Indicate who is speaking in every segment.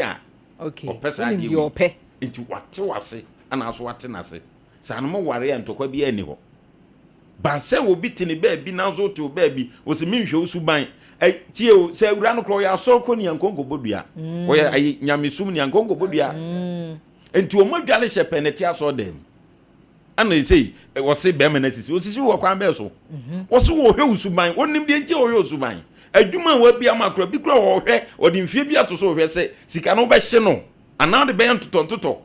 Speaker 1: a ɔpɛ saa
Speaker 2: Wonim
Speaker 1: adeɛ
Speaker 2: deɛ
Speaker 1: wei.
Speaker 2: ɔpɛ.
Speaker 1: Nti wate wase ana so wate n'ase. Saa no mo ware a, ntɔkwa biara nni hɔ. Ba sɛ obi te ne baabi nanso wote wo baabi, wɔsɛ menhwɛ wo suban. Tie o, sɛ awura no korɔ ɔyɛ asɔre kɔ ni ankonkɔbɔ dua. Ɔyɛ ayi nyamesum ni ankonkɔbɔ dua. Nti wɔn adwale hyɛ pɛ na ɛte asɔre dɛm. Ana ɛsei wɔse bɛrima no asisi. Osisi wɔ kwan bɛɛ so. Wɔse wɔhwɛ wo suban. Wɔnim deɛ nti a wɔhwɛ wo suban. Adwuma a wabi ama akora bi kora wɔhwɛ, wɔde mfie bi ato so wɔhwɛ sɛ sika no wobɛhye no anaa wode bɛyɛ ntotɔntotɔ.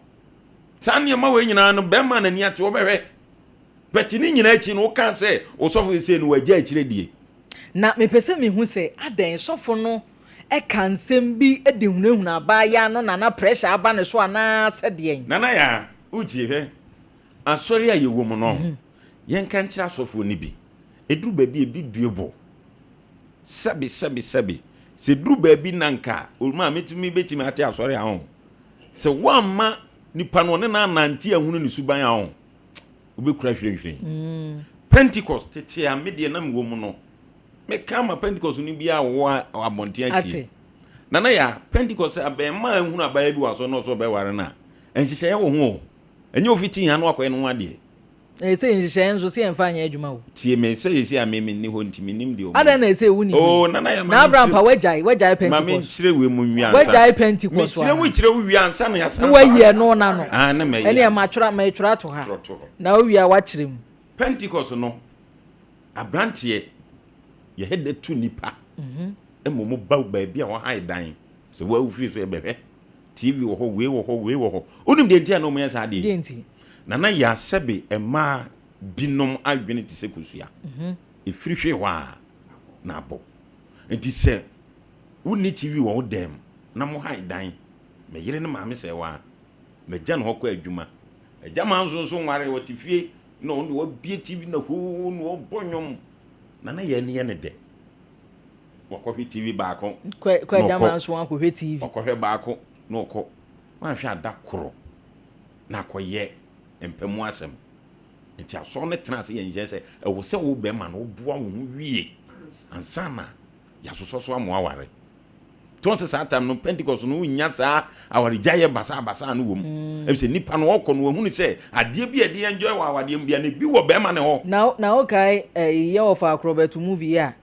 Speaker 1: Saa nneɛma wei nyinaa no bɛrima n'ani ate wɔbɛhwɛ. Bɛte ne nyinaa akyi no woka sɛ osɔfo sɛ no wagya akyire die.
Speaker 2: Na mepɛ sɛ mehu sɛ adɛn sɔfo no ɛka nsɛm bi de hunahuna abaayewa no na na pressure aba ne so anaa sɛ deɛn?
Speaker 1: Nana yaa, wotie hwɛ. Asɔre a yɛwɔ mu no, yɛnka nkyerɛ asɔfoɔ no bi. Ɛduru baabi a ebi due bo. Sɛbi sɛbi sɛbi. Sɛ duru baabi na nka oluma a metumi bɛtumi ate asɔre a ho. Sɛ woamma nipa no ɔne no anante ahunu ne suban a ho, wobɛkura hwirenhwiren. Pentecost tete a me deɛ na mewɔ mu no, meka ma Pentecost no bi a wɔwɔ abɔnten atie.
Speaker 2: Ate.
Speaker 1: Nana yaa, Pentecost sɛ abɛɛma a ehunu abaayewa bi wɔ asɔre na ɔsɛ ɔbɛware no a, nhyehyɛeɛ wɔ ho o. Ɛnyɛ ofiti ha na wakɔyɛ ne ho adeɛ.
Speaker 2: Ɛyɛ sɛ nhyehyɛeɛ nso sɛ yɛmfa nyɛ adwuma o.
Speaker 1: Tie me sɛ yɛsi a me menni hɔ nti menim deɛ ɔmo.
Speaker 2: Adɛn na ɛsɛ wo ni
Speaker 1: Oh, Nana yaa,
Speaker 2: na Abraham pa wagyae
Speaker 1: ma me
Speaker 2: Pentecost.
Speaker 1: nkyerɛ wei mu nwi ansa.
Speaker 2: Wagyae Pentecost
Speaker 1: Mekyerɛ wo
Speaker 2: ana?
Speaker 1: kyerɛ wo wie ansa na yɛasan
Speaker 2: Na wayi ɛno na no.
Speaker 1: Ah, na mayi.
Speaker 2: Ɛne matwerɛ matwerɛ ato ha.
Speaker 1: Twerɛ to hɔ.
Speaker 2: Na wowie a wakyerɛ mu.
Speaker 1: Pentecost no, aberanteɛ yɛhɛ da tu nipa ɛma ɔmo ba baabi a wɔhae dan sɛ wɔawu fie so yɛbɛhwɛ TV wɔ hɔ, wei wɔ hɔ, wei wɔ hɔ. Wonim deɛ nti a na ɔmo yɛ saa adeɛ yi?
Speaker 2: Deɛ nti?
Speaker 1: Nana yɛ asɛbe mmaa binom adwene te sɛ kosua. Ɛfiri hwee hɔ a na abɔ. Nti sɛ wonni TV wɔ wo dan mu na mo hae dan, me yere ne maame sɛ waa, magya ne hɔ kɔ adwuma. Agya maa nso nso nware, ɔte fie na ɔno deɛ wabie TV na hoo na ɔbɔ nnwom. Nana yɛ ani yɛ ne dɛ. Wakɔhwɛ TV baako.
Speaker 2: Kɔ
Speaker 1: na
Speaker 2: agya
Speaker 1: ɔkɔ.
Speaker 2: maa nso akɔhwɛ TV.
Speaker 1: Ɔkɔhwɛ baako na ɔkɔ. Wanhwɛ ada korɔ na akɔyɛ mpamu asɛm. Nti asɔre no tena ase yɛ nhyɛ sɛ ɛwɔ sɛ wo bɛrima no woboa wo ho wie ansa na yɛasosɔ so ama aware. Tí wɔn sɛ saa time no Pentecost no wonya saa awaregyaeɛ basabasa no wɔ mu. Ɛfiri sɛ nipa no ɔkɔ no wahunu sɛ adeɛ bi a yɛde enjoy wɔ awadeɛ mu bia no ebi wɔ bɛrima ne hɔ.
Speaker 2: Na wokae ɛyi yɛ wɔfa akorɔbɛto movie yi a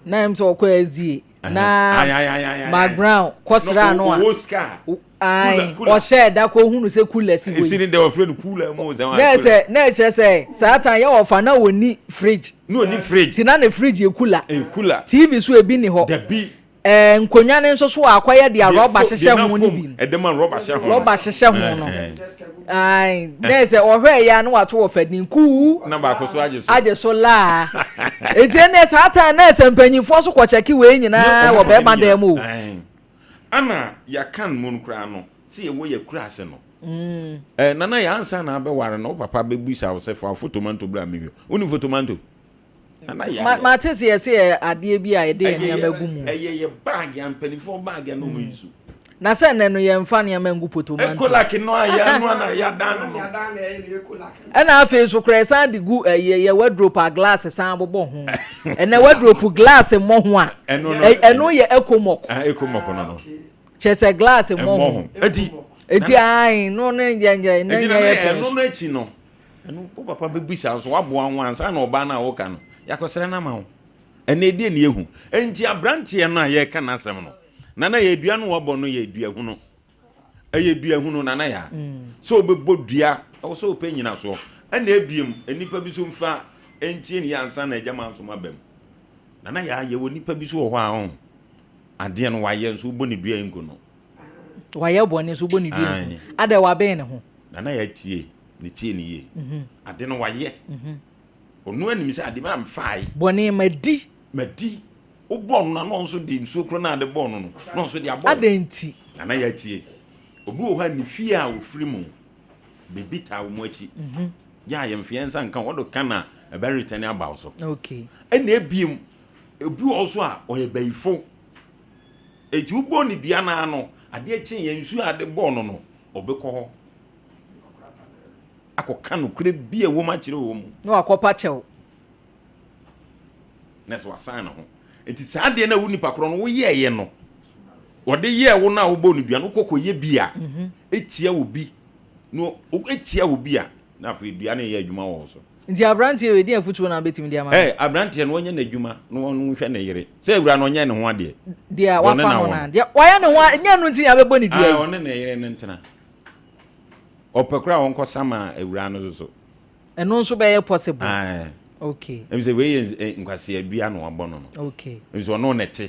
Speaker 2: na ɛm sɛ ɔkɔ SDA na
Speaker 1: Ayi, ayi, ayi, ayi, ayi.
Speaker 2: Mark Brown kɔsraa no a
Speaker 1: Owó sika.
Speaker 2: Ayi,
Speaker 1: Cooler.
Speaker 2: ɔhyɛɛ da kɔhunu sɛ cooler si hɔ
Speaker 1: Esi
Speaker 2: yi.
Speaker 1: ne deɛ wɔfrɛ no cooler mu sɛ
Speaker 2: Na ɛsɛ na ɛkyerɛ sɛ saa tan yɛ wɔfa na wɔni fridge.
Speaker 1: Na oni fridge.
Speaker 2: Ti na ne fridge yɛ cooler.
Speaker 1: Ɛyɛ cooler.
Speaker 2: TV so ebi ni hɔ.
Speaker 1: Dabi.
Speaker 2: Nkonnwa ne nso so a akɔyɛ deɛ rɔba hyehyɛ ho no bi no.
Speaker 1: Ɛdɛm a rɔba hyɛ ho.
Speaker 2: Rɔba hyehyɛ ho no. Ayi, na ɛsɛ ɔhwɛ yɛ a na wato wɔ fɛ kuu.
Speaker 1: Na baako so agye so.
Speaker 2: Agye so laa. Eti ɛnɛ saa tan na ɛsɛ mpanyinfoɔ so kɔkyɛke wei nyinaa wɔ bɛrima dan mu o.
Speaker 1: Ana yɛaka no mu no koraa no sɛ yɛwɔ yɛ kura ase no. Nana yɛ ansa na abɛware no, wo papa bɛbusa wo sɛ fa fotomanto bra mehwɛ. Wonim fotomanto? Nana yɛ
Speaker 2: Ma mate sɛ yɛsɛ yɛ adeɛ bi a yɛde yɛn nneɛma gu mu.
Speaker 1: Ɛyɛ yɛ bag a mpanimfoɔ bag a na ɔmo yi so.
Speaker 2: Na sɛ nnɛ no yɛmfa nneɛma ngu potomanto.
Speaker 1: Ekolak no a yɛanoa na yɛadan no.
Speaker 2: Ɛna afei nso koraa yɛsan de gu ɛyɛ yɛ wardrobe a glass san bobɔ ho. Ɛnɛ wardrobe glass mmɔ ho a.
Speaker 1: Ɛno no.
Speaker 2: Ɛno yɛ ecomok.
Speaker 1: Ah, ecomok no.
Speaker 2: Kyerɛ sɛ glass mmɔ
Speaker 1: Ɛmmɔ
Speaker 2: ho.
Speaker 1: ho. Eti
Speaker 2: Eti ayi no ne yɛ nyɛ ne
Speaker 1: eti
Speaker 2: nyɛ
Speaker 1: na
Speaker 2: yɛ
Speaker 1: ɛno
Speaker 2: kyɛn so.
Speaker 1: no akyi no, ɛno wo papa bɛbusa nso waboa ho ansa na ɔbaa no a woka no yɛakɔsrɛ no ama wo. Ɛnɛ ɛdeɛ ne yɛhu. Enti aberanteɛ no a yɛreka n'asɛm no, Nana yɛ dua no wɔbɔ no yɛ dua hunu. Ɛyɛ dua hunu Nana yɛ. Sɛ wobɛbɔ dua, ɛwɔ sɛ wopɛ nyinasoɔ. Ɛna ebiem, nnipa bi so mfa ntie ne yɛ ansa na agya ma nso ma bam. Nana yɛ yɛwɔ nnipa bi so wɔ hɔ a ɔn adeɛ no wayɛ nso wobɔ ne dua nku no.
Speaker 2: Wayɛ bɔne nso wobɔ ne dua nku. Adɛ wabɛn ne ho.
Speaker 1: Nana yɛ tie ne tie ne yie. Ade no wayɛ. Ɔno anim sɛ ade ma mfae.
Speaker 2: Bɔne ma di.
Speaker 1: Ma di. Wobɔ no na ɔno nso de nsuo koro na ade bɔɔ no no na ɔno nso de abɔ.
Speaker 2: Adɛn nti?
Speaker 1: Nana yɛ tie. Obi wɔ hɔ a ne fie a ofiri mu biribi taa wɔn akyi. Yɛ a yɛmfa yɛn nsa nka wɔde ka na ɛbɛretɛne aba wo so.
Speaker 2: Okay.
Speaker 1: Ɛna ebiem obi wɔ hɔ so a ɔyɛ bayifo. Eti wobɔ ne dua naa no adeɛ kye yɛn nsuo a ade bɔɔ no no ɔbɛkɔ hɔ akɔka nokorɛ bi a ɛwɔ mu akyerɛ wɔ mu.
Speaker 2: Na wakɔpa kyɛw.
Speaker 1: Na sɛ wasan ne ho. Nti saa adeɛ no a wo nipa korɔ no woyɛɛyɛ no Wɔde yɛɛ wo no a wobɔ no dua no, wokɔ kɔyɛ bi a ɛtia wo bi na ɛtia wo bi a, na afei dua no yɛ adwuma wɔ wo so.
Speaker 2: Nti aberanteɛ wei, deɛn afotuo na wobɛtumi de ama no?
Speaker 1: Ɛ, aberanteɛ no, ɔnyɛ n'adwuma na ɔnhwɛ ne yere. Sɛ awura no, ɔnyɛ ne ho adeɛ.
Speaker 2: Deɛ
Speaker 1: Deɛ ɔne
Speaker 2: wafa
Speaker 1: no
Speaker 2: no
Speaker 1: awo
Speaker 2: no
Speaker 1: no.
Speaker 2: a, deɛ wayɛ ne ho a, nyɛ ɛno nti na yɛabɛbɔ ne dua
Speaker 1: Ah,
Speaker 2: yi.
Speaker 1: ɔne ne yere no ntena. Ɔpɛ koraa a ɔnkɔ sama awura no nso so.
Speaker 2: Ɛno nso bɛyɛ possible.
Speaker 1: Ae.
Speaker 2: Okay.
Speaker 1: Ɛfiri sɛ wei yɛ nkwasea dua na wabɔ no no.
Speaker 2: Okay.
Speaker 1: Ɛfiri sɛ ɔno na ɛte.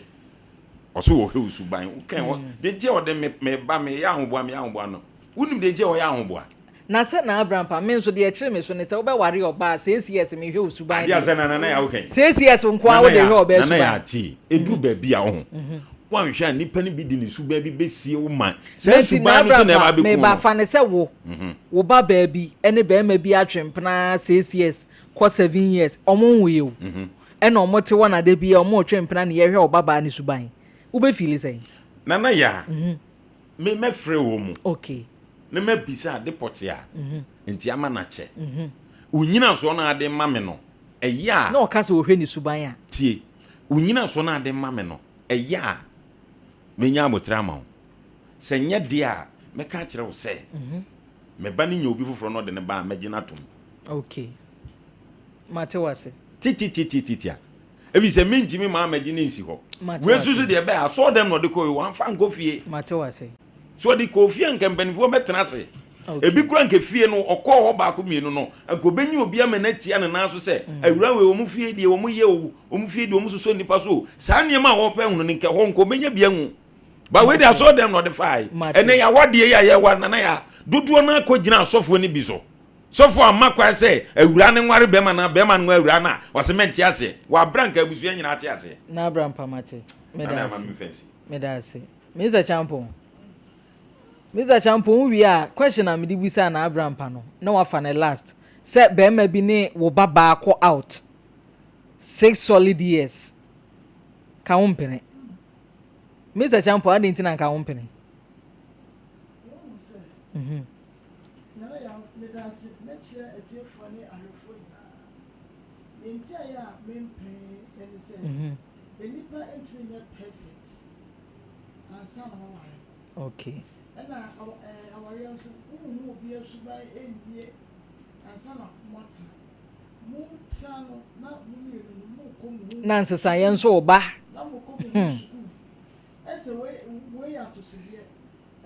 Speaker 1: Ɔso wɔhwɛ wo suban. Wokɛn hɔ. Deɛ nti a ɔde me me ba meyɛ ahoboa meyɛ ahoboa no. Wonim deɛ nti a ɔyɛ ahoboa?
Speaker 2: Na sɛ na Abraham me nso deɛ ɛkyere me so ne sɛ wobɛware ɔbaa 6 years mehwɛ wo suban
Speaker 1: Adeɛ a
Speaker 2: deɛ.
Speaker 1: sɛ na nana yɛ wokɛn.
Speaker 2: 6 years nko ara wode hwɛ ɔbaa
Speaker 1: Nana yɛ
Speaker 2: suban.
Speaker 1: ate. Ɛduru baabi a wo ho. Woanhwɛ a nnipa no bi de ne suban bi bɛsie wo ma. Saa
Speaker 2: Nti na
Speaker 1: suban no so na ɛba
Speaker 2: Abraham
Speaker 1: bɛku
Speaker 2: meba
Speaker 1: no.
Speaker 2: fa ne sɛ wo ba baabi ne bɛrima bi atwe mpena 6 years kɔ 7 years, ɔmo nwo yɛ o, ɛna ɔmo te hɔ na de bi a ɔmo retwe mpena ne yɛhwɛ ɔba baa ne suban, wobɛfeel sɛn?
Speaker 1: Nana yɛ a me mɛfrɛ wɔ mu na mabisa ade pɔte a nti ama no akyɛ. Onyina soɔ no ade ma me no ɛyɛ a
Speaker 2: Na ɔka sɛ ɔhwɛ ne suban a.
Speaker 1: Tie, onyina soɔ no ade ma me no ɛyɛ a menya abotire ama wo. Sɛ nyɛ deɛ a mɛka akyerɛ wo sɛ mɛba no nya obi foforɔ na ɔde ne ba a, mɛgye no atom.
Speaker 2: Okay, mate wase.
Speaker 1: Tititititi a ebi sɛ mentumi maa mɛgye ne nsi hɔ.
Speaker 2: Mate
Speaker 1: wei nso
Speaker 2: wase.
Speaker 1: So deɛ ɛbɛyɛ asɔɔ dɛm na ɔde kɔ yi, wamfa nkɔ fie.
Speaker 2: Mate wase.
Speaker 1: So ɔde kɔ fie a, nka mpanimfoɔ bɛtena ase. Ebi kura nka fie no ɔkɔɔ hɔ baako mmienu no, nka obenyi obi ama n'atia ne nan so sɛ awura wei, wɔn fie deɛ wɔn yɛ o, wɔn fie deɛ wɔn soso nipa so o, saa nneɛma a wɔpɛ hunu no nka hɔ nka obenya bi ahu ba. Wei de, asɔɔ dɛm na ɔde faa yi.
Speaker 2: Mate.
Speaker 1: Ɛnɛ yɛ awadeɛ yi a yɛwa, nana yɛ a dodoɔ no akɔ gyina asɔfoɔ no bi so. Sɔfo amma kwan sɛ awura ne nware bɛrima na bɛrima no nware awura no a, ɔsɛ mɛnte aseɛ wabra nka abusua nyinaa te aseɛ.
Speaker 2: Na Abraham pamate, meda
Speaker 1: nana ama
Speaker 2: ase.
Speaker 1: me mfa nsi.
Speaker 2: Meda ase, Mr Champon. Mr Champon, wo wie a, question a mede bisa na Abraham pa no na wafa ne last sɛ bɛrima bi ne wo ba baakɔ out 6 solid years, ka wo mpene? Mr Champon, adi nti na nka wo mpene?
Speaker 3: Wohu sɛ Nana yɛ, meda ase. Mɛkyerɛ atiefoɔ ne ahwɛfoɔ nyinaa deɛ nti a yɛ a mempene ne sɛ nnipa ntumi nyɛ perfect ansa na wɔware. Ɛna awareɛ nso, wonhu obi asuban nwie ansa na moatena. Motena no na mo mmienu no mokɔ mo ho
Speaker 2: Na nsesaeɛ nso wo ba.
Speaker 3: Na mokɔ mo ho sukuu ɛsɛ wei wei yɛ atosodeɛ,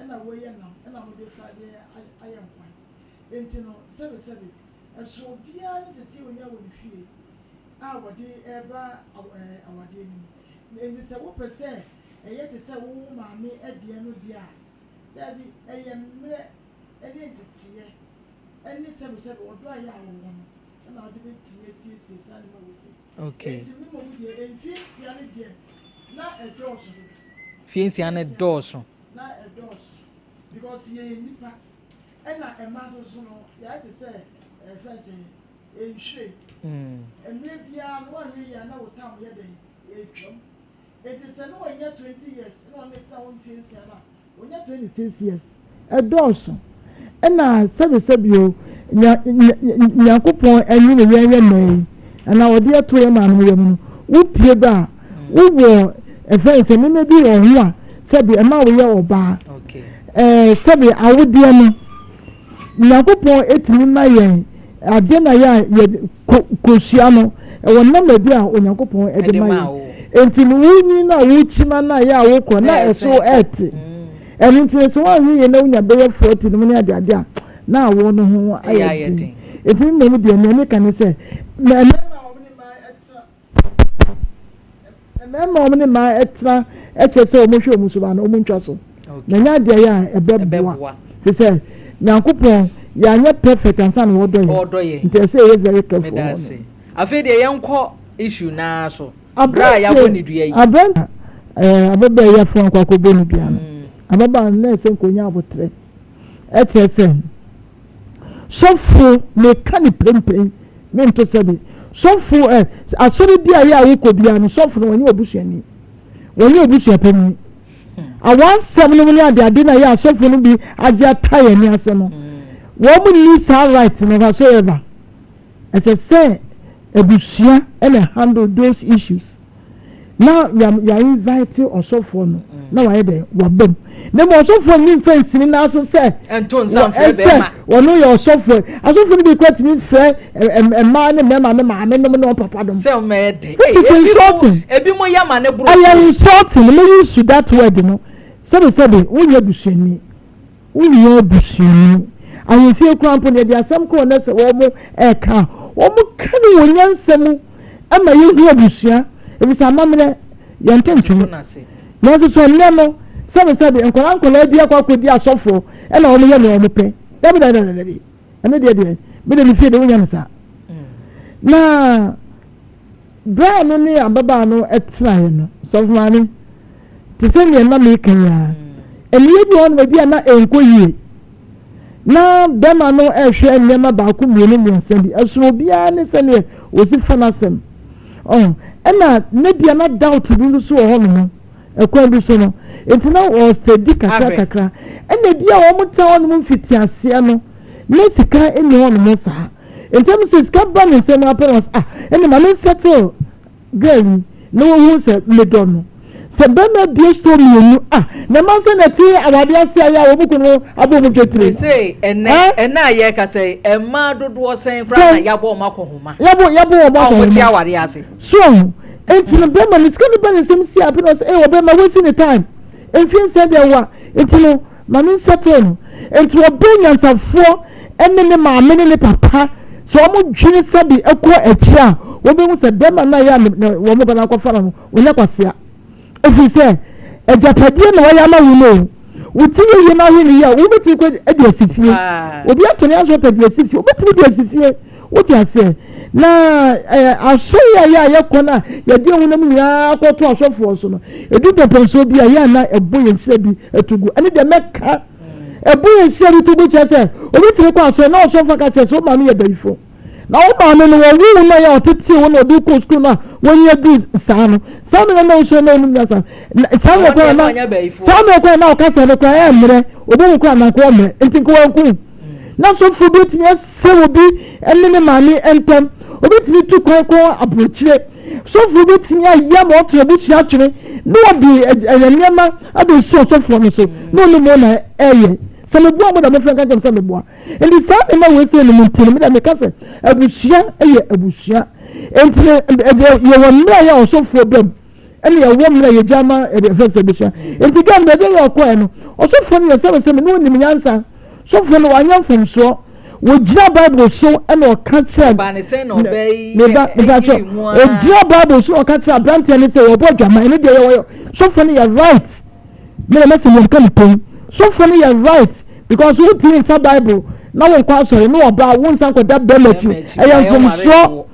Speaker 3: ɛna wei yɛ nam, ɛna mode fra adeɛ ayɛ nkwan. Nti no, sɛbesɛbe ɛso obiara ne tete onya wɔ ne fie a wɔde ɛreba awadeɛ no mu. Nti sɛ wopɛ sɛ ɛyɛ te sɛ wo maame ɛdeɛ no deɛ a, daabi, ɛyɛ mmerɛ ɛne nteteɛ ɛne sɛbesɛbe ɔdɔ a yɛ a wɔwɔ no ɛna wɔde bɛtumi asiesie saa nneɛma wɔ si. Nti mi mmom deɛ, mfie 6 no deɛ, na ɛdɔɔso dodo.
Speaker 2: Fie 6 no dɔɔso.
Speaker 3: Na ɛdɔɔso because yɛyɛ nipa, ɛna ɛma nso so no yɛayɛ te sɛ ɛfɛn sɛ nhwiren. Mmerɛ biara no, wɔanhwɛ yie a na wo tam yɛ dɛn ɛtwam. Nti sɛ ne wɔnyɛ 20 years na ɔne tena hɔ mfie 6 no a, wɔnyɛ 26 years, ɛdɔɔso. Ɛna sɛbesɛbe o, nya nya Nyankopɔn ɛnwene yɛn yɛ mmaa yi anaa ɔde ɛto yɛn maame yɛm no, wopie ba a, wowɔ ɛfɛn sɛ nneɛma bi wɔ ho a sɛbi ɛma woyɛ ɔbaa. Sɛbi awodeɛ no, Nyankopɔn etumi ma yɛn adeɛ na yɛ a yɛ kosua no ɛwɔ nneɛma bi a Onyankopɔn ɛde
Speaker 2: Ɛde
Speaker 3: ma
Speaker 2: ma
Speaker 3: yɛn.
Speaker 2: wo.
Speaker 3: Nti no, wonyi na wokyima na yɛ a wokɔ na
Speaker 2: Na
Speaker 3: ɛso
Speaker 2: ɛsɛn kɔ.
Speaker 3: ɛɛte. Ɛno nti sɛ woanhwɛ yie na wonya bɛyɛ 40 no mu ne adeade a, na awo no ho
Speaker 2: Ɛyɛ
Speaker 3: ayɛ
Speaker 2: ayɛ
Speaker 3: den.
Speaker 2: den.
Speaker 3: Nti mmom deɛ, nea meka ne sɛ mmarima a wɔn ne mmaa ɛtena, mmarima a wɔn ne mmaa ɛtena ɛkyɛ sɛ wɔn hwɛ wɔn suban no, wɔn ntwa so na nyɛ adeɛ yɛ a ɛbɛboa.
Speaker 2: Ɛbɛboa.
Speaker 3: Fi sɛ Nyankopɔn yɛanyɛ perfect ansa na wɔdɔ yɛn.
Speaker 2: Ɔdɔ yɛn.
Speaker 3: Nti ɛsɛ yɛ very careful
Speaker 2: Meda
Speaker 3: hɔ
Speaker 2: ase.
Speaker 3: no.
Speaker 2: Afei deɛ, yɛnkɔ issue naa so berɛ a yɛabɔ ne dua yi.
Speaker 3: Aberante ababaa yi afɔ nkɔ akɔbɔ ne dua no, ababaa no na ɛsɛ nkonya abotrɛ. Ɛkyerɛ sɛ sɔfo meka ne pempen mento sɛbi sɔfo asɔre bi a yɛ a wokɔ biara no, sɔfo no wɔnyɛ obusuani, wɔnyɛ obusua panyin. Awansɛm no mu ne adeade na yɛ asɔfo no bi agye ata yɛn ani ase no, wɔn mu ni saa right no whatsoever. Ɛsɛ sɛ abusua ɛna handle those issues. Na yɛ yɛ invite ɔsɔfoɔ no na wayɛ dɛ waba mu. Na mmom ɔsɔfoɔ no mfa nsini nan so sɛ
Speaker 2: Ɛnto nsa mfrɛ
Speaker 3: sɛ
Speaker 2: bɛrima.
Speaker 3: ɔno yɛ ɔsɔfoɔ. Asɔfoɔ no bi koraa tumi frɛ mmaa ne mmarima ne maame nom ne wɔn papa nom.
Speaker 2: Sɛ ɔmo yɛ dɛ.
Speaker 3: Which is insulting.
Speaker 2: Ebi mo yɛ ma ne boro
Speaker 3: Ɛyɛ
Speaker 2: so.
Speaker 3: insulting. Me use that word no. Sɛbi sɛbi wonyɛ busuani. Wonyɛ busuani. Ahemfie koraa mpo no yɛde asɛm kɔɔ na sɛ wɔn ɛka a, wɔn ka no wɔ nyansa mu ɛma yɛhu abusua. Efisɛ amammerɛ yɛnto ntwene. Nanso so nnɛ no sɛbi sɛbi nkwadaa nkwadaa bi akɔ akɔdi asɔfoɔ ɛna wɔn yɛ nea wɔn pɛ. Dabi dabi dabi dabi. Ɛno deɛ deɛ me de me fie de wonya no saa. Na berɛ a no ne ababaa no tenaeɛ no, sɔfo maame, te sɛ nea na meka yi ara, nneyɛe bi wɔ hɔnom ebi a na ɛnkɔ yie. Na bɛrima no rehwɛ nneɛma baako mmienu mmiɛnsa bi, ɛsono obiara ne sɛdeɛ ɔsi fa n'asɛm. Ɔho, ɛna na bia na doubt bi nso so wɔ hɔnom, ɛkwan bi so no, nti na ɔstadi kakra kakra. Ɛna bi a wɔn tena hɔnom mfitiaseɛ no, na sika nni hɔnom saa. Nti ɛmu sɛ sika ba ne nsam ara pɛ na ɔsɛ ah, ɛnna ma me nsettle girl yi na wɔhu sɛ medɔ no. Sɛ bɛrima bie store mmienu ah, na mma sɛ na ɛte awadeɛ ase ayɛ a wɔn kunu abɔ wɔn dwetire.
Speaker 2: Mese ɛnɛ ɛnɛ a yɛrekasa yi, mmaa dodoɔ sɛn koraa na yɛabɔ wɔn akɔhoma?
Speaker 3: Yɛabɔ yɛabɔ wɔn akɔhoma.
Speaker 2: A wɔte awadeɛ ase.
Speaker 3: So ɔho, nti no bɛrima no sika no ba ne nsam si a pɛ na ɔsɛ ee ɔbɛrima wasi ne time, mfie nsia deɛ wa, nti no ma me nsettle no. Nti ɔbɛ nyansafoɔ ne ne maame ne ne papa sɛ wɔn dwene sɛbi ɛkɔ akyi a, wɔbɛhu sɛ bɛrima no a yɛ a wɔn ba no akɔfa no no, ɔnyɛ kwasea. Ɛfiri sɛ agyapadeɛ na wayɛ ama wo no o. Wo ti yɛ yie na ahwɛ no yie a, wobɛtumi kɔ de asi fie. Obi atɔ ne asɔre de asi fie, wobɛtumi de asi fie. Wote aseɛ? Na ɛɛ asɔre a yɛ a yɛkɔ no a yɛde honam nyinaa kɔto asɔfoɔ so no, ɛdu mpɛmpɛnsoɔ bi a yɛ a na ɛbɔ yɛn hyira bi to gu. Ɛne deɛ mɛka, ɛbɔ yɛn hyira bi to gu kyerɛ sɛ obi tumi kɔ asɔre na ɔsɔfo aka kyerɛ sɛ wo maame yɛ bayifo. Na wo maame no wɔwoo wo no a ɔtetee wo na ɔde kɔ sukuu no a wɔnyɛ du saa no, saa mmerɛ na wosua na wonim nyansa. Saa mmerɛ koraa na saa mmerɛ koraa na ɔkasa no koraa ɛmmerɛ, obi koraa na nka ɔmmerɛ, nti nka wanku. Na sɔfo bi tumi asɛ obi ne ne maame ntam, obi tumi tu kwan kɔ aburokyire, sɔfo bi tumi ayɛ ma ɔto abusua atwene na ɔde ɛyɛ nneɛma abɛsi ɔsɔfoɔ no so na ɔne mu na ɛyɛ. Sɛ meboa mo da mofrɛ nka nkyɛm sɛ meboa. Nti saa nneɛma wei sɛ no mu nti no me da meka sɛ abusua yɛ abusua. Nti yɛwɔ mmerɛ a yɛ ɔsɔfoɔ bam ɛna yɛwɔ mmerɛ a yɛgya ma ɛfɛ sɛ abusua. Nti gɛn baabi a yɛ ɔkɔɛ no ɔsɔfoɔ no yɛ sɛ sɛ me ne ɔnim nyansa. Sɔfoɔ no wanyɛ mfomsoɔ. Wɔgyina Bible so ɛna ɔka kyerɛ meba meba kyerɛ ɔgyina Bible so na ɔka kyerɛ aberanteɛ no sɛ wɔbɔ adwaman ɛno deɛ yɛwɔ sɔfoɔ no yɛ right. Me na mɛsɛ yɛn ka no pɛn. Sɔfo no yɛ right because wontumi nfa bible na wonkɔ asɔre na ɔbaa wo nsa nkɔda bɛrima akyi ɛyɛ mfomsoɔ.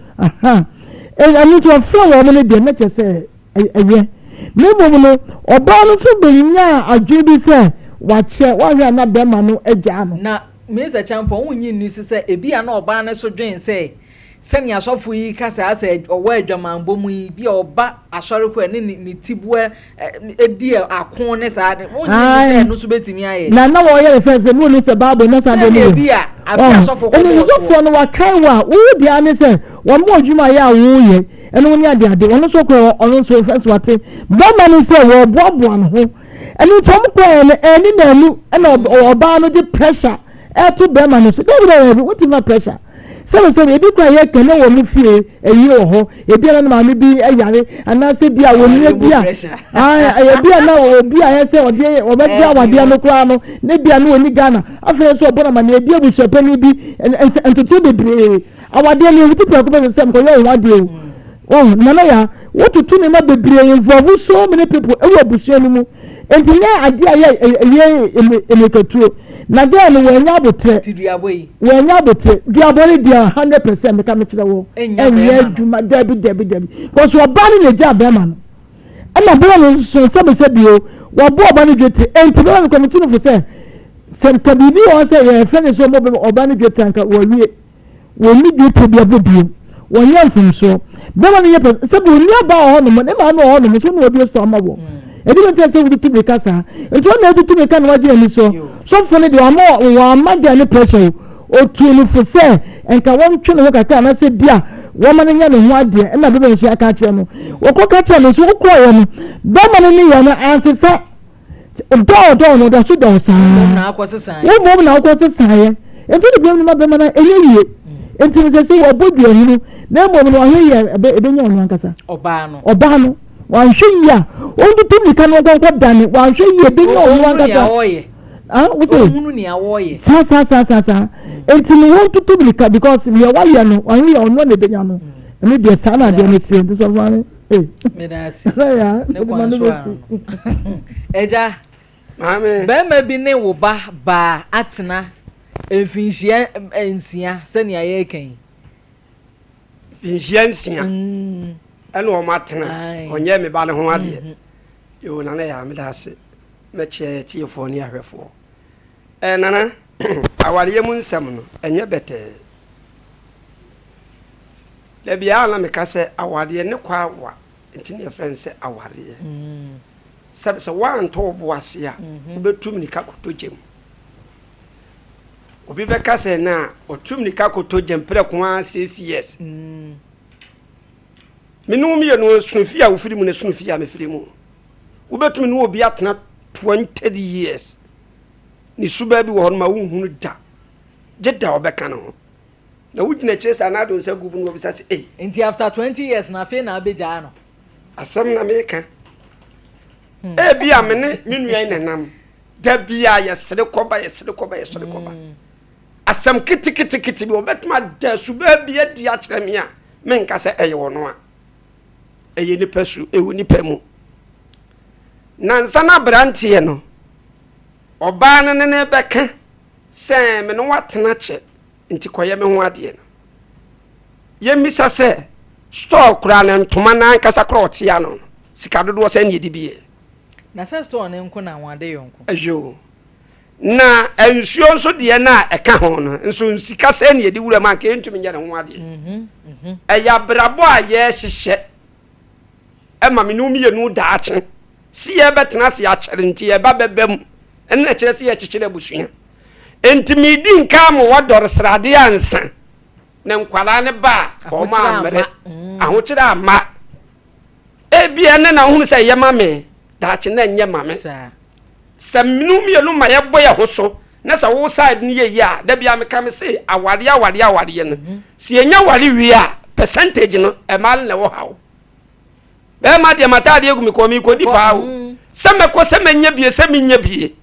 Speaker 3: Ɛno nti ɔfrɛ wɔn no deɛ na kyerɛ sɛ ɛyɛ. Na mmom no ɔbaa no nso bɛnyaa adwene bi sɛ wakyɛ wahwɛ a na bɛrima no agyaa no.
Speaker 2: Na Mister Champon wonnye nni so sɛ ebia na ɔbaa no nso dwen sɛ Sɛnea asɔfo yi ka sɛ asɛ ɔwɔ adwamammɔ mu yi, bi a ɔba asɔre kɔ ɛne ne ne tiboa di ako ne saa de, wonnye nni sɛ ɛno nso betumi ayɛ.
Speaker 3: Na na wɔyɛ ne fɛn sɛ ne wɔnim sɛ Bible na saa deɛ no
Speaker 2: wɔ. Bi a afi asɔfo kɔ
Speaker 3: bɔɔ soɔ. No wakae wo a wo deɛ ne sɛ wɔn mo adwuma yɛ a woyɛ ɛno wo ne ade ade wɔn nso kɔ ɔno nso fɛn so wate bɛrima no sɛ wɔboaboa ne ho ɛno nti wɔn kɔɛ no ɛne n'anu ɛna ɔbaa no de pressure ɛto bɛrima no so dabi dabi wotumi ma pressure. Sɛbesɛbe, ebi koraa yɛka na wɔn fie ayie wɔ hɔ, ebi a na ne maame bi yare, anaasɛ bi a wɔnua bi a, ɛyɛ bi a na obi a ɛyɛ sɛ ɔde ɔbɛgye awadeɛ no koraa no, ne bi a na ɔni Ghana, afei nso ɔbɔ no amaneɛ, ebi abusuapanin bi, ntotoe bebree, awadeɛ no yɛwuti prɛko pɛ sɛ mekɔyɛ wo ho adeɛ o. Wɔn, Nana ya, wototo nneɛma bebree involve so many people ɛwɔ abusua no mu. Enti nyɛ adeɛ a ɛyɛ ɛyɛ mmirikatuo. Na girl no wannya aboterɛ.
Speaker 2: Ti duabɔ yi.
Speaker 3: Wannya aboterɛ. Duabɔ no deɛ 100% meka mekyerɛ wo. Ɛnyɛ adwuma dabi dabi dabi. Because ɔbaa no na egyaa bɛrima no. Ɛna bɛrima no nso sɛbesɛbe o, wabɔ ɔbaa no dwetire. Enti bɛrima no kora metu no fo sɛ, sɛ nka biribi wɔ hɔ sɛ yɛfrɛ no sɛ ɔmmɔ ɔbaa no dwetire anka wawie. Wɔnni dwetɛ bi abɔ bio. Wɔnyɛ mfomsoɔ. Bɛrima no yɛ pɛ sɛ bɛ ɔnni ɔbaa wɔ hɔnom, ne maame wɔ hɔnom, so na wɔabue store ama wɔ. Ɛdi bɛ nkyɛn sɛ wode tumi ka saa. Nti ɔna ɛde tumi ka na wagye n'ani so. Sɔfoɔ no deɛ wama wɔama gɛɛ no pressure o. Ɔtuu no fo sɛ nka wɔntwe ne ho kakra anaasɛ bi a wɔma no nyɛ ne ho adeɛ ɛna bɛma nso aka akyerɛ no wɔkɔ ka kyerɛ no nso wokɔɔyɛ no bɛma no ne yɛ no ansesa dɔɔ dɔɔ no ɔda so dɔɔ saa wo mmom na wokɔ sesaeɛ nti de biam no ma bɛma no ɛnyɛ yie nti no sɛ sɛ wɔbɔ duahunu na mmom no ɔhe yɛ ɛbɛnya ɔno ankasa
Speaker 2: ɔbaa no
Speaker 3: ɔbaa no wanhwɛ yie a ɔntutu mirika no nkɔnkɔ dane wanhwɛ yie ɛbɛnya ɔno ankasa ah wose
Speaker 2: ohunu nea wɔyɛ
Speaker 3: saa saa saa saa saa nti no wɔn tutu mirika because nea wayɛ no ɔno yɛ ɔno na ebenya no ɛno deɛ saa na adeɛ no teɛ nti sɔfo maame ee
Speaker 2: meda ase ne kwan so a ɛgya
Speaker 4: maame
Speaker 2: bɛrima bi ne wo ba baa atena mfinhyia nsia sɛnea yɛreka yi
Speaker 4: mfinhyia nsia ɛna wɔn atena ɔnyɛ me ba ne ho adeɛ mhm. yoo nana yɛ ameda ase Mɛkyea yɛ tiefoɔ ne ahwɛfoɔ. Eh Nana, awareɛ mu nsɛm no, ɛnyɛ bɛtɛɛ. Da biara na meka sɛ awareɛ ne kɔ awa nti na yɛfrɛ no sɛ awareɛ. Sɛ sɛ woantɔ wo bo ase a, wobɛtu mmirika kɔtɔ gya mu. Obi bɛka sɛ na ɔtu mmirika kɔtɔ gya mu prɛko ara six years. Me ne wo mmienu ɛsono fie a wofiri mu na ɛsono fie a mefiri mu. Wobɛtumi ne obi atena 20 years, ne subaa bi wɔ hɔ no ma wonhunu da, gye da ɔbɛka ne ho. Na wogyina akyire saa na ade wo nsa gu bo na wabisa sɛ, ei.
Speaker 2: Nti after 20 years no afei na abɛgyaa no?
Speaker 4: Asɛm na meka. Ebia me ne me nua yi na ɛnam. Da biara yɛsere kɔba, yɛsere kɔba, yɛsere kɔba. Asɛm keteketekete bi ɔbɛtumi ada subaa bi adi akyerɛ me a menka sɛ ɛyɛ ɔno a. Ɛyɛ nipa su, ɛwɔ nipa mu. Nansa no aberanteɛ no, ɔbaa no ne no bɛka sɛ me ne watena kyɛ nti kɔyɛ me ho adeɛ no. Yɛmmisa sɛ store koraa no ntoma no ankasa koraa ɔte ano no, sika dodoɔ sɛn na yɛde bi yɛ?
Speaker 2: Na sɛ store no nko na wɔn ade yɔnko.
Speaker 4: Ɛyoo. Na nsuo nso deɛ no a ɛka ho no nso sika sɛn na yɛde wura mu anka yɛntumi nyɛ ne ho adeɛ. Mhm, mhm. Ɛyɛ abrabɔ a yɛrehyehyɛ ɛma me ne wo mmienu daakye si yɛbɛtena ase akyɛre nti yɛba bɛba mu ɛno na ɛkyerɛ sɛ yɛkyekyere abusua. Nti medi nka ma wɔdɔre sradeɛ ansa na nkwadaa no ba a wɔn ammere mm. ahokyere amma. Ebia ɛnɛ na wohunu sɛ ɛyɛ ma me daakye na ɛnyɛ ma me. Sɛ mene mmienu ma yɛbɔ yɛ ho so na sɛ wo side no yɛ yie a, da biara meka me se awareɛ awareɛ awareɛ no, mhm. sɛ yɛnya ware wie a percentage no ɛmaa no na ɛwɔ haw. Bɛrima deɛ mataadeɛ gu me kɔn mekɔdi paa o. Mm. Sɛ mɛkɔ sɛ mɛnya bie sɛ menya bie.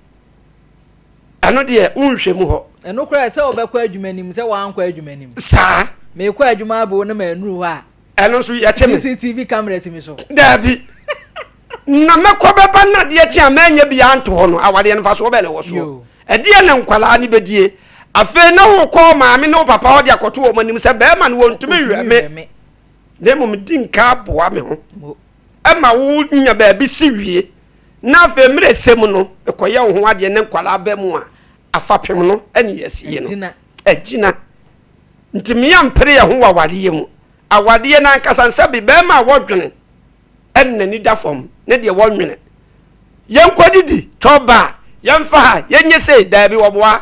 Speaker 4: Ɛno deɛ wonhwɛ mu hɔ.
Speaker 2: Ɛno koraa sɛ wobɛkɔ adwuma nim sɛ woankɔ adwuma nim.
Speaker 4: Saa.
Speaker 2: Mekɔ adwuma abo no ma anuru hɔ a.
Speaker 4: Ɛno nso yɛkye me.
Speaker 2: CCTV camera si me so.
Speaker 4: Daabi. Na mɛkɔ bɛba na adeɛ kye a mɛnyɛ bi anto hɔ no, awadeɛ no mfasoɔ bɛn na ɛwɔ soɔ? Ɛdeɛ na nkwadaa no bɛdie? Afei na wokɔ maame ne wo papa hɔ de akɔto wɔn anim sɛ bɛrima no wɔntumi nhwɛ me, na mmom di nka aboa me ho ɛma wonya baabi si wie, na afei mmerɛ sɛ mu no mekɔyɛ wo ho adeɛ ne nkwadaa ba mu a afapem no ɛne yɛsie no agyina. Nti mmea mpere yɛ ho wɔ awadeɛ mu. Awadeɛ no ankasa nsɛ bi bɛrima a wɔdwene ɛna n'ani da fam ne deɛ wɔnwene. Yɛnkɔdidi chop bar, yɛmfa ha, yɛnyɛ sei, daabi wɔboa.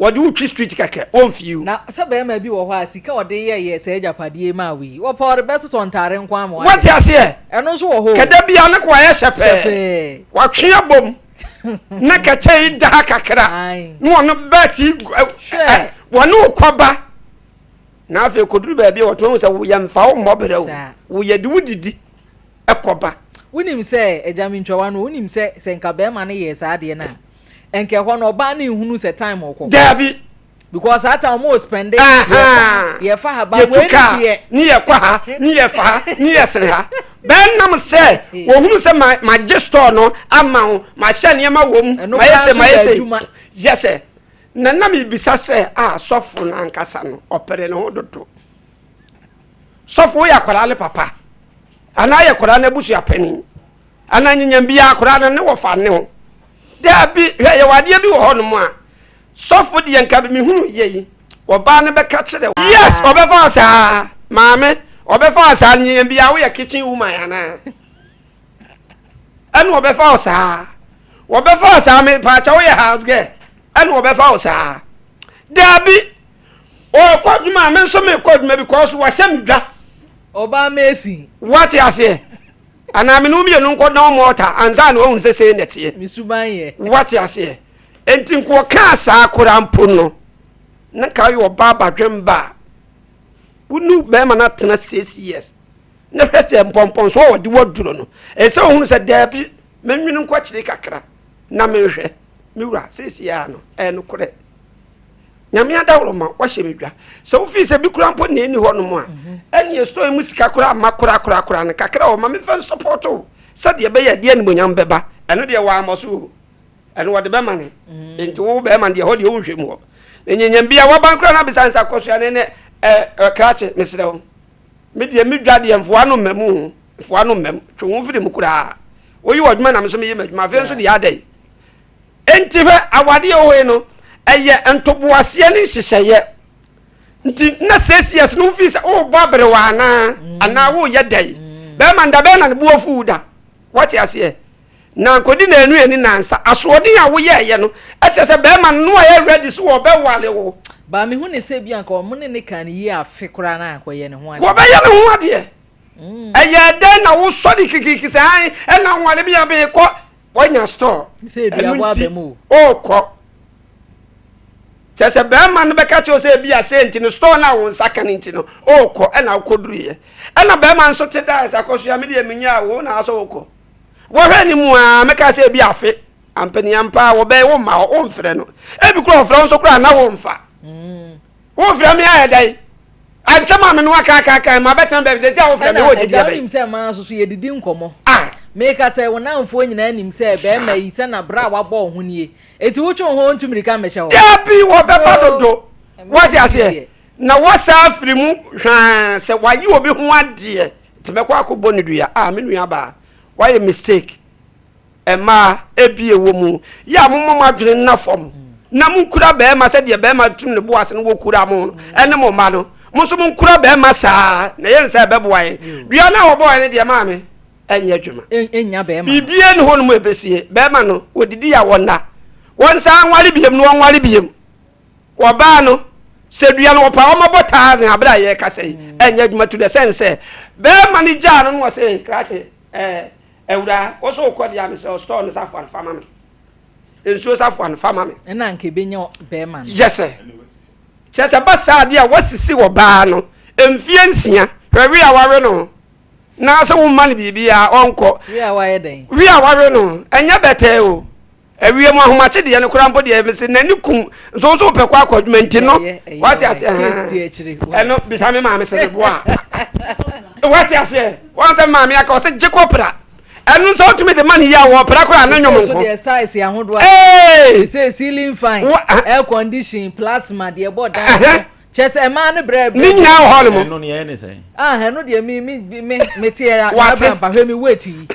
Speaker 4: Wɔde wo twi street kɛkɛ, wɔmfii wo.
Speaker 2: Na sɛ barima bi wɔ hɔ a sika a ɔde yɛyɛ saa agyapadeɛ yi maa wo yi, wɔpɛ ɔde bɛtotɔ ntaare nko ara ma woayɛ.
Speaker 4: Woate aseɛ?
Speaker 2: Ɛno nso wɔ hɔ o.
Speaker 4: Kɛ da biara ne ko ayɛ hyɛpɛɛ.
Speaker 2: Hyɛpɛɛ.
Speaker 4: Watwe abom na kɛkyɛ yi da ha kakra na ɔno bɛt yi
Speaker 2: Hwɛ.
Speaker 4: wɔne wo kɔba. Na afei kɔduru baabi a wɔtumi hu sɛ woyɛ mfa wo mmɔ berɛ o, woyɛ de wo didi kɔba.
Speaker 2: Wonim sɛ, agya mentwa w'ano, wonim sɛ sɛ nka bɛrima no yɛɛ saa adeɛ no a, nka ɛhɔ no ɔbaa no nhunu sɛ time ɔkɔ.
Speaker 4: Daabi.
Speaker 2: Because saa time ɔmo spɛnde, yɛfa ha, yɛfa ha, ba wei ne deɛ.
Speaker 4: Ne yɛkɔ ha, ne yɛfa ha, ne yɛsene ha. Bɛnam sɛ wɔhunu sɛ ma magye store no ama wo, mahyɛ nneɛma wɔ mu, mayɛ sɛ mayɛ sɛ. Yɛ sɛ Na na mebisa sɛ, Ah, sɔfo no ankasa no, ɔpere ne ho dodo. Sɔfo, woyɛ akwadaa no papa? Anaa yɛ akwadaa no abusua panin? Anaa nyinyam biara akwadaa no ne wɔfa ne ho? Daabi, hwɛ, yɛwɔ adeɛ bi wɔ hɔnom a, sɔfo deɛ nka mehunu yɛ yi, ɔbaa no bɛka kyerɛ wo. Yes, ɔbɛfa wo saa, maame, ɔbɛfa wo saa, nyinyam biara woyɛ kitchen woman anaa? Ɛna ɔbɛfa wo saa. Wɔbɛfa wo saa, mepaakyɛ woyɛ house girl. Ɛna wɔbɛfa wo saa. Daabi. Ɔrekɔ adwuma a, me nso mekɔ adwuma because wahyɛ me dwa.
Speaker 2: Ɔbaa Mason.
Speaker 4: Wate aseɛ? Anaa me ne wo mmienu nkɔ dan mɔɔta ansa na wahu sɛ sei na ɛteɛ.
Speaker 2: Me suban yɛ.
Speaker 4: Wate aseɛ? Enti nka ɔkaa saa koraa mpo no, na nka woyɛ ɔbaa badwemba a, wo ne bɛrima no atena 6 years na hwɛ sɛ mpɔmpɔnso a ɔde waduro no, ɛsɛ sɛ ohunu sɛ daabi, menwene nkɔ akyire kakra na menhwɛ. Me wura, seesei ara no, ɛyɛ nokorɛ. Nyame adaworo ma wahyɛ me dwa. Sɛ wofii sɛ bi koraa mpo na ɛni hɔ nom a, ɛneɛ store yi mu sika koraa mma korakorakora no, kakra wɔ ma memfa nsɔpɔto wo sɛdeɛ ɛbɛyɛ ɛde animuonyam bɛba. Ɛno deɛ wammɔ so o, ɛno wɔde bɛma ne. Enti wo bɛrima no deɛ ɛhɔ deɛ wonhwɛ mu hɔ. Na nyanyam bia waban koraa na abisa nsa kɔsoa ne ne ɛ krakye mesrɛ wo. Me deɛ me dwa deɛ mfoa no mma mu o, mfoa no mma mu, twe wo ho firi mu koraa. Woyi w'adwuma na me nso meyi m'adwuma, afei nso deɛ adɛn? Enti hwɛ, awadeɛ wɔ hɔ yi no, ɛyɛ ntoboaseɛ ne nhyehyɛeɛ. Nti na 6 years no wofii sɛ worebɔ aberewa anaa anaa woreyɛ dɛn? Bɛrima no da bɛn na ne bo afu wo da? Woate aseɛ? Na nkɔdi naanu ani nansa. Asoɔden a woyɛeɛ no, ɛkyerɛ sɛ bɛrima no na wayɛ ready sɛ ɔbɛware wo.
Speaker 2: Ba mehu ne sɛ bi anka ɔmo ne ne kan yie afe koraa na anka ɔyɛ ne ho adeɛ.
Speaker 4: Wɔbɛyɛ ne ho adeɛ. Ɛyɛ dɛn na wosɔre kikiriki sɛ ae ɛna nware me a meekɔ wanya store ɛno nti ɔrekɔ kyɛ sɛ bɛrima no bɛka kyerɛ sɛ ebi ase nti no store no a wo nsa ka no nti no ɔrekɔ ɛna wokɔduruiɛ ɛna bɛrima nso te daa sɛ akɔsoa me deɛ menya wo na asɛ wokɔ wɔhwɛ ne mu a mɛka sɛ ebi afe ampaniampa wɔbɛn wo mma hɔ womfrɛ no ebi kora ɔfrɛ wo nso koraa na womfa womfrɛ me ayɛ dɛn ansɛm a me no akaakaaka ma bɛtena baabi sɛ sɛ wofrɛ me wɔ gyidi
Speaker 2: ɛna wonim sɛ mmaa nso so yɛdidi nkɔmmɔ.
Speaker 4: Ah.
Speaker 2: Meka sɛ wo namfoɔ nyinaa nim sɛ bɛrima yi sɛ na berɛ a wabɔ wo ho nie, enti wotwe wo ho ntu mmirika mmɛhyɛ hɔ.
Speaker 4: Dabi, wɔbɛba dodo. Wate aseɛ? Na wɔsaa afiri mu hwaa sɛ waye obi ho adeɛ nti mɛkɔ akɔbɔ no dua. Ah, me nua baa, wayɛ mistake. Mmaa, ebi ɛwɔ mu yɛ a momma mo adwene nna fam na monkura bɛrima sɛdeɛ bɛrima tum ne bo ase no wɔkura mo no ɛne mo mma no. Mo nso monkura bɛrima saa na ɛyɛ ne sɛ ɛbɛboa yɛn. Dua no a wɔbɔɔ no deɛ maame ɛnyɛ adwuma.
Speaker 2: Ɛnnya bɛrima no.
Speaker 4: Biribiara ni hɔ nom ɛbɛsie. Bɛrima no, wɔdidi a wɔnna. Wɔnsan nware biam na wɔnware biam. Wɔbaa no, sɛ dua no wɔpa wɔmabɔ thousand abere a yɛrekasa yi, ɛnyɛ adwuma to the sense sɛ bɛrima no gyaa no no wɔ sɛ krakye ɛɛ Awuraa, wo so wokɔ deɛ a mesrɛ wo store no safoa no fa ma me. Nsuo safoa no fa ma me.
Speaker 2: Ɛna anka ɛbɛnya bɛrima no.
Speaker 4: Yɛ sɛ. Kyerɛ sɛ ba saa adeɛ a wasisi wɔ baa no mfie 6 hwɛ we a wawe no na sɛ womma no biribi a ɔnkɔ.
Speaker 2: We a wayɛ dɛn?
Speaker 4: We a wawe no ɛnyɛ bɛtɛɛ o. Awie mu ahomakye deɛ no koraa mpo deɛ mese n'ani kum nso nso wopɛ kɔ akɔ adwuma nti no wate aseɛ ɛno bisa me maame sɛ meboa a wate aseɛ wɔn sɛ maame aka ɔsɛ gye kɔ pra ɛno nso wotumi de ma ne yie a wɔpra koraa ne nwom nko
Speaker 2: deɛ styles ahodoɔ a sɛ ceiling fan air condition plasma deɛ bɔ dan kyɛ sɛ ɛmaa no brɛ brɛ
Speaker 4: ne nyinaa wɔ hɔ nom
Speaker 1: ɛno ne yɛyɛ ne sɛn
Speaker 2: ah ɛno deɛ mi mi mi mi te yɛ abira mpa hwɛ mi weight yi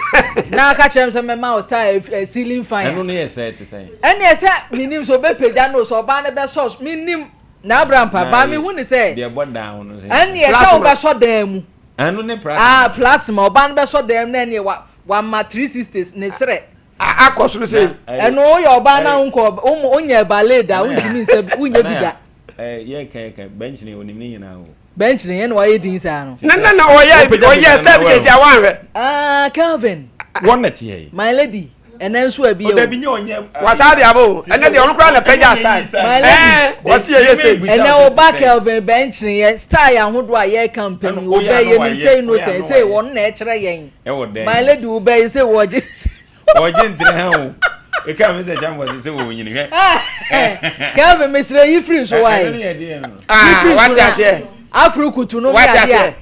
Speaker 2: na aka kyerɛ mi sɛ mɛma o style ɛ ceiling fan
Speaker 1: ɛno ne yɛ sɛ te sɛn
Speaker 2: ɛne ɛsɛ mi nim sɛ ɔbɛ pagya no sɛ ɔbaa no bɛ sɔ mi nim na abira mpa ba mi hu ne sɛ
Speaker 1: deɛ bɔ dan ho no sɛ
Speaker 2: ɛne ɛsɛ ɔbɛ sɔ dan mu
Speaker 1: ɛno ne plasma
Speaker 2: ah plasma ɔbaa no bɛ sɔ dan mu na ɛne wa wa ma 360 ne serɛ
Speaker 4: akɔ soro sɛ
Speaker 2: ɛno woyɛ ɔbaa na wonkɔ wonyɛ ballet da wontumi nsɛ wonyɛ bi da
Speaker 1: yɛ kan kan bɛnkyene onim ne nyinaa o.
Speaker 2: Bɛnkyene yɛn na wayɛ din saa no.
Speaker 4: Na na na ɔyɛ ɔyɛ sɛ bi sɛ wanhwɛ.
Speaker 2: Ah Kelvin.
Speaker 1: Wɔn na teɛ yi.
Speaker 2: My lady ɛnɛ nso ɛbi o.
Speaker 1: Ɔdabi nye ɔnyɛ.
Speaker 4: Wasa de abo ɛnɛ deɛ ɔno koraa na pɛgya style.
Speaker 2: My lady.
Speaker 4: Wɔsi yɛ yɛ sɛ.
Speaker 2: Ɛnɛ ɔba Kelvin bɛnkyene yɛ style ahodoɔ a yɛreka mpɛn yi ɔbɛ yɛ nim sɛ innocent sɛ wɔn na ɛkyerɛ yɛn. My lady ɔbɛ yi sɛ wɔgye.
Speaker 1: Ɔgye ntere ha o. Eka mi sɛ kyɛn bɔ sɛ wɔ nyini hwɛ.
Speaker 2: Kelvin mesrɛ yi firi so wae.
Speaker 1: Ɛno yɛ deɛ no.
Speaker 4: Ah, wate aseɛ.
Speaker 2: Afro kutu no
Speaker 4: wate aseɛ.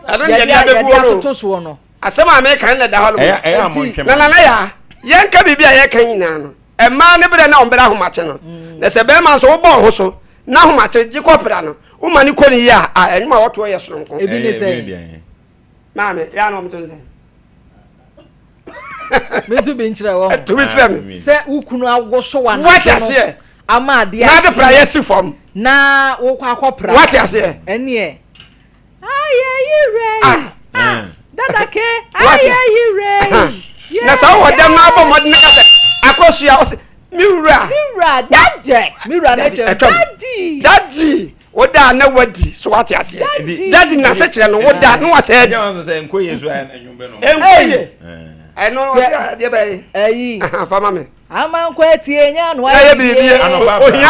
Speaker 4: Ɛno ne yɛde abɛguo
Speaker 2: no. Atoto soɔ no.
Speaker 4: Asɛm a meka no da hɔ no.
Speaker 1: Ɛyɛ a montwɛm.
Speaker 4: Na nana ya yɛnka biribi a yɛka nyinaa no. Mmaa ne berɛ na ɔmbrɛ ahomakye no. Na sɛ bɛrima nso wobɔ ho so na ahomakye gye kɔpra no woma ne kɔ ne yie a ɛnwom a wɔtoɔ yɛ soronko.
Speaker 2: Ebi ne sɛ.
Speaker 4: Maame, yɛ a na ɔmto nsɛn.
Speaker 2: Mentu bi nkyerɛ wɔ ho.
Speaker 4: Tumi kyerɛ me.
Speaker 2: Sɛ wo kunu awoso wa
Speaker 4: na Wate aseɛ.
Speaker 2: Ama adeɛ
Speaker 4: Na ade pra yɛ si fam.
Speaker 2: Na wokɔ akɔ pra.
Speaker 4: Wate aseɛ.
Speaker 2: Ɛneɛ. Ayɛ yi rɛ. Ah. ah. Dada ke. Ayɛ yi rɛ.
Speaker 4: Na sɛ wowɔ dɛm na abɔ mmɔden na sɛ akɔsua ɔsɛ me wura.
Speaker 2: Me wura dada. Me wura na twɛm. Daddy.
Speaker 4: Daddy. Woda a na wadi so wate aseɛ.
Speaker 2: Daddy.
Speaker 4: Daddy na ase kyerɛ no woda na wasɛ adi.
Speaker 1: Ɛnyɛ wɔn sɛ nkɔ yie so ayɛ na nnwom bɛ no.
Speaker 4: Ɛnkɔ yie. Ɛno ɔsɛ adeɛ bɛyɛ.
Speaker 2: Ɛyi.
Speaker 4: Fa ma me.
Speaker 2: Amankwa atie nya ano
Speaker 4: ayɛ biribi. Ohia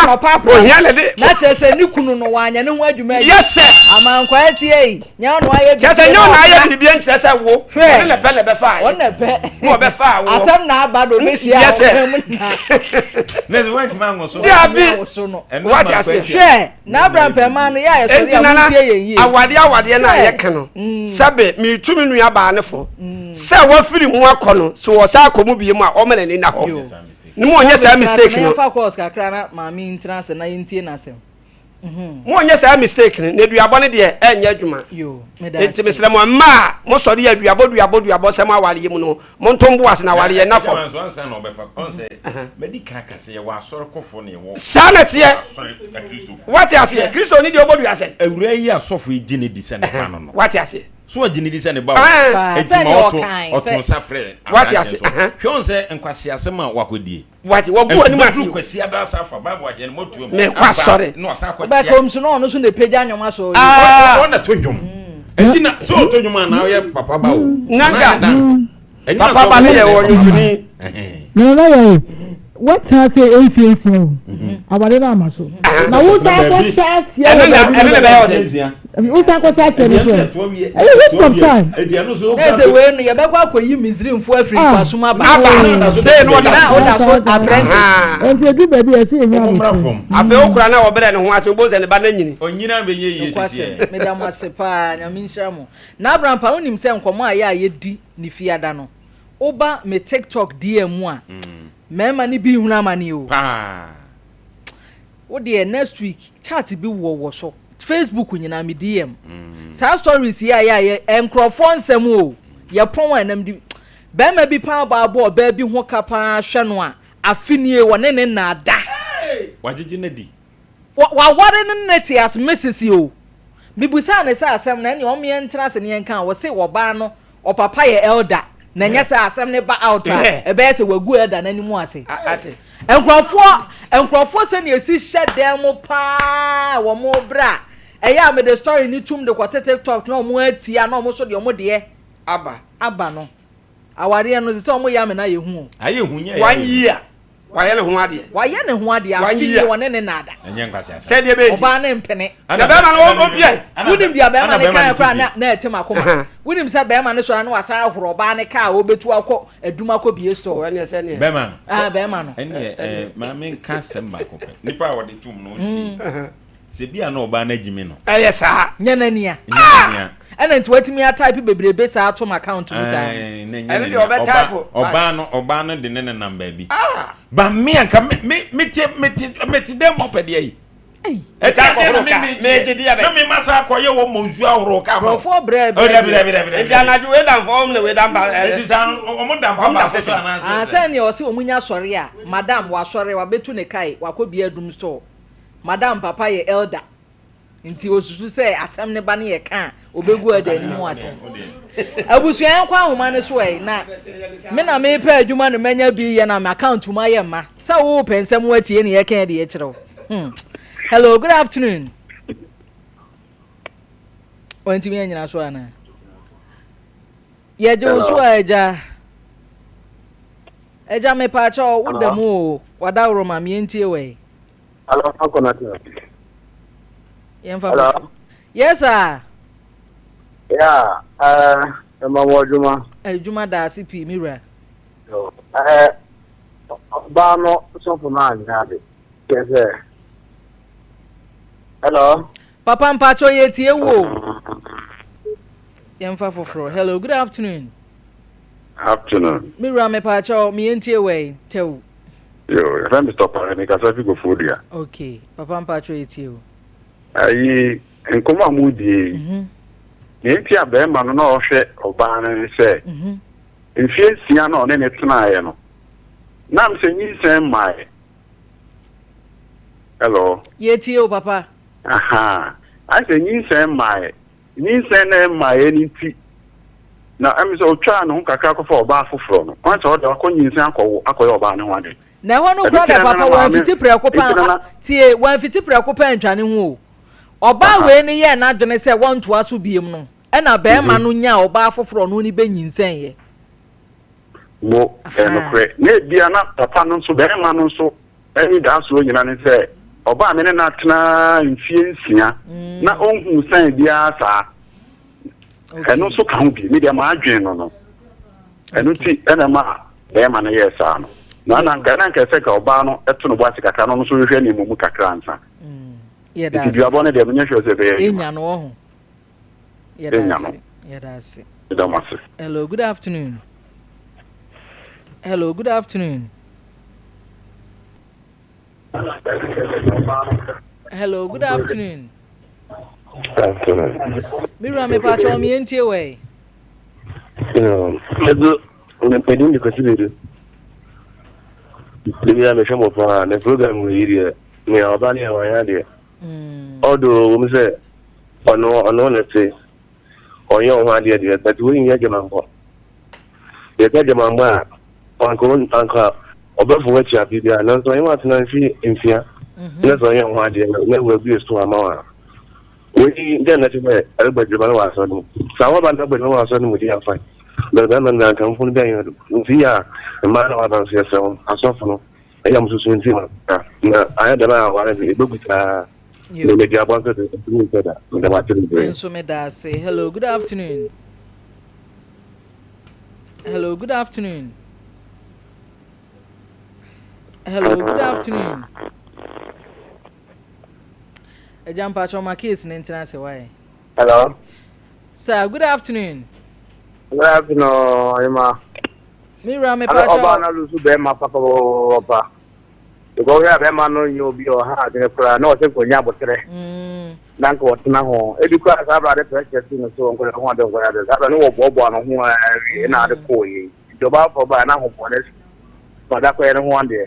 Speaker 4: ohia na de.
Speaker 2: Na kyerɛ sɛ ne kunu no wanya ne ho adwuma yi.
Speaker 4: Yes sir.
Speaker 2: Amankwa atie nya ano ayɛ biribi.
Speaker 4: Kyerɛ sɛ nya ano ayɛ biribi nkyerɛ sɛ wo.
Speaker 2: Hwɛ.
Speaker 4: Ɔne na pɛ na ɛbɛfa ayɛ.
Speaker 2: Ɔne na pɛ.
Speaker 4: Na ɔbɛfa wo.
Speaker 2: Asɛm na aba do bɛhyia.
Speaker 4: Yes sir.
Speaker 1: Na sɛ wɔntumi anwo so.
Speaker 4: Dabi. Wate aseɛ.
Speaker 2: Hwɛ na abrampɛma no yɛ a yɛsɔre a montie yɛn yie.
Speaker 4: Awadeɛ awadeɛ no a yɛka no sɛbe metu me nua baa ne fo sɛ wafiri mu akɔ no sɛ wɔsa akɔ mu bie mu a ɔma n'ani nna hɔ ne mu ɔnyɛ saa mistake no.
Speaker 2: Yɛmfa calls kakra na maame ntena ase na yɛntie n'asɛm.
Speaker 4: Mo ɔnyɛ saa mistake no na aduabɔ no deɛ ɛnyɛ adwuma. Nti mesrɛ mo mma a mosɔre yɛ aduabɔ duabɔ duabɔ sɛ mo awareɛ mu no monto mbo ase na awareɛ nna fam. Saa na teɛ. Wate aseɛ? Kristo ni deɛ ɔbɔ dua sɛ.
Speaker 1: Awura yi asɔfo yi gye ne di sɛ ne ba no no.
Speaker 4: Wate aseɛ?
Speaker 1: So ɔgye ne di sɛ ne ba o. Eti ma ɔto ɔto nsa frɛ
Speaker 4: Wate aseɛ?
Speaker 1: Hwɛ wɔn sɛ nkwasi asɛm a wakɔdie.
Speaker 4: Wate wɔgu wɔn anim ase.
Speaker 1: Ɛduru kwasi adasa afa Bible ahyɛ no mɔtuo mu.
Speaker 4: Mekɔ asɔre.
Speaker 1: Na ɔsan akɔ
Speaker 2: tia. Ɔbɛkɔ nso na ɔno nso na epagya nnwom asɔre.
Speaker 1: Ɔno na to nnwom. Eti na sɛ ɔto nnwom a na ɔyɛ papa ba o.
Speaker 4: Nanka papa ba no yɛ ɔnwontoni.
Speaker 3: Na na yɛ watena ase mfie nsia o aware no ama so na wosan kɔhyɛ aseɛ
Speaker 4: wɔ baabi ɛno na ɛbɛyɛ ɔde
Speaker 3: wosan kɔhyɛ aseɛ no so ɛyɛ waste of time.
Speaker 2: Na ɛsɛ wei no yɛbɛkɔ akɔyi Misraimfoɔ afiri nkoasom aba
Speaker 4: aba sei no ɔda
Speaker 2: na ɔda so apprentice.
Speaker 3: Nti edu baabi a ɛsɛ yɛnya abotire.
Speaker 4: Afei okura na ɔbrɛ ne ho ase obo sɛ ne ba no anyini.
Speaker 1: Onyina bɛnyɛ yie sisi ɛ.
Speaker 2: Meda mo ase paa Nyame nhyira mo. Na Abrampah wonim sɛ nkɔmmɔ a yɛ a yɛdi ne fiada no woba me tiktok DM mu a mmarima no bi hunu amane o.
Speaker 1: Paa.
Speaker 2: Wo deɛ next week chat bi wɔ wɔ so Facebook nyinaa me DM saa stories yi a yɛ a yɛ nkurɔfoɔ nsɛm o yɛ pɔn a ɛnam di barima bi paa bɔ abɔ ɔbaa bi ho ka paa hwɛ no a afe nie wɔne ne nna da.
Speaker 1: Wagyegye no adi.
Speaker 2: Waware no ne te as Mrs o. Mebusaa no sɛ asɛm no ɛneɛ ɔmo yɛntena ase ne yɛnka a ɔse ɔbaa no ɔpapa yɛ elder na ɛnyɛ sɛ asɛm no ba out a ɛbɛyɛ sɛ wagu elder no anim ase. Nkurɔfoɔ nkurɔfoɔ sɛnea ɛsi hyɛ dan mu paa wɔn berɛ a ɛyɛ a mede story no tum de kɔte tiktok na wɔn atia na wɔn nso deɛ wɔn deɛ
Speaker 4: aba
Speaker 2: aba no awareɛ no sɛ sɛ wɔn yɛ amena ayɛ hu o.
Speaker 1: Ayɛ hu nyɛ
Speaker 4: One year Wayɛ ne ho adeɛ.
Speaker 2: Wayɛ ne ho adeɛ afe nie ɔne ne nna ada.
Speaker 1: Ɛnyɛ nkwaseasɛm.
Speaker 4: Sɛ deɛ bɛyɛ nti.
Speaker 2: Ɔbaa no mpene.
Speaker 4: Na bɛrima no ɔmpiae.
Speaker 2: Wonim deɛ bɛrima no kaeɛ koraa na na ɛte m'akoma. Wonim sɛ bɛrima no sɔre na wasan ahoro ɔbaa no kaa a ɔbɛtu akɔ adum akɔ bie store.
Speaker 4: Ɛneɛ sɛ neɛ.
Speaker 1: Bɛrima no.
Speaker 2: Ah bɛrima no.
Speaker 1: Ɛneɛ ɛɛ maame nka asɛm baako pɛ. Nipa a ɔde tom no ɔntie. Sɛ bi a na ɔbaa no agyimi no.
Speaker 4: Ɛyɛ saa.
Speaker 2: Nyɛ n'ania.
Speaker 1: Nyɛ n'ania.
Speaker 2: Ɛna nti watumi atype bebrebe saa ato m'account mu saa.
Speaker 1: Ɛɛ na nyɛ
Speaker 4: Ɛno deɛ
Speaker 1: n'ania.
Speaker 4: ɔbɛ
Speaker 1: Ɔbaa
Speaker 4: type.
Speaker 1: ɔbaa no ɔbaa no de ne nenam baabi. Ba me anka me me me te me te me te dɛm ɔpɛ deɛ yi.
Speaker 2: Ei.
Speaker 1: Ɛsɛ
Speaker 4: Ɛsɛ
Speaker 1: adeɛ na
Speaker 4: akɔhoro
Speaker 1: me
Speaker 4: ka.
Speaker 1: me
Speaker 4: Megye
Speaker 1: teɛ.
Speaker 4: deɛ bɛ.
Speaker 1: Na me ma saa akɔyɛ wɔ mɔ nsuo ahorow ka ma.
Speaker 2: Nkurɔfoɔ brɛ
Speaker 1: Oh
Speaker 2: brɛ
Speaker 1: dabi
Speaker 2: deɛ.
Speaker 1: dabi dabi dabi.
Speaker 4: Nti anadwo wei da mfa wɔn na wei da mpa.
Speaker 1: Nti saa no ɔmo da mpa
Speaker 4: Ɔmo da
Speaker 1: baako so
Speaker 4: sese.
Speaker 1: anaasɛ
Speaker 2: Ah
Speaker 1: sɛ.
Speaker 2: sɛ nea ɔse ɔmo nya sɔre a madam wasɔre wabetu ne kae wakɔ bia adum store. Madam papa yɛ elder nti osusu sɛ asɛm ne ba no yɛ ka a obegu elder anim ase. Abusua yɛnkɔ ahoma no so ɛ na me na mepɛ adwuma no manya bi yɛ na m'account mu ayɛ mma sɛ wopɛ nsɛm watie ne yɛka de yɛkyerɛ wo. Hello, good afternoon. Wantumi anyina so anaa? Yɛgye wo so a agya. Agya mepaakyɛw wo da mu o wadaworo ma me yɛntie wɔ ɛ.
Speaker 5: Hello, Akonata.
Speaker 2: Yɛmfa
Speaker 5: Hello.
Speaker 2: foforɔ. Yes sir.
Speaker 5: Yeah, ɛma wɔ adwuma.
Speaker 2: Adwuma da ase pii me wura.
Speaker 5: Ɔbaa no sɔfo no anyɛ ade. Kyerɛ sɛ. Hello.
Speaker 2: Papa mpakyɛw yɛtie wo o. Yɛmfa foforɔ. Hello, good afternoon.
Speaker 6: Afternoon.
Speaker 2: Me wura mepaakyɛw me yɛntie wɔ ɛ tɛw.
Speaker 6: Yo, yɛfrɛ Mr. Pare, mekasa fi Koforidua.
Speaker 2: Okay, papa mpakyɛw yɛtie o.
Speaker 6: Ayi, nkɔmmɔ a modie yi, nea nti a bɛrima no na ɔhwɛ ɔbaa no ne sɛ, mfeɛ nsia na ɔne ne tenaeɛ no, nam sɛ nyinsɛn mmaeɛ. Hello.
Speaker 2: Yɛtie o papa.
Speaker 6: Aha, ayɛ sɛ nyinsɛn mmaeɛ. Nyinsɛn na ɛmmaeɛ no nti, na ɛm sɛ ɔtwaa ne ho kakra kɔfa ɔbaa foforɔ no, kwan sɛ ɔde akɔ nyinsɛn akɔwo akɔyɛ ɔbaa no ho ade.
Speaker 2: Na ɛhɔ no
Speaker 6: Ɛno
Speaker 2: kora
Speaker 6: nti
Speaker 2: da
Speaker 6: na
Speaker 2: papa
Speaker 6: nana maame
Speaker 2: wamfiti prɛko
Speaker 6: nti
Speaker 2: pɛ
Speaker 6: nana
Speaker 2: tie wamfiti prɛko pɛ antwa ne ho o. Ɔbaa wei no yɛɛ n'adwene sɛ wɔntoa so biem no, ɛna barima no nyaa ɔbaa foforɔ ɔno ne bɛnyinsɛneeɛ.
Speaker 6: Mo, ɛyɛ nokorɛ. Na ebia na papa no nso, barima no nso anidaasoɔ nyina ne sɛ, ɔbaa a me ne no atena mfie nsia na ɔnhuu sign biara saa. Ɛno nso ka ho bi. Me deɛ m'adwene no no. Ɛno nti ɛna ɛma barima no yɛɛ saa no. Na na anka na anka ɛsɛ ka ɔbaa no to ne bo ase kakra na ɔno nso hwehwɛ nneɛma mu kakra ansa.
Speaker 2: Yɛda
Speaker 6: Nti
Speaker 2: ase.
Speaker 6: duabɔ no deɛ menyɛ sure sɛ ɛbɛyɛ adwuma.
Speaker 2: Enya no wɔ ho. Yɛda
Speaker 6: Enya no.
Speaker 2: ase. Yɛda ase.
Speaker 6: Meda mo ase.
Speaker 2: Hello, good afternoon. Hello, good afternoon. Hello, good afternoon.
Speaker 7: Afternoon.
Speaker 2: Me wura me pa kyɛw me entie wɔ
Speaker 7: Edo medin de Kwasi Bedu. Ebi a mehwɛ mo paa na program wɔ yi deɛ nea ɔba ne ɛwɔ ya deɛ. Ɔdo wɔ mu sɛ ɔno ɔno na te ɔnyɛ ɔho adeɛ deɛ but wei nyɛ adwamammɔ. Yɛka adwamammɔ a anka anka ɔbɛfo akyi afe biara nanso ɔnyɛ watena mfe mfia na sɛ ɔnyɛ ɔho adeɛ na wabue so ama wa. Wei dɛn na kyerɛ sɛ ɛrebɔ adwuma no wɔ asɔre no mu. Saa wɔba no bɔ adwuma wɔ asɔre no mu di afa. Bɛrɛ bɛrima no anka mfo no bɛn yɛ do. Nti yɛ a mmaa na waba nso yɛsrɛ wɔn asɔfo no ɛyɛ mo soso nti ma na ayɛ dɛm a aware no ɛbɛgu saa.
Speaker 2: Yo.
Speaker 7: Mede abɔ nso de ɛtumi nsɛ da. Mede wate
Speaker 2: Me
Speaker 7: bebree.
Speaker 2: nso meda ase. Hello, good afternoon. Hello, good afternoon. Hello, good afternoon. Agya mpakyɛw ma case ne ntena ase wae.
Speaker 5: Hello.
Speaker 2: Sir, good afternoon.
Speaker 5: Good afternoon, Emma.
Speaker 2: Me wura me
Speaker 5: Alo ɔbaa
Speaker 2: pakyɛw.
Speaker 5: no lusu bɛrima papapapa. Because ɔhwɛ a bɛrima no nyɛ obi a ɔha adwene koraa na ɔsɛ nkonya aboterɛ na nka ɔtena ho. Ebi koraa saa abira de pressure si no so nkɔyɛ ho ade nkɔyɛ ade. Saa abira no wɔ boaboa no ho awie na ade kɔɔ yie. Nti ɔbaa fɔ baa na ahobɔ ne so. Ɔda kɔyɛ ne ho adeɛ.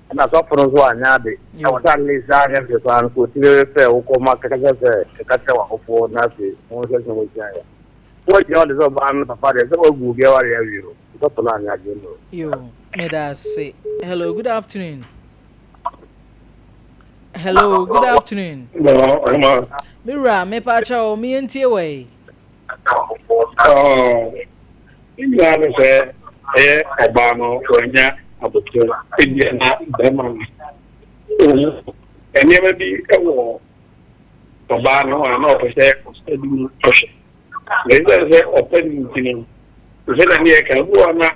Speaker 5: Ɛna sɔfo no nso anyɛ ade. Ɛwɔ sɛ at least saa anyɛ hwee koraa no kò tiri fɛ wokɔ ma kɛkɛ sɛ ɛka kyerɛ w'awofoɔ na afei wɔn sɛ sɛ wɔsua yɛ. Wɔgyina hɔ de sɛ ɔbaa no papa deɛ sɛ wagu obi aware awie o. Sɔfo no anyɛ adeɛ no.
Speaker 2: Yo, meda ase. Hello, good afternoon. Hello, good afternoon.
Speaker 8: Hello, Emma.
Speaker 2: Me wura me pakyɛw me entie wɔ yi.
Speaker 8: Ne nyinaa ne sɛ ɛyɛ ɔbaa no wanya abotire ebia na bɛrima no nneɛma bi wɔ ɔbaa no a na ɔpɛ sɛ ɔsɛ bi mu ɔhwɛ na ɛsiane sɛ ɔpɛ no nti no sɛ na ne yɛ ka bi wɔ na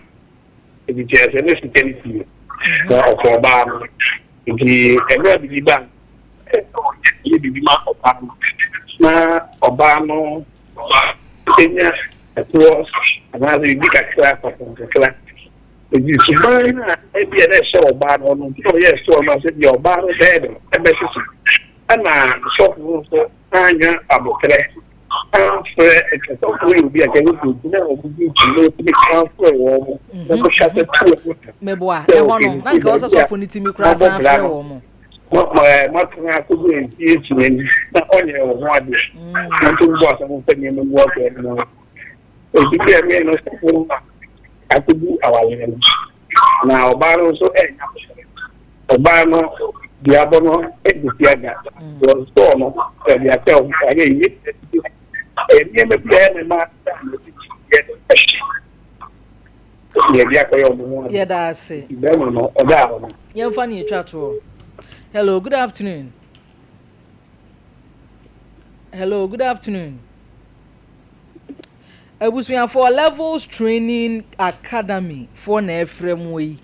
Speaker 8: ebi kyerɛ sɛ ne sika no pii na ɔpɛ ɔbaa no nti ɛberɛ a biribi ba yɛ biribi ma ɔbaa no na ɔbaa no enya ɛtoɔ anaasɛ biribi kakra kakra kakra nti suban a ebi a na ɛhyɛ ɔbaa no no nti na ɔyɛ ɛsoɔ no sɛ deɛ ɔbaa no bɛyɛ no ɛbɛsesa ɛna sɔfo nso anya abotire amfrɛ sɔfo yɛ obi a kyɛn sɛ ogyina wɔn bi nti na otumi kamfrɛ wɔn mo na mo hyɛ ase tu wɔn
Speaker 2: Meboa, ɛhɔ no, na nka ɔsɛ sɔfo no timi koraa san frɛ wɔn mo.
Speaker 8: Matena akɔdu mfie nsia ni na ɔnyɛ wɔ ho adeɛ na nto bɔ asɛm mfa nneɛma mu akɔ no ɛti bi ɛmɛ no sɔfo no akɔdu awareɛ no na ɔbaa no nso ɛnya ɔbaa no duabɔ no ɛde aga wɔsɔɔ no ɛde akyɛ ɔyɛ yie ɛyɛ nneɛma bi a ɛyɛ ma ɛhyɛ yɛde akɔyɛ ɔmo ho ade
Speaker 2: Yɛda ase.
Speaker 8: Bɛrima no ɔda hɔ no.
Speaker 2: Yɛmfa ne yɛtwa toɔ. Hello, good afternoon. Hello, good afternoon. Abusuafoɔ, Levels Training Academy foɔ na ɛfrɛ mu yi.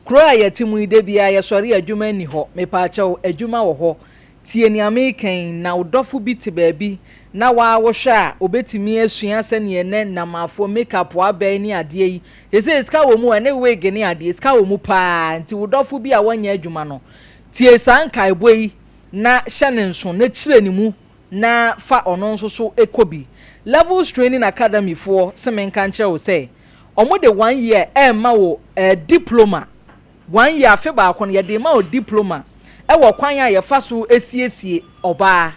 Speaker 2: Kuro a yɛte mu yi, de bia yɛsɔre adwuma ni hɔ. Mepaakyɛw, adwuma wɔ hɔ. Tie nea meka na wo dɔfo bi te baabi na waa wohwɛ a obetumi asua sɛneɛ nɛ namafoɔ makeup abɛn ne adeɛ yi. Sɛ sika wɔ mu, ɛne wig ne adeɛ, sika wɔ mu paa. Nti wo dɔfo bi a wɔnyɛ adwuma no, tie saa nkaebɔ yi na hyɛ ne nso na kyerɛ ne mu na fa ɔno nso so kɔ bi. Levels Training Academy foɔ sɛ menka nkyerɛ wo sɛ ɔmo de one year ɛɛma wo diploma. One year, afe baako no, yɛde ma wo diploma ɛwɔ kwan a yɛfa so esiesie ɔbaa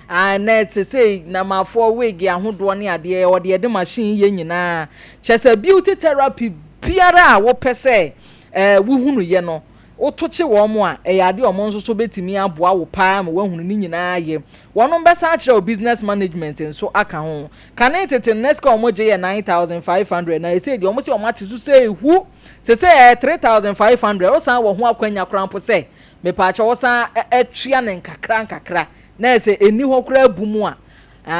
Speaker 2: na te sɛ namafoɔ wig ahodoɔ ne adeɛ ɔde yɛde machine yɛ nyinaa kyɛ sɛ beauty therapy biara a wɔpɛ sɛ wohunu yɛ no. Woto kye wɔn a, ɛyɛ adeɛ a wɔn nso so bɛtumi aboa wo paa ma woahunu ne nyinaa yɛ. Wɔnom bɛsan akyerɛ wo business management nso aka ho. Kane tete no na sika a wɔgye yɛ 9500 na ɛsei deɛ wɔn se wɔn ate so sɛ hu. Sesei ɛyɛ 3500. Wosan wɔ ho akwanya koraa mpo sɛ mepaakyɛw wosan tua no nkakra nkakra na ɛsɛ ɛnni hɔ koraa bu mu a,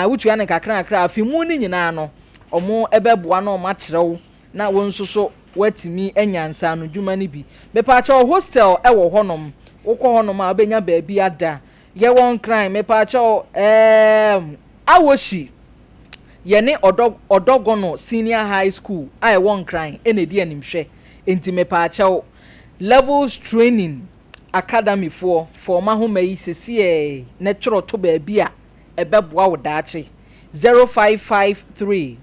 Speaker 2: wotua no nkakra nkakra afe mu no nyinaa no wɔn bɛboa na wɔn akyerɛ wo na wo nso so woatumi anya nsaano dwuma no bi. Mepaakyɛw hostel wɔ hɔnom, wokɔ hɔnom a wobɛnya baabi ada. Yɛwɔ Nkran, mepaakyɛw ɛɛm Awohyi, yɛne Ɔdɔ Ɔdɔgɔno Senior High School a ɛwɔ Nkran na ɛdi animhwɛ. Enti mepaakyɛw Levels Training Academy foɔ fa wɔn ahoma yi sesiɛɛ na twerɛ to baabi a ɛbɛboa wo daakye. 0553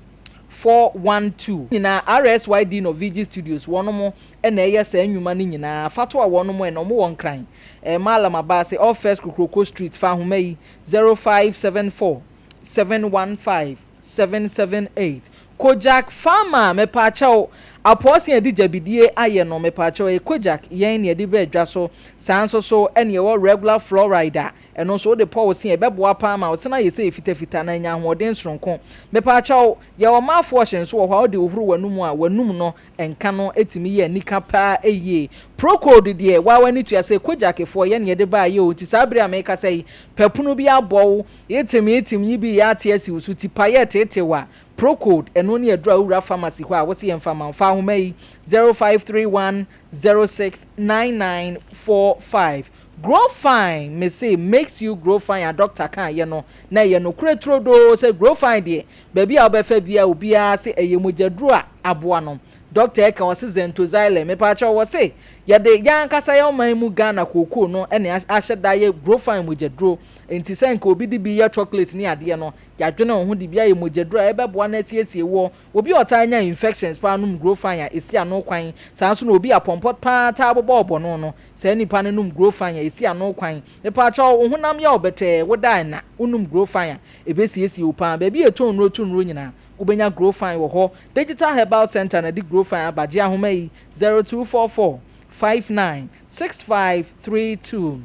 Speaker 2: 412 nyinaa RSYD Norvigi Studios wɔnom na ɛyɛ saa nnwuma no nyinaa fa to a wɔnom ɛna wɔn wɔ Nkran eh, Mallam Abaase off First Kokroko Street fa ahoma yi 0574 715 778 Kojak Pharma mepaakyɛw apɔɔse a yɛde gyabidie ayɛ no mepaakyɛw ɛyɛ Kojak yɛn na yɛde ba adwa so saa nso so ɛna yɛwɔ regular fluoride a Ɛno nso wode pɔ wo se a, ɛbɛboa paa ma wo se no ayɛ sɛ fitafita na anya ahoɔden soronko. Mepaakyɛw, yɛwɔ mouthwash nso wɔ hɔ a wode hohoro w'anum a, w'anum no nka no tumi yɛ anika paa yie. Procold deɛ, waa w'ani tua sɛ Kojak foɔ yɛ na yɛde baeɛ o, nti saa bere a merekasa yi, papono bi abɔ wo, yetem yetem yi bi reyɛ ate asi wo so, tipaeɛ reteetee wo a, Procold, ɛno ne aduro a wowura pharmacy hɔ a wose yɛmfa mma wo. Fa ahoma yi, 0531 06 9945. Grow fine mese makes you grow fine a doctor kaa yɛ no na ɛyɛ nokorɛ turodoo sɛ grow fine deɛ baabi a wobɛfa biaa obiaa se ɛyɛ mogyaduro a aboa no doctor ɛka ɔse xanthoxylene mepaakyɛw wɔse yɛde yɛn ankasa yɛn ɔman mu Ghana kookoo no na ahyɛ da yɛ grow fine mogyaduro nti sɛ nka obi de bi yɛ chocolate ne adeɛ no yɛadwene wo ho de bi ayɛ mogyaduro a ɛbɛboa no asiesie woɔ Obi a ɔtaa nya infections paa nom Grofan a esi ano kwan, saa nso na obi a pɔmpɔ paa taa bobɔ ɔbɔ no no, saa nipa no nom Grofan a esi ano kwan. Mepaakyɛw, wo honam yɛ wo bɛtɛɛ, woda a nna, wonom Grofan a, ebesiesie wo paa. Baabi a yɛtɔn nnuro to nnuro nyinaa, wobenya Grofan wɔ hɔ. Digital Herbal Centre na ɛde Grofan aba. Gye ahoma yi, 0244 59 6532.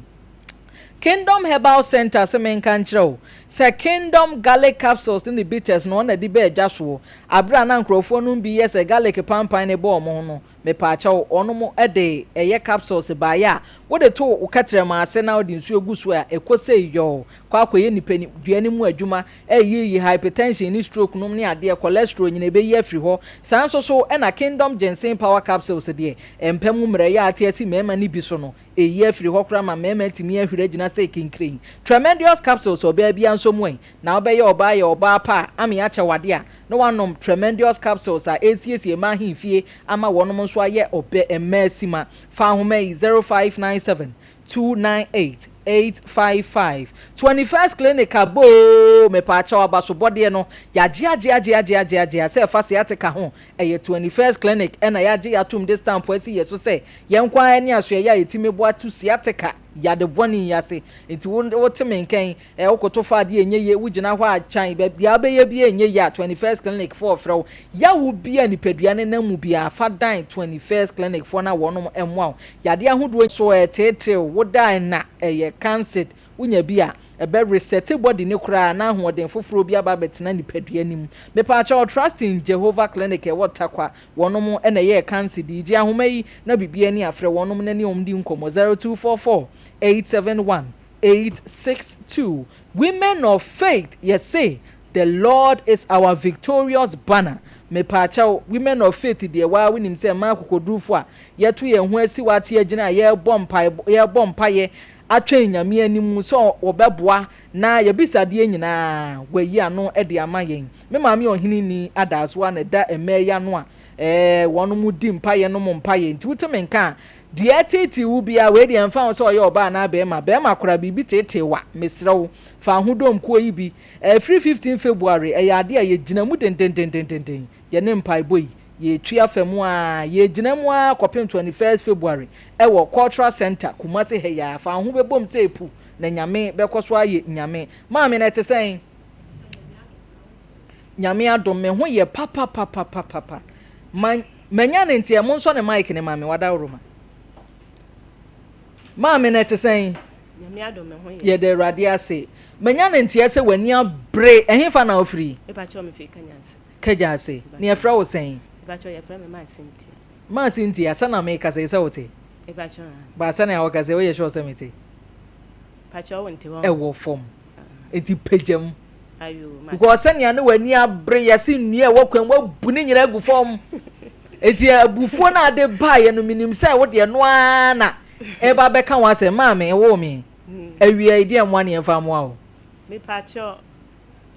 Speaker 2: Kingdom Herbal Centre se menka nkyerɛ wo sɛ Kingdom Garlic Capsules ne ne bitters no wɔn na de baa dwa soɔ. Aberɛ a na nkorɔfoɔ nom bi yɛ sɛ garlic pampan no bɔ wɔn ho no, mepaakyɛw, wɔnom de ɛyɛ capsules baeɛ a wode to wo kɛtrɛma ase na wode nsuo gu so a ɛkɔ sei yɔɔ kɔ akɔyɛ nipadua no mu adwuma, ɛreyiyi hypertension ne stroke nom ne adeɛ, cholesterol nyina ɛbɛyi afiri hɔ. Saa nso so na Kingdom Ginseng Power Capsules deɛ, ɛmpɛ mu mmerɛyɛ a ate asi mmarima no bi so no, Eyi afiri hɔ koraa ma mmarima atumi ahwiri agyina sɛ kinkrin. Tremendous capsules ɔbaa biara nso mu ɛ. Na wobɛyɛ ɔbaa yɛ ɔbaa pa a, ame akyɛ wo ade a, na woanom Tremendous capsules a ɛresiesie mmaa ahemfie ama wɔnom nso ayɛ ɔbɛ mmaa sima. Fa ahoma yi, 0597 298 855. 21st Clinic abɔ oo, mepaakyɛw abasobɔdeɛ no, yɛagye agye agye agye agye agye a sɛ ɛfa sciatica ho, ɛyɛ 21st Clinic ɛna yɛagye yɛatom de stamp asi yɛ so sɛ Yɛn nko ara ne asoɛeɛ a yɛtumi boa tu sciatica yade bɔne yi ase. Nti wo wote me nka yi, eh, wokoto fa adeɛ ɛnyɛ yie, wogyina hɔ a twan, bɛ, deɛ wobɛyɛ biara ɛnyɛ yie a, 21st Clinic foɔ frɛ wo. Yawo bi a nipadua no nam mu biara, fa dan 21st Clinic foɔ na wɔnom mmoa wo. Yadeɛ ahodoɔ so ɛreteetew wo da a ɛna ɛyɛ cancer, wonya bi a, ɛbɛ resɛte body no koraa na ahoɔden foforɔ bi aba abɛtena nipadua no mu. Mepaakyɛw Trust in Jehovah Clinic ɛwɔ Tarkwa Wɔnom na ɛyɛɛ kansi de gye ahoma yi na biribi ani afrɛ wɔnom na ne wɔn di nkɔmmɔ 0244 871 862 Women of faith yɛse the Lord is our victorious banner Mepaakyɛw women of faith deɛ waa wonim sɛ mmaa akokodurufoɔ a yɛto yɛn ho asi wɔ ate agyina a yɛrebɔ mpaebɔ yɛrebɔ mpaeɛ atwɛn Nyame anim sɛ ɔbɛboa Na y'abisadeɛ nyinaa, wayi ano de ama yɛn. Me maame ɔhene ni adaaso a na ɛda mmaa yi ano a ɛɛ wɔnom di mpaeɛ nom mpaeɛ. Nti wote me nka a, deɛ ɛteetee wo biara, wei deɛ ɛmfa ho sɛ ɔyɛ ɔbaa anaa barima, barima koraa biribi teetee wo a, mesrɛ wo, fa ahodɔm kuo yi bi. Ɛfiri 15 February, ɛyɛ adeɛ a yɛgyina mu dendendendenden, yɛne mpaebɔ yi, yɛretwi afa mu ara, yɛregyina mu ara kɔpem 21st February ɛwɔ Cultural Centre, Kumasi ha yi ara. Fa wo ho bɛbom sɛ epu. Na Nyame bɛkɔ so ayɛ Nyame. Maame no ɛte sɛn? Nyame adom me ho yɛ papapapapapa. Ma manya no nti ɛ monsɔ ne mic no ma me wadaworo ma. Maame no ɛte sɛn?
Speaker 9: Nyame adom me ho yɛ.
Speaker 2: Yɛda Awurade ase. Manya no nteɛ sɛ w'ani abere. Ɛhefa na wofiri?
Speaker 9: Mepakyɛw mefiri Kanyase.
Speaker 2: Kanyase. Na yɛfrɛ wo sɛn?
Speaker 9: Mepakyɛw yɛfrɛ me Maa Cynthia.
Speaker 2: Maa Cynthia, sɛ na mekasa yi sɛ wote?
Speaker 9: Mepakyɛw aane.
Speaker 2: But sɛnea wokasa yi woyɛ sure sɛ mete?
Speaker 9: Pakyɛw wonte hɔ?
Speaker 2: Ɛwɔ fam. Enti pagya mu.
Speaker 9: Ayoo, mate.
Speaker 2: Because sɛnea ne w'ani abere yɛse nnua a ɛwɔ kwan mu wabu ne nyinaa agu fam. Enti abufuo no a ade baeɛ no menim sɛ wo deɛ no ara na ɛreba abɛka wo asɛm. Maame, ɛwoo me. Awia yi deɛ mmoa ne yɛmfa mmoa wo.
Speaker 9: Mepakyɛw,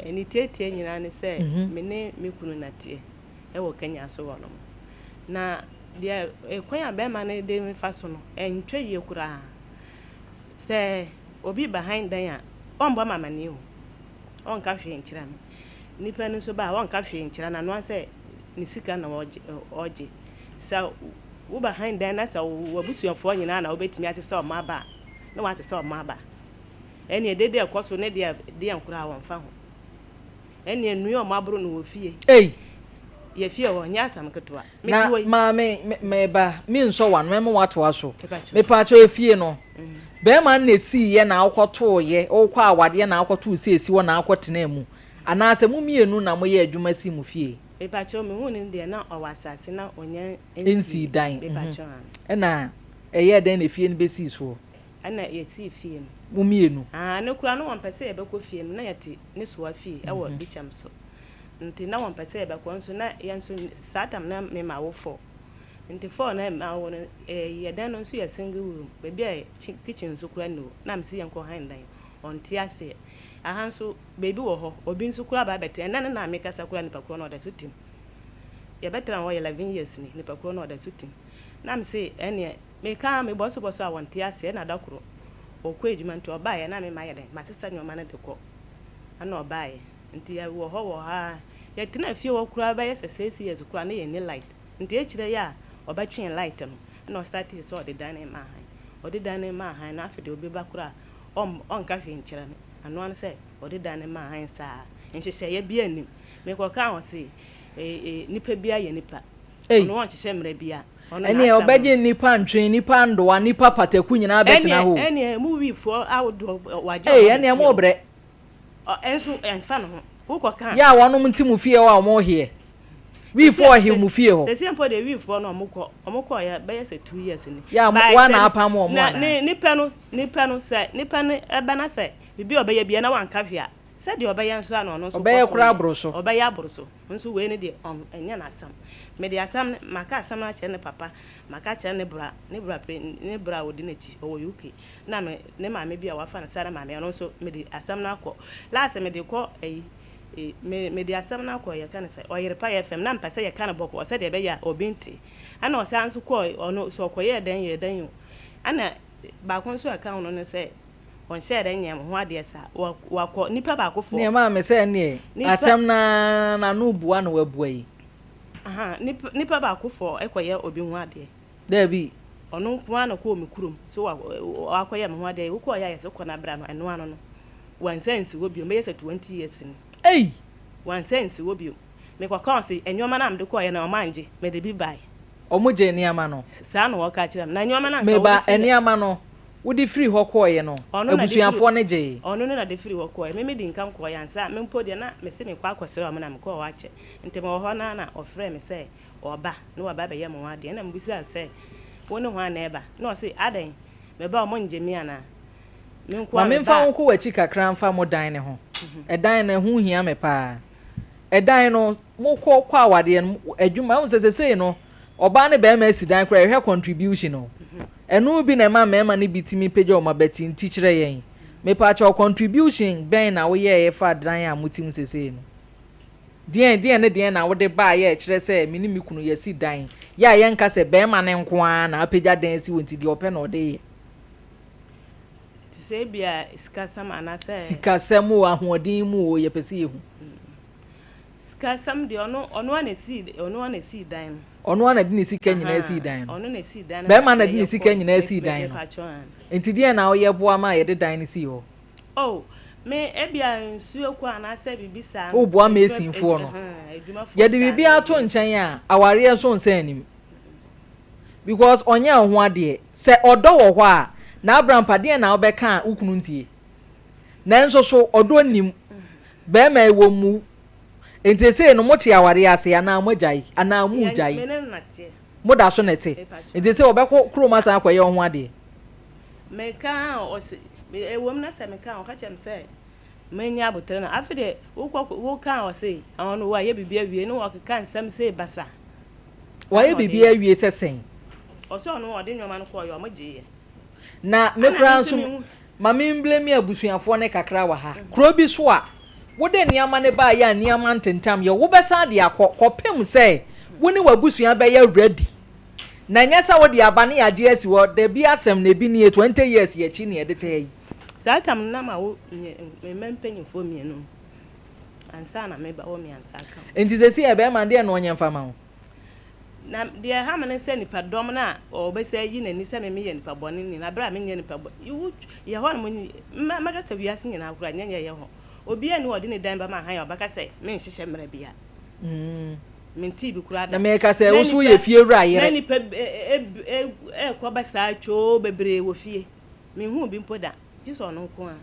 Speaker 9: ne tiatia nyinaa ne sɛ me ne me kunu na teɛ wɔ Kenya so hɔ nom. Na deɛ kwan a bɛrima no de me fa so no, ɛntwa yie koraa. Sɛ obi ba hann dan a, ɔmmbɔ me amanneɛ o, ɔnnka hwee nnkyerɛ me. Nyimpa no so ba a, ɔnnka hwee nnkyerɛ no, anoara sɛ ne sika na ɔgye. Sɛ woba hann dan na sɛ w'abusuafoɔ nyina na wobetumi asesa wɔn aba a, na wɔasesa wɔn aba. Ɛnneɛ dede a ɛkɔ so ne deɛ deɛn koraa wɔmmfa ho. Ɛnneɛ nnua a wɔaboro no wɔ fie.
Speaker 2: Ei!
Speaker 9: Yɛ fie hɔ, nyɛ asɛm ketewa. Mete
Speaker 2: Na
Speaker 9: hɔ yi.
Speaker 2: maame, me, meba, mensɔ w'ano, mɛma woatoa so.
Speaker 9: Mepakyɛw.
Speaker 2: Mepakyɛw, efie no, bɛrima no na esiiɛ na wokɔtooeɛ, wokɔ awadeɛ na wokɔtoo sɛ esi hɔ na wokɔtenaa mu, anaasɛ mo mmienu na moyɛɛ adwuma sii mo fie?
Speaker 9: Mepakyɛw, mehuu no deɛ na ɔwɔ asase na ɔnya
Speaker 2: Nsii
Speaker 9: nsii.
Speaker 2: dan, mhm.
Speaker 9: Mepakyɛw, aane.
Speaker 2: Ɛna ɛyɛɛ dɛn na efie no bɛsii soɔ?
Speaker 9: Ɛna yɛsii fie no.
Speaker 2: Mo mmienu?
Speaker 9: Aane, no koraa na wɔmpɛ sɛ yɛbɛkɔ fie no, na yɛte ne soa fie wɔ Bikyɛm so. Nti na wɔmpɛ sɛ yɛbɛkɔ nso na yɛn nso saa tam na me ma wo four. Nti four na ma wo no yɛ dan no nso yɛ single room baabi a kitchen nso koraa nni hɔ na mese yɛnkɔ han dan. Ɔnte aseɛ. Aha nso baabi wɔ hɔ obi nso koraa ba abɛtena ɛnnɛ no na mekasa koraa nipa korɔ no ɔda so tim. Yɛbɛtena hɔ 11 years ni nipa korɔ no ɔda so tim. Na mese ɛneɛ meka mebɔ so bɔ so a wɔnte aseɛ ɛna da koro ɔkɔ adwuma nti ɔbaeɛ na me mayɛ dɛn masesa nnoɔma no de kɔ ɛna ɔbaeɛ. Nti yɛwɔ hɔ wɔ hɔ ara. Yɛtenaa fie hɔ koraa bɛyɛ sɛ six years koraa na yɛnni light. Nti akyire yi a ɔbɛtwee light no ɛna ɔstartee sɛ ɔde dan no rema hann. Ɔde dan no maa hann no afei deɛ obi ba koraa a ɔnka hwee nkyerɛ no. Ɛno ara ne sɛ ɔde dan no maa hann saa. Nhyehyɛeɛ biara nnim. Mekɔkaa ɔse nipa biara yɛ nipa.
Speaker 2: Ei!
Speaker 9: Ɔno ɔnhyehyɛ mmara biara. Ɔno
Speaker 2: Ɛneɛ
Speaker 9: n'asɛm no.
Speaker 2: ɔbɛgye nnipa ntwe, nnipa ndoa, nnipa pataku nyinaa bɛtena
Speaker 9: Ɛneɛ
Speaker 2: hɔ o.
Speaker 9: ɛneɛ mo wifoɔ ahodoɔ wagye
Speaker 2: Ei
Speaker 9: wɔn abɛ
Speaker 2: ɛneɛ
Speaker 9: fie hɔ.
Speaker 2: mobrɛ.
Speaker 9: Ɔ nso ɛnfa ne ho. Wokɔ ka a.
Speaker 2: Yɛ a wɔnom nte mo fie hɔ a wɔn heɛ. Wiifoɔ ɔhew mo fie hɔ.
Speaker 9: Sesie mpo deɛ wiifoɔ no wɔn kɔ, wɔn kɔɔ yɛ bɛyɛ sɛ 2 years ni.
Speaker 2: Yɛ a mo,
Speaker 9: By
Speaker 2: woa
Speaker 9: sɛ
Speaker 2: na apam wɔn
Speaker 9: na
Speaker 2: anaa?
Speaker 9: ne nipa no, nipa no sɛ nipa no ɛba na sɛ biribi a ɔbɛyɛ biara na wanka hwee a, sɛdeɛ ɔbɛyɛ nso a na ɔno nso kɔ
Speaker 2: Ɔbɛyɛ
Speaker 9: so
Speaker 2: koraa
Speaker 9: yɛ.
Speaker 2: aboro so.
Speaker 9: Ɔbɛyɛ aboro so. Nso wei no deɛ ɔn, ɛnyɛ n'asɛm. Mede asɛm no, maka asɛm no akyerɛ ne papa, maka akyerɛ ne bra, ne bra pɛ, ne bra a ɔdi n'akyi, ɔwɔ UK. Na me ne maame bi a wafa no Sarah maame ɔno nso mede asɛm no akɔ last mede kɔ ayi me mede asɛm no akɔ yɛka no sɛ ɔyere pa yɛ fam na mpɛ sɛ yɛka no bɔkɔɔ sɛdeɛ ɛbɛyɛ a obi nte ɛna ɔsan nso kɔɔ ɔno sɛ ɔkɔyɛɛ dɛn yɛ dɛn o ɛna baako nso a ɛka ho no ne sɛ ɔnhyɛɛ dɛn nyɛ ho adeɛ saa wakɔ nipa baako fɔ
Speaker 2: Neɛ maame sɛ ɛneɛ
Speaker 9: nipa
Speaker 2: asɛm no ara n'ano bua na wabua yi.
Speaker 9: Aha nipa nipa baako fɔ ɛkɔyɛ obi ho adeɛ.
Speaker 2: Dabi.
Speaker 9: Ɔno nko ara na ɔkɔɔ me kurom so wakɔyɛ me ho adeɛ. Wokɔeɛ a yɛse kɔ na bra no, ɛno ano no, wansan ansi hɔ bio. Bɛyɛ sɛ 20 years ni.
Speaker 2: Ei!
Speaker 9: Wansan ansi hɔ bio. Mekɔkaa ɔse nneɛma no a mede kɔeɛ no wɔangye, mede bi baeɛ.
Speaker 2: Wɔgyee nneɛma no?
Speaker 9: Saa na wɔka kyerɛɛ me. Na nneɛma no a anka
Speaker 2: Meba,
Speaker 9: wode firi.
Speaker 2: nneɛma no, wode firii hɔ kɔeɛ no,
Speaker 9: Ɔno na de firi.
Speaker 2: abusuafoɔ no gyee?
Speaker 9: Ɔno no na de firi hɔ kɔeɛ. Me medi nkan kɔeɛ ansa. Me mpo deɛ na mese mekɔ akɔsrɛ wɔn na mekɔɔ hɔ akyɛ. Nti mewɔ hɔ no ara na ɔfrɛɛ me sɛ ɔreba na waba abɛyɛ me ho adeɛ. Ɛna mebisaa no sɛ, Wo ne hwan na ɛreba? Na ɔse, Adɛn, meba a wɔnngye me anaa? Me nko
Speaker 2: Ma
Speaker 9: ara
Speaker 2: memfa
Speaker 9: meba
Speaker 2: wo
Speaker 9: a.
Speaker 2: nkɔ w'akyi kakra mfa mo dan no ho. Ɛdan no, ɛho hia me paa. Ɛdan no, mokɔ kɔ awadeɛ no, adwuma, wohu sɛ sesei no, ɔbaa ne barima asi dan koraa, yɛhwɛ contribution o. Ɛno bi na ɛma mmarima no bi tumi pagya wɔn abati, nti kyerɛ yɛn. Mepaakyɛw, contribution bɛn na woyɛeɛ faa dan a mote mu sesei no? Deɛn, deɛn ne deɛn na wode baeɛ a ɛkyerɛ sɛ me ne me kunu yɛasi dan? Yɛ a yɛnka sɛ barima no nko ara na apagya dan asi hɔ nti deɛ ɔpɛ na ɔde yɛ.
Speaker 9: Te sɛ ebia sikasɛm anaasɛ.
Speaker 2: Sikasɛm o, ahoɔden mu o, yɛpɛ sɛ yɛhu.
Speaker 9: Sikasɛm deɛ ɔno, ɔno ara na ɛsii, ɔno ara na ɛsii dan no.
Speaker 2: Ɔno ara na de ne sika nyinaa sii dan no.
Speaker 9: Ɔno na ɛsii dan no.
Speaker 2: Barima na de ne sika nyinaa sii dan no. Nti deɛn na woyɛ boa maa yɛde dan no sii hɔ?
Speaker 9: Oh, me, ebia nsuo kɔ anaasɛ biribi saa no.
Speaker 2: Woboa masonfoɔ no. Yɛde biribiara to nkyɛn a, awareɛ nso nsa nnim. Because ɔnyɛɛ wo ho adeɛ. Sɛ ɔdɔ wɔ hɔ a, Na Abrampa, deɛn na wobɛka a wo kunu ntie? Nanso so ɔdɔ nnim? Barima yi, wɔmmu wo. Enti seesei no, mote awareɛ ase anaa moagyae anaa moregyae?
Speaker 9: Me ne no na teɛ.
Speaker 2: Moda so na ɛte?
Speaker 9: Mepa
Speaker 2: Enti seesei ɔbɛkɔ kurom asan akɔyɛ wo ho adeɛ?
Speaker 9: Meka a ɔse, ɛwom na sɛ meka a ɔka kyerɛ me sɛ menya aboterɛ na afei deɛ wokɔ woka a ɔse ɔno wayɛ biribi awie na ɔkeka nsɛm sei basa. Saa
Speaker 2: Wayɛ
Speaker 9: na ɔde
Speaker 2: biribi
Speaker 9: yɛ.
Speaker 2: awie sɛ sɛn?
Speaker 9: Ɔse ɔno ɔde nneɛma no kɔeɛ ɔmo gyeeɛ.
Speaker 2: Na me
Speaker 9: Ɛna me
Speaker 2: koraa
Speaker 9: nso
Speaker 2: nso,
Speaker 9: mehu.
Speaker 2: ma me mblame abusuafoɔ no kakra wɔ ha. Kuro bi so a, wode nneɛma no baeɛ a nneɛma ntentam yɛ, wobɛsan de akɔ kɔpem sɛ wo ne w'abusua bɛyɛ ready. Na ɛnyɛ sɛ wode aba ne yɛagye asi hɔ, dabi asɛm no ebi nie, 20 years yi akyi na yɛde te ha yi.
Speaker 9: Saa tam no na mawo me mma mpanyimfoɔ mmienu ansa na meba wɔ mmiɛnsa aka ho.
Speaker 2: Nti seesei ɛbɛrima no deɛn na ɔnyɛ mfa ma wo?
Speaker 9: Na deɛ ɛha me ne sɛ nipa dɔm no a ɔbɛsɛ ayi n'ani sɛ me meyɛ nipa bɔne ni na berɛ a menyɛ nipa bɔ wo yɛ hɔ nom mɛ mɛka sɛ wiase nyinaa koraa nyɛ nyɛ yɛ hɔ obiara ni hɔ ɔde ne dan bɛma han a ɔbɛka sɛ menhyehyɛ mmara bia mentee bi koraa
Speaker 2: Na
Speaker 9: da
Speaker 2: meka sɛ
Speaker 9: na
Speaker 2: wo so
Speaker 9: nipa
Speaker 2: woyɛ fie wura
Speaker 9: na
Speaker 2: yere.
Speaker 9: nipa ɛkɔ ba saa twoo bebree wɔ fie menhuu bi mpo da gye sɛ ɔno nko ara.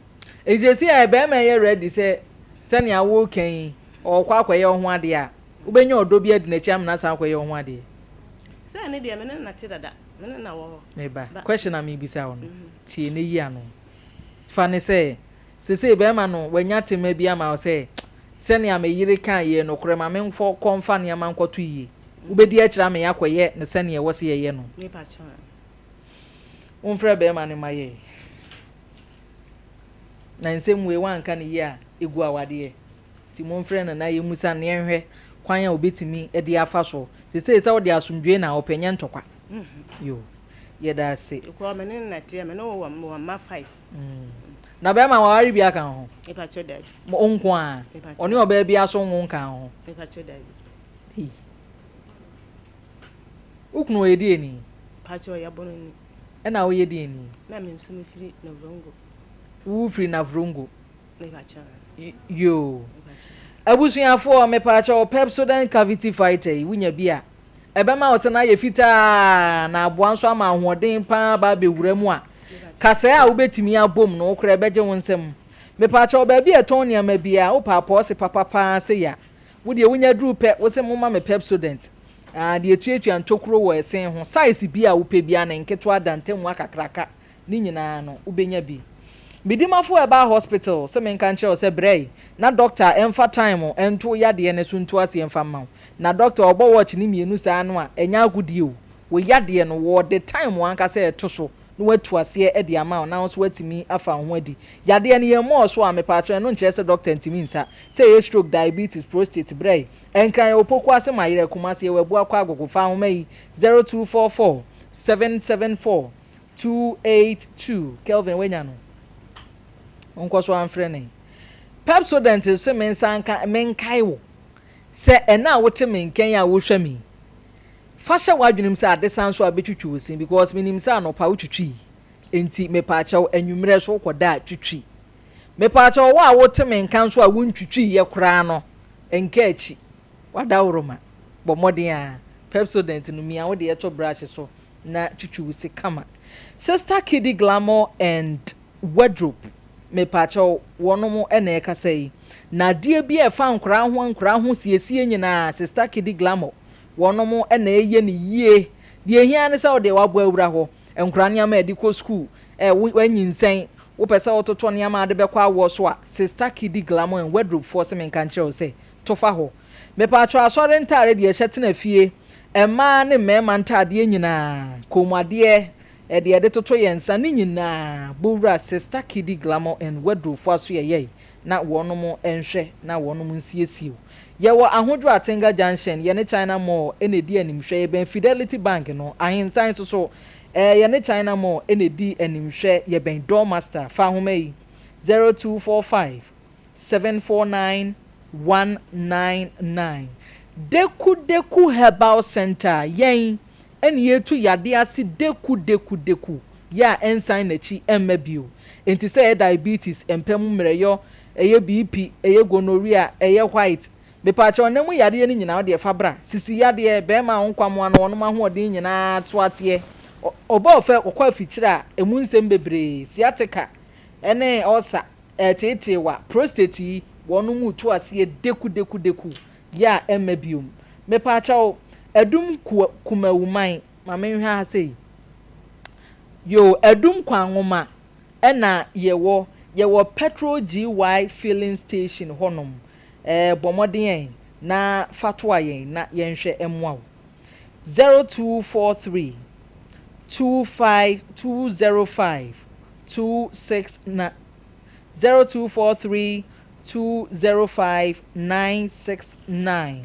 Speaker 2: Nti seesei a barima yi yɛ ready sɛ sɛnea woreka yi ɔrekɔ akɔyɛ wo ho adeɛ a, wobɛnya ɔdɔ bi adi n'akyi ama no asan akɔyɛ wo ho adeɛ?
Speaker 9: Sɛ ɛno deɛ me ne no na te dada, me ne no na wɔ hɔ.
Speaker 2: Me ba,
Speaker 9: Ba.
Speaker 2: question a merebisa wo no, tie na yi ano. Fa no sɛ, seesei barima no wanya tema bi ama wo sɛ, sɛnea me yere kae yi yɛ nokorɛ, ma menkɔ mfa nneɛma nkɔto yie. Wobɛdi akyire ama yɛakɔyɛ no sɛnea ɛwɔ sɛ yɛyɛ no?
Speaker 9: Me pa kyɛw.
Speaker 2: Womfrɛ barima no mma yɛn. Na nsɛm wei woanka no yie a, ɛgu awadeɛ. Nti momfrɛ no na yɛmmisa no na yɛnhwɛ kwan a ɔbɛtumi de afa so. Seesei sɛ wode asomdwoeɛ na wopɛ, nyɛ ntɔkwa. Yoo, yɛda ase.
Speaker 9: Because me ne no na ɛteɛ, me ne wo wɔ mewɔ mma five.
Speaker 2: Na bɛrima waware bi aka wo ho?
Speaker 9: Mepakyɛ dabi.
Speaker 2: Wo nko ara?
Speaker 9: Mepakyɛ.
Speaker 2: Ɔne ɔbaa bi aso nwo nkaa wo ho?
Speaker 9: Mepakyɛ dabi.
Speaker 2: Ei. Wo kunu ɔyɛ deɛ ni?
Speaker 9: Pakyɛ ɔyɛ bono ni.
Speaker 2: Ɛna woyɛ deɛ ni?
Speaker 9: Na me nso me firi Navrongo.
Speaker 2: Wo firi Navrongo? Yoo. Abusuafoɔ, mepaakyɛw, Pepsodent Cavity Fighter yi, wonya bi a, ɛbɛma wo se no ayɛ fitaa na aboa nso ama ahoɔden pa ara aba abɛwura mu a, kasɛɛ a wobɛtumi abom no, wo koraa ɛbɛgye wo nsam. Mepaakyɛw, baabi a ɛtɔn nneɛma biara, wopɛ apɔɔse papa pa ara sei a, wo deɛ wonya duru pɛ, wo se momma me Pepsodent. Ah, deɛ ɛtuatua ntokuro wɔ ɛsen ho, size bi a wopɛ biara, ne nketewa, dantamu, akakraka, Ne nyinaa no wobɛnya bi. Medimafo Herbal Hospital se menka nkyerɛ wo sɛ brɛ yi na doctor mfa time nto wo yadeɛ no so ntu aseɛ mfa mma wo. Na doctor ɔbɔ watch no mmienu saa no a ɛnyɛ agodie o. Wo yadeɛ no wɔde time ankasa ɛto so na watu aseɛ de ama wo na wo nso woatumi afa wo ho adi. Yadeɛ no yɛmmɔɔ so a mepaakyɛw ɛno nkyerɛ sɛ doctor ntumi nsa. Sɛ ɛyɛ stroke, diabetes, prostate, brɛ yi. Nkran yɛwɔ Pokuase Mayerɛ, Kumasi yɛwɔ Abuakwa Agogo. Fa ahoma yi 0244 774 282 Kelvin wanya no nkɔ so amfrɛ ne Pepsodent se me nsa nka menkae wo sɛ ɛna a wote me nkɛn a wohwɛ me fa hyɛ w'adwenem sɛ ade san so a bɛtwitwi wo sin because menim sɛ anɔpa wotwitwi enti mepaakyɛw anwummerɛ so wokɔda a twitwi mepaakyɛw wo a wote me nka nso a wontwitwi yɛ koraa no nka akyi wadaworoma bɔ mmɔden a Pepsodent no mia wo deɛ to brush so na twitwi wo se kama. Sister Kiddy Glamour and Wardrobe mepaakyɛw wɔnom na ɛkasa yi. Na adeɛ bi a ɛfa nkoraa ho nkoraa ho siesie nyinaa Sister Kiddy Glamour wɔnom na ɛyɛ no yie. Deɛ ɛhia ne sɛ wodeɛ wabɔ awura hɔ, nkoraa nneɛma a ɛde kɔ school, ɛ wo wanyinsɛn, wopɛ sɛ wototɔ nneɛma a wode bɛkɔ awoɔ so a, Sister Kiddy Glamour and Wardrobe foɔ se menka nkyerɛ wo sɛ to fa hɔ. Mepaakyɛw asɔre ntaare deɛ hyɛ tena fie, mmaa ne mmarima ntaadeɛ nyinaa, kɔnmuadeɛ, deɛ yɛde toto yɛn nsa ne nyinaa, bowura Sister Kiddy Glamour and Wardrobe foɔ asoɛyɛe na wɔnom nhwɛ na wɔnom nsiesie wo. Yɛwɔ Ahodwo Atenga Junction, yɛne China Mall na ɛdi animhwɛ, yɛbɛn Fidelity Bank no, Ahensan nso so, yɛne China Mall na ɛdi animhwɛ, yɛbɛn Doormaster. Fa ahoma yi, 0245 749 199. Deku Deku Herbal Centre, Yɛn ɛne yɛtu yadeɛ ase deku deku deku yɛ a ɛnsan n'akyi ɛmma bio. Enti sɛ ɛyɛ diabetes, mpa mu mmerɛyɔ, ɛyɛ BP, ɛyɛ gonorrhea, ɛyɛ white, mepaakyɛw nna mu yadeɛ no nyinaa wodeɛ fa bra. Sisi yadeɛ, bɛɛma a wo nkwamoa no wɔnom ahoɔden nyinaa so ateɛ, Ɔba ɔfɛ ɔkɔ afikyire a emu nsɛm bebree, sciatica ne ulcer, ɛreteeteewa, prostate yi wɔnom retu aseɛ deku deku deku yɛ a ɛmma biom. Mepaakyɛw, Adum kua Kumawuman, ma menhwɛ ha sei. Yoo, Adum Kwanwoma ɛna yɛwɔ, yɛwɔ Petrol GY filling station hɔnom. Ɛɛ bɔ mmɔden ɛ na fa toa yɛn na yɛnhwɛ mmoa wo. 0243 25 205 269 0243 205 969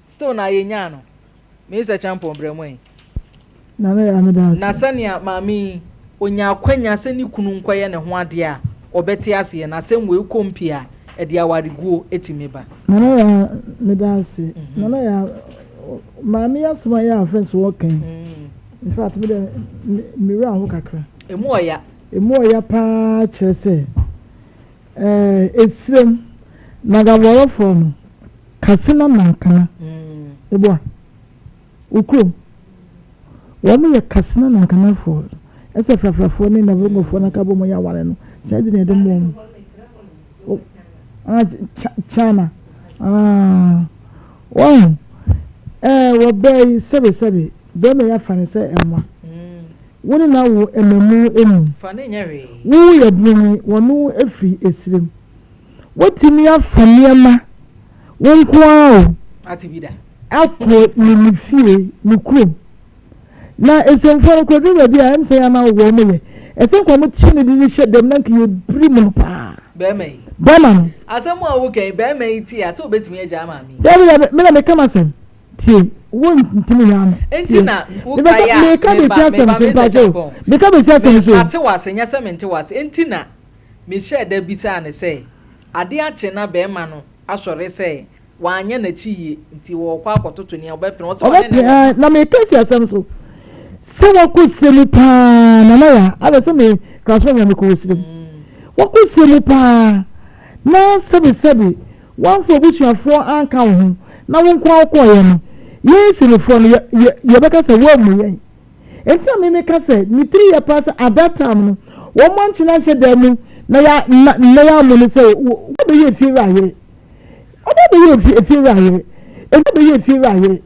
Speaker 2: Still na yɛnyaa no. Mister Champon brɛ mo ɛ.
Speaker 3: Nana Yaa meda ase.
Speaker 2: Na sɛnea maame yi onya akwanya sɛ ne kunu nkɔyɛ ne ho adeɛ a, ɔbɛte aseɛ. Na asɛm wei kɔ mpie a, ɛde awareguo tumi ba.
Speaker 3: Nana Yaa meda ase. Nana Yaa maame yi asɛm a yɛ a first wɔka yi, in fact me deɛ me werɛ aho kakra.
Speaker 2: Emu ɔya.
Speaker 3: Emu ɔya paa kyerɛ sɛ ɛɛ esirem Nagabɔrɔfoɔ no Katsina Nankana meboa. Wo kurom. Wɔn yɛ Katsina Nankanafoɔ. Ɛsɛ Frafrafoɔ ne Navrongofoɔ no aka bɔ mu yɛ aware no. Saa di na yɛde mo wɔn. Ah, China. Ah, wɔn. Ɛɛ, wɔ bɛɛ yi, sɛbe sɛbe, bɛrima yi afa ne sɛ ɛnwa. Wo ne na wo ɛmamu emu. Wo yɛ broni, wɔn efiri esirem. Wotumi afa nneɛma wo nko ara o. Akɔ ne ne fie, ne kurom. Na nsɛmfua no kɔduru baabi a ɛm sɛ yɛ ana wɔn yɛ. Ɛsɛ nka wɔn kye no de no hyɛ dɛm na nka yɛ biri mu no paa.
Speaker 2: Bɛrima yi.
Speaker 3: Bɛrima no.
Speaker 2: Asɛm a woka yi, bɛrima yi te a, sɛ obetumi agyaa maame yi.
Speaker 3: Dabi dabi, me na meka m'asɛm. Tie, wo ntumi nyɛ ano.
Speaker 2: Nti na wokae a, meba, meba, Mr. Champon.
Speaker 3: Meka besi asɛm so.
Speaker 2: Mate w'ase, nyɛ sɛ mente w'ase. Nti na mehyɛɛ da bisaa no sɛ, ade akye na bɛrima no asɔre sɛ wanyɛ n'akyi yie nti wɔrekɔ akɔtoto nea ɔbɛpene, ɔse ɔne ne
Speaker 3: Ɔbɛpene, ɛɛ, na meka si asɛm so sɛ wakɔ sie mu paa, Nana Yaa, adɛ sɛ me class one na mekɔ wɔ sie mu. Wakɔ sie mu paa na sɛbesɛbe wamfa abusuafoɔ anka wo ho na wo nko ara wokɔeɛ no, yɛn Sinifoɔ no, yɛ, yɛ, yɛbɛka sɛ woammu yɛn. Enti na me meka sɛ ne tiri yɛ paa sɛ at that time no wɔn ankye no anhyɛ dan mu na ya na na yɛammo no sɛ ɔbɛyɛ efiewura yere ɔbɛyɛ efie efiewura yere ɔbɛyɛ efiewura yere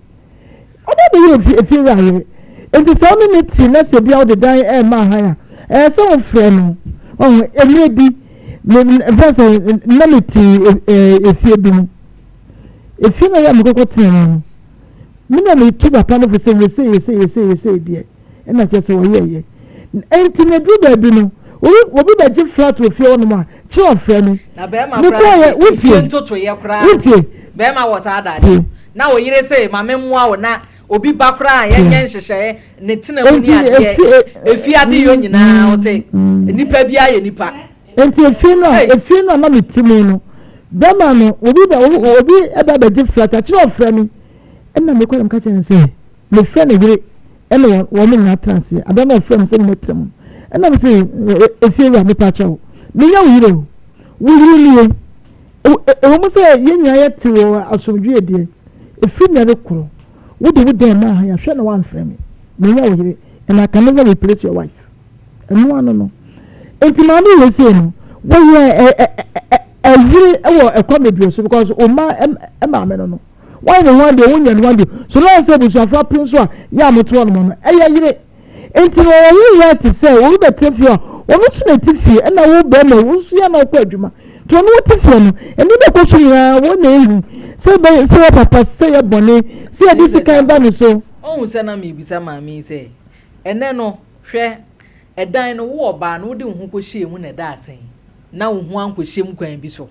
Speaker 3: ɔbɛyɛ efie efiewura yere nti sɛ ɔne ne te na sɛ bia ɔde dan ɛɛma ahan a ɛyɛ sɛ ɔfrɛ no ɔho mmerɛ bi me mfa sɛ na me te efie bi mu efie na yɛ a mekɔkɔ tena mu no Me na metu papa no fo sɛ yɛ sei, yɛ sei, yɛ sei, yɛ sei deɛ, ɛna kyerɛ sɛ ɔyɛeɛ. Ɛnti na ɛduru baabi no, obi obi bɛgye flat wɔ fie hɔnom a, kye ɔfrɛ me.
Speaker 2: Na bɛrima koraa
Speaker 3: Mekɔeɛ,
Speaker 2: deɛ,
Speaker 3: wotie,
Speaker 2: efie ntotoeɛ koraa
Speaker 3: wotie,
Speaker 2: deɛ, bɛrima wɔ saa
Speaker 3: tie.
Speaker 2: adagyew. Na oyere se, ma memmoa wo na obi ba koraa a
Speaker 3: Tie.
Speaker 2: yɛnyɛ nhyehyɛeɛ, ne tena mu ne
Speaker 3: Enti
Speaker 2: adeɛ,
Speaker 3: efie,
Speaker 2: efie adeyɔ nyinaa, ɔse, nipa biara yɛ nipa.
Speaker 3: Enti efie no a,
Speaker 2: Ei!
Speaker 3: efie no a na mete mu no, bɛrima no, obi ba, obi ba bɛgye flat a, kyerɛ ɔfrɛ me. Ɛna mekɔ na meka kyerɛ no sɛ, mefrɛ ne yere ɛna wɔn wɔn nyinaa tena aseɛ. Ada na ɔfrɛ me sɛ memmɛtena mu. Ɛna me sɛ, efie wura, mepa kyɛw, menyɛ wo yere o, wo yere nie. Ɛwɔ mu sɛ yɛn nyinaa yɛte wɔ asomdwoeɛ deɛ, ɛfiri nnɛ rekorɔ, wode wo dan mu aha yi a, hwɛ na woamfrɛ me. Menyɛ wo yere and I can never replace your wife. Ɛno ano no. Nti maame wei sei no, wɔyɛ ɛyere wɔ ɛkwan bebree so because ɔma maame no no. Wɔayɛ ne ho adeɛ, wonyɛ ne ho adeɛ. So na sɛ abusuafo apem so a yɛ a moto hɔ nom no, ɛyɛ yere. Nti no wɔn yɛ te sɛ obi bɛtena fie a, ɔno nso na ɛte fie, ɛna wo bɛrima wo nso yɛ na wokɔ adwuma. Nti ɔno wote fie no, nneɛma ɛkɔ so nyinaa wɔn na ehu. Sɛ bɛ sɛ yɛ papa, sɛ yɛ bɔne, sɛ yɛde sikan ba ne so.
Speaker 2: Ɔhu sɛ na mebisa maame yi sɛ, ɛnɛ no, Hwɛ, ɛdan no, wo ɔbaa no, wode wo ho kɔhyɛɛ mu na ɛdaa sɛn, na wo ho ankɔhyɛ mu kwan bi so?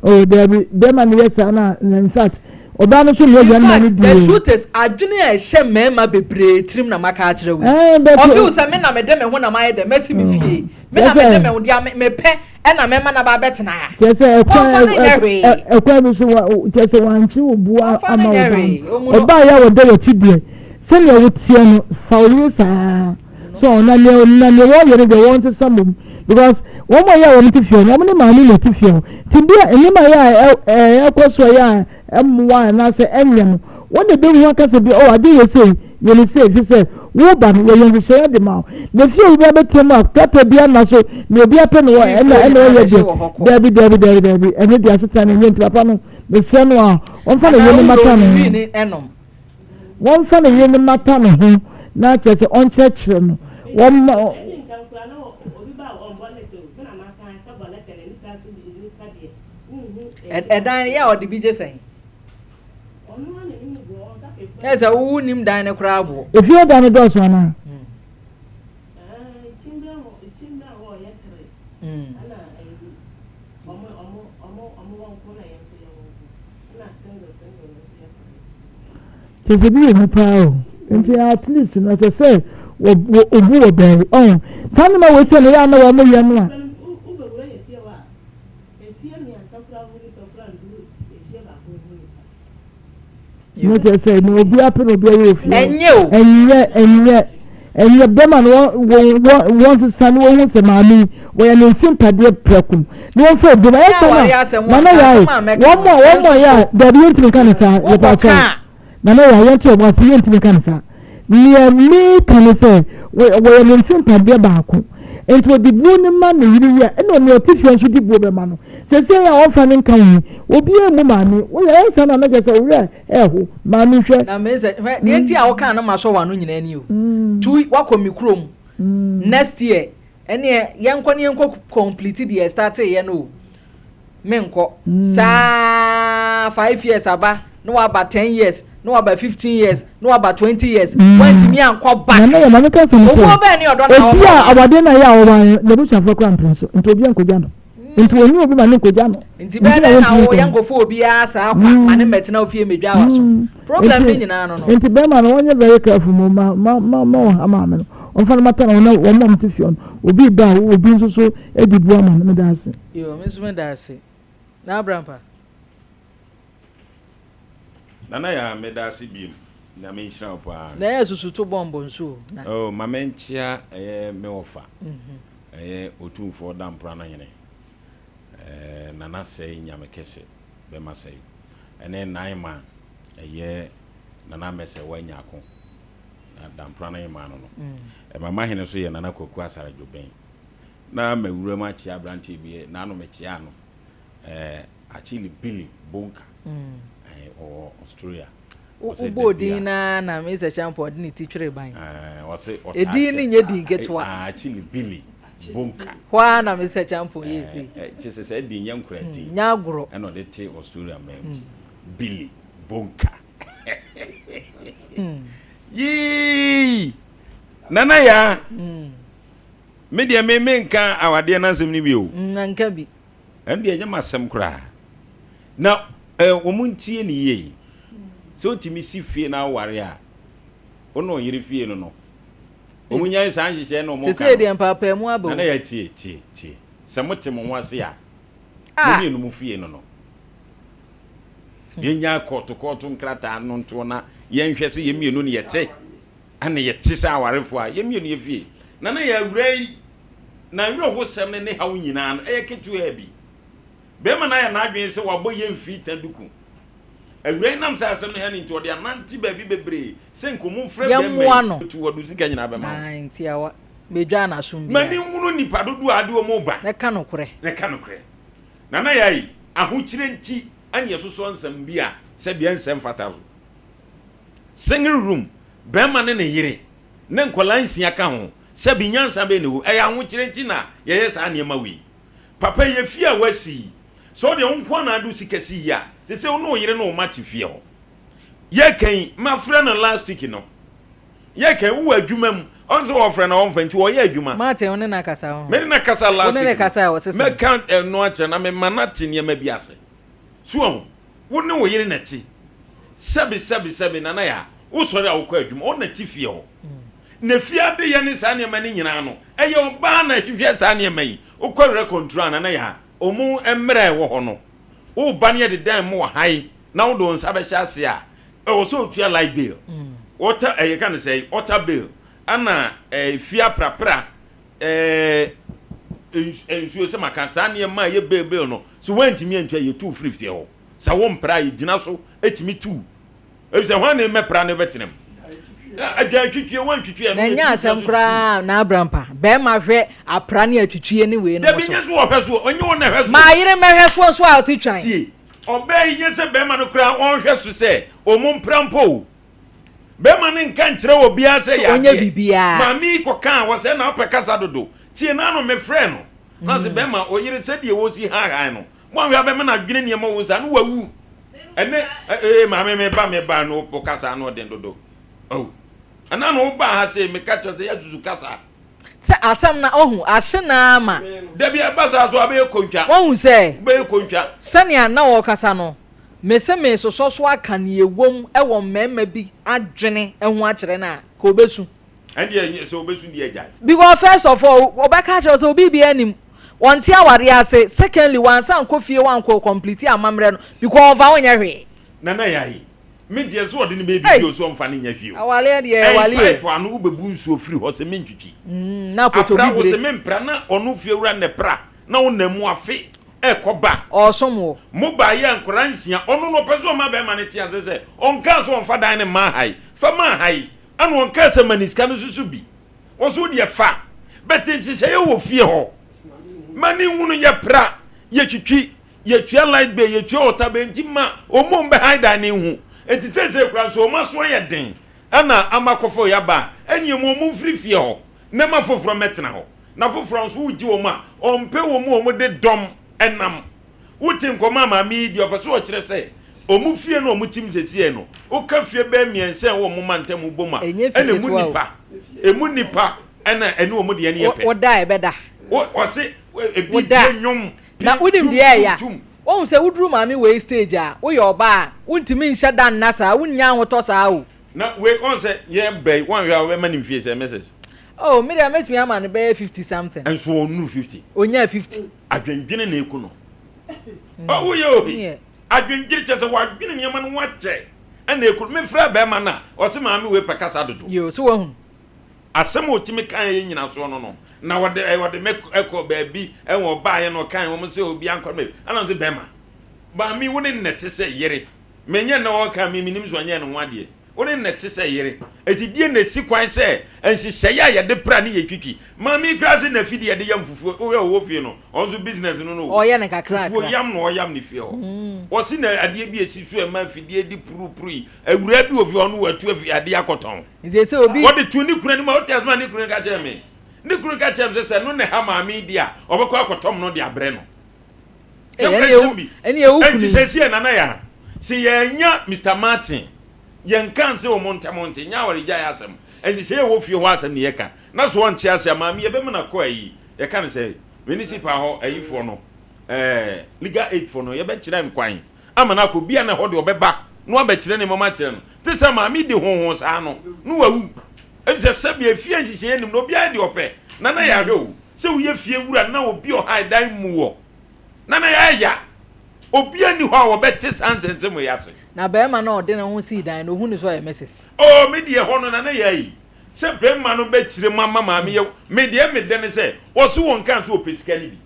Speaker 3: Oh, dabi, bɛrima no yɛ saa na, na in fact, ɔbaa no nso nyɛ
Speaker 2: In
Speaker 3: aduane ma no
Speaker 2: fact,
Speaker 3: di
Speaker 2: the
Speaker 3: o.
Speaker 2: truth is, adwene a ɛhyɛ mmarima bebree tirim na maka akyerɛ wo yi.
Speaker 3: Eh, but
Speaker 2: Ɔfeel sɛ me na mede me ho na mayɛ dɛ, masi me
Speaker 3: oh,
Speaker 2: fie. Me
Speaker 3: kyerɛ
Speaker 2: na mede
Speaker 3: sɛ
Speaker 2: me ho, deɛ me mepɛ ɛna mɛma no aba abɛtena ha.
Speaker 3: kyerɛ sɛ ɛkwan
Speaker 2: Wɔmfa no nyɛ hwee.
Speaker 3: ɛkwan bi so wa kyerɛ sɛ wankyere wo bu
Speaker 2: Wɔmfa no
Speaker 3: ama
Speaker 2: nyɛ
Speaker 3: ɔbaa no
Speaker 2: hwee. Ɔmu no.
Speaker 3: ɔbaa yɛ a wɔda w'akyi deɛ Sɛnea woteɛ no fa wo yere saa so na nea na nea wɔyɛ no deɛ wɔn sesa mmom because wɔn a yɛ a wɔn te fie no wɔn ne maame na ɛte fie hɔ te bi a nneɛma yɛ a ɛkɔ so yɛ a ɛmmoa anaasɛ ɛnyɛ no. Wɔn na ɛbɛhu aka sɛ bi, oh, adeɛ yɛ sei, yɛ ne sei, ɛfiri sɛ wo ba no, yɛyɛ nhyehyɛeɛ de ma wo. Na fie a obi abɛtena mu a krataa biara nna so, nea obi apɛ no wɔ, ɛna ɛna ɔyɛ deɛ, daabi, daabi, daabi, daabi, ɛno deɛ asetena no nyɛ nti papa no, mesrɛ no a, ɔmfa ne yere no mmata ne ho. Wɔmfa ne yere no mmata ne ho na kyerɛ sɛ ɔnkyerɛkyerɛ no. Wɔmma.
Speaker 2: Ɛdan no yɛ a ɔde bi gye sɛn? Ɛ sɛ wowu nim dan no koraa boɔ.
Speaker 3: Efie dan no dɔɔso anaa? Kyerɛ sɛ bi wɔ mu paa o. Nti at least no ɛsɛ sɛ wɔ wɔ obu wɔ baabi. Ɔn saa nneɛma wei sɛ no yɛ a na wɔn yɛ no a. Ne kyerɛ sɛ na obi apɛ na obi ayɛ ofie.
Speaker 2: Ɛnyɛ o.
Speaker 3: Ɛnyɛ ɛnyɛ ɛnyɛ bɛma no wɔn wɔn wɔn sesa no wɔn ho sɛ maame yi wɔyɛ ne nfi mpadeɛ prɛko na wɔn fɛ obi ayɛ sɛ na nana yɛ ayɛ wɔn mo a wɔn mo a yɛ a dabi yɛn ntumi nka ne saa yɛ pa akyɛw nana yɛ ayɛ nti wɔn ase yɛn ntumi nka ne saa nea mi ka ne sɛ wɔyɛ ne nfi mpadeɛ baako nti ɔde buo ne ma ne yere yi a ɛna ɔne ɔte fie nso de buo bɛma no sɛsɛ yɛ a wɔnfa ne nka ho obiara mu maame wɔyɛ ɛnsa na anagya sɛ owurɛ ɛho maame hwɛ.
Speaker 2: Na me sɛ hwɛ deɛ nti a wɔka no ma sɔ wɔn ano nyinaa ni o tu wakɔ mi kurom next year ɛneɛ yɛnkɔ ne yɛnkɔ complete deɛ start yɛ no o menkɔ saa 5 years aba na waba 10 years na waba 15 years na waba 20 years wantumi ankɔ back.
Speaker 3: Nana yɛ maame ka sɛm sɛ
Speaker 2: owó bɛɛ ni ɔdɔ na
Speaker 3: obi a awadeɛ na yɛ a ɔwɔ no n'abusuafoɔ kora mpene so nti obi ankogya no nti wɔnyi obi ma ne nkogya no.
Speaker 2: Nti bɛɛ dɛ na wo yɛnkɔfo obiara saa kwa ma ne mmɛtena ofie mmɛdwa wa so problem ne nyinaa no.
Speaker 3: Nti bɛrima no wɔnyɛ very careful mo ma ma ma ma ɔha maame no ɔmfa no mata na wɔn wɔn a wɔte fie no obi ba a obi nso so di bu ama no meda ase.
Speaker 2: Yo, me nso meda ase. Na Abrampa.
Speaker 1: Nana yaa meda ase biem Nyame nhyira wo paa.
Speaker 2: Na ɛyɛ susu to bɔmbo nso o. Na.
Speaker 1: Oh ma me nkyea ɛyɛ me wɔfa ɛyɛ Otumfoɔ Damprano hene ɛɛ Nana Sɛe Nyame kɛse bɛma sɛe ɛne Naima ɛyɛ Nana Mɛsɛwa Nyarko na Damprano hemaa no no ɛma mahene nso yɛ Nana Kwaku Asare Dwobɛn na mawura mu akyea abranteɛ bi naano mekyeaa no ɛɛ Achille Billy Bonka ɛɛ ɔwɔ Australia.
Speaker 2: Wobɔɔ din no ara na Mr. Champon de ne ti twere ban.
Speaker 1: Ɔse ɔtaa
Speaker 2: Edin no nyɛ din ketewa.
Speaker 1: Achille Billy Bonka.
Speaker 2: Hɔ ara na Mr. Champon yɛɛ sei.
Speaker 1: Kyerɛ sɛ saa din nyɛ nkora din.
Speaker 2: Nyɛ agorɔ.
Speaker 1: Ɛna ɔde te Australia man mu. Billy Bonka. Yii! Nana Yaa. Me deɛ me menka awadeɛ no asɛm no bi o.
Speaker 2: Na nka bi.
Speaker 1: Ɛno deɛ ɛnyɛ m'asɛm koraa. Na eh, wɔn ntie ne yie. Sɛ wotumi si fie na aware a, wo ne ɔyere fie no no, wɔn nyae saa nhyehyɛe na wɔn ka no.
Speaker 2: Sesei deɛ mpaapaamu aba o.
Speaker 1: Nana yɛ tie tie tie. Sɛ mo te mo ho ase a, mo mmienu mo fie no no. Yɛnya kɔɔto kɔɔto nkrataa no ntoɔ na yɛnhwɛ sɛ yɛn mmienu no yɛte ɛna yɛte sɛ awarefoɔ a, yɛn mmienu yɛ fie. Nana yɛ awura yi n'awerɛhosɛm ne ne haw nyinaa no ɛyɛ ketewaa bi. Bɛrima no ayɛ n'adwene sɛ wabɔ yɛn mfii ta duku. Awuraa yi nam sɛ asɛm no ha no nti, ɔde anante baabi bebree sɛ nka wɔmfrɛ bɛrima
Speaker 2: Yɛmmoa no.
Speaker 1: yi. Tu wɔde wo sika nyinaa bɛma wo.
Speaker 2: Ae, ntiawa. Medwaa n'asom
Speaker 1: Ma
Speaker 2: biara.
Speaker 1: menhunu nnipa dodoɔ a ade wɔn reba.
Speaker 2: Na ka nokorɛ.
Speaker 1: Na ka nokorɛ. Nana Yayi, ahokyerɛ nti na yɛsosɔ nsɛm bi a sɛdeɛ ɛnsɛ mfata so. Single room, bɛrima ne ne yere, ne nkwadaa nsia ka ho. Sɛbi nyansa bɛn na ɛwɔ mu? Ɛyɛ ahokyerɛ nti na yɛyɛ saa nneɛma wei. Papa yi, efie a woasi yi, sɛ wo deɛ wo nko ara na ade wo sika si yi a, seesei wo ne wo yere ne wo mma te fie hɔ. Yɛreka yi, mafrɛ no last week no, yɛreka yi, wowɔ adwuma mu, ɔno sɛ wɔfrɛ no a ɔmfa nti ɔyɛ adwuma.
Speaker 2: Martin, wo ne no akasa ho?
Speaker 1: Me ne no akasa
Speaker 2: Wo
Speaker 1: last
Speaker 2: ne no
Speaker 1: week no,
Speaker 2: kasae a, ɔse sɛn?
Speaker 1: mɛka ɛno akyerɛ na mema no ate nneɛma bi ase. So wahu? Wo ne wo yere na ɛte. Sɛbe, sɛbe, sɛbe, Nana Yaa, wosɔre a wokɔ adwuma, ɔno na ɛte fie hɔ. Na fie adeyɛ ne saa nneɛma no nyinaa no, ɛyɛ ɔbaa na ɛhwehwɛ saa nneɛma yi. Wokɔ werɛ control a, Nana Yaa, wɔn mmara a ɛwɔ hɔ no, woreba ne yɛde dan mu wɔ ha yi na wode wo nsa bɛhyɛ ase a, ɛwɔ sɛ otua light bill, water, ɛyɛ ka no sɛ water bill, ɛna ɛɛ fie aprapra, ɛɛ nsuo sɛ maka saa nneɛma a ɛyɛ bill bill no, sɛ woantumi antua yɛtu wo firi fie hɔ. Sɛ wompra a yɛgyina so tumi tu wo. Efisɛ hwan na mmɛpra no bɛtena mu? Adwa atwitwie, woantwitwi a,
Speaker 2: Na ɛnyɛ asɛm koraa na abrampa. Bɛrima hwɛ apra ne atwitwie ne wei nom
Speaker 1: so. Dabi nyɛ so ɔhwɛ so, ɔnyɛ wɔn na ɛhwɛ so.
Speaker 2: Maa yere mmɛhwɛ soɔ nso a ɔsi twan.
Speaker 1: Tie, ɔbaa yi nyɛ sɛ bɛrima no koraa ɔnhwɛ so sɛ ɔmo mpra mpo o. Bɛrima no nka nkyerɛ obiara sɛ yɛ
Speaker 2: adeɛ. Ɔnyɛ biribiara.
Speaker 1: Maame yi kɔkaa wɔ sɛ na ɔpɛ kasa dodo. Tie n'ano mefrɛɛ no. Na ɔse bɛrima ɔyere sɛdeɛ wɔsi haahae no, Moanhwɛ a bɛma no adwene nneɛma wɔ saa no wawu. Ɛnɛ ee maame me ba me ba no wo kasa ano ɔden dodo. Oh. Ɛna na wo ba ha sei me ka kyerɛ sɛ yɛasusu kasa.
Speaker 2: Sɛ asɛm na ohu ahye na ama.
Speaker 1: Dabi ɛba saa so abɛyɛ kontwa.
Speaker 2: Wahu sɛ.
Speaker 1: Wobɛyɛ kontwa.
Speaker 2: Sɛnea na ɔrekasa no, me se meresosɔ so aka nea ɛwom wɔ mmarima bi adwene ho akyerɛ no a, ka ɔbɛsu.
Speaker 1: Ɛndeɛ sɛ ɔbɛsu deɛ gyae.
Speaker 2: Because first of all, ɔbɛka akyerɛ wo sɛ obi biara nim, ɔnte awareɛ ase, secondly, wansan ankɔ fie hɔ ankɔ complete amammerɛ no because ɔmfa wo nyɛ hwee.
Speaker 1: Nana Yayi, me deɛ sɛ ɔde no bɛyɛ biribi o sɛ ɔmfa no nyɛ hwee o.
Speaker 2: Awareɛ deɛ ɛyɛ
Speaker 1: wale o. Pipe ano wobɛbu nsuo firi hɔ sɛ mentwitwi.
Speaker 2: Na apɔtɔ
Speaker 1: Apra wo sɛ mempra na ɔno fiewura na ɛpra na wonam mu afe ɛkɔ ba.
Speaker 2: Ɔresom wo.
Speaker 1: Mo baayɛ nkwadaa nsia, ɔno no ɔpɛ sɛ ɔma bɛrima no te ase sɛ ɔnkaa sɛ ɔmfa dan no mma ha yi, fa ma ha yi. Ɛna ɔnkaa sɛ ma ne sika no nso so bi. Ɔse wo deɛ fa. But nhyehyɛeɛ wɔ fie hɔ. Ma ne nhunu yɛ pra, yɛ twitwi, yɛ tua light bill, yɛ tua water bill nti ma wɔn a wɔbɛhan dan no nhu. Nti seesei koraa nso wɔn aso ayɛ den ɛna ama akɔfa wei aba a, ɛneɛ ma wɔn mfiri fie hɔ na ma foforɔ mmɛtena hɔ. Na foforɔ nso wogye wɔn a, ɔmpɛ wɔn a wɔde dɔm nam. Wote nkɔmmɔ a maame yi di a, ɔpɛ sɛ ɔkyerɛ sɛ wɔn fie no a wɔte mu seesei no, woka fie bɛyɛ mmiɛnsa a ɛwɔ wɔn mantam bom a,
Speaker 2: Ɛnyɛ fie
Speaker 1: ɛna emu
Speaker 2: ketewa o.
Speaker 1: nnipa, emu nnipa ɛna ɛne wɔn deɛ no yɛ pɛ.
Speaker 2: Woda a ɛbɛda.
Speaker 1: Wo, ɔse ebi
Speaker 2: Woda
Speaker 1: bie
Speaker 2: a.
Speaker 1: nnwom,
Speaker 2: Na
Speaker 1: pi,
Speaker 2: wonim
Speaker 1: tum,
Speaker 2: deɛ
Speaker 1: tum,
Speaker 2: ɛya?
Speaker 1: tum.
Speaker 2: Wohu sɛ woduru maame wei stage a, woyɛ ɔbaa a, wontumi nhyɛ da nna saa, wonnya ahotɔ saa o.
Speaker 1: Na wei, woahu sɛ yɛreba yi, woanhwɛ a wobɛma no mfie sɛ Mrs.
Speaker 2: Oh, me deɛ mɛtumi ama no bɛyɛ 50 something.
Speaker 1: Nso ɔnnuru 50.
Speaker 2: Ɔnyaa 50.
Speaker 1: Adwendwene na eku no. Ɔ woyɛ ohi. Adwendwene kyɛ sɛ wadwene nneɛma no ho akyɛ ɛna eku no. Mefrɛ bɛrima no a, ɔse maame wei pɛ kasa dodo.
Speaker 2: Yoo, so wahunu?
Speaker 1: Asɛm a ɔtumi kaeɛ yɛ nyinasoɔ no no, na ɔde ɔde me kɔ baabi ɛwɔ ɔbaeɛ na ɔkaeɛ wɔn sɛ obi ankɔ no baabi. Ɛna ɔse bɛrima, maame wo ne no na ɛte sɛ yere. Menyɛ na ɔka me menim sɛ ɔnyɛɛ ne ho adeɛ. Wo ne no te sɛ yere. Enti deɛn na ɛsi kwan sɛ nhyehyɛeɛ a yɛde pra ne yɛtwitwi? Maame yi koraa se n'afidie a yɛde yam fufuo, wohwɛ ɔwɔ fie no, ɔno nso business no no o.
Speaker 2: Ɔyɛ no kakrakra.
Speaker 1: Fufuo yam na ɔyam ne fie hɔ. Ɔse na adeɛ bi a ɛsi so a ɛma afidie de purupuru yi, awuraa bi wɔ fie hɔ no watu afi adeɛ akɔtɔn.
Speaker 2: Nti ɛsɛ obi.
Speaker 1: Ɔde too ne kunu anim a, wote asɛm a ne kunu ka kyerɛɛ me? Ne kunu ka kyerɛɛ me sɛ, sɛ ɛno na ɛha maame yi deɛ a, ɔbɛkɔ akɔtɔm no de abrɛ no. Enti seesei Nana Yaa, se yɛannya Mister Martin, yɛnka nse wɔn ntam nte, nyɛ awaregyaeɛ asɛm, nhyehyɛeɛ a ɛwɔ fie hɔ asɛm ne yɛka, na so ɔnte ase a, maame yɛbɛma no akɔ ayi, yɛka no sɛ, municipal hɔ ayifoɔ no, ɛɛ, legal aid foɔ no, yɛbɛkyerɛ no kwan ama no akɔ, bia na ɛhɔ deɛ ɔbɛba na wabɛkyerɛ nneɛma mu akyerɛ no, te sɛ maame di honhon saa no, na wawu. Efisɛ sɛbea efie nhyehyɛeɛ nnim no, obiara yɛ deɛ ɔpɛ. Nana Yaa hwɛ o, sɛ woyɛ fie wura na obi ɔhae dan mu wɔ Nana Yaa ya. Obiara nni hɔ a ɔbɛte saa nsɛnsɛm yi ase.
Speaker 2: Na barima no a ɔde ne ho sii dan no, ohu no sɛ ɔyɛ Mrs.
Speaker 1: Oh, me deɛ ɛhɔ no Nana Yaa yi, sɛ barima no bɛkyerɛ mu ama maame yɛ, me deɛ me dɛ ne sɛ, ɔse wɔnkaa sɛ ɔpɛ sika no bi.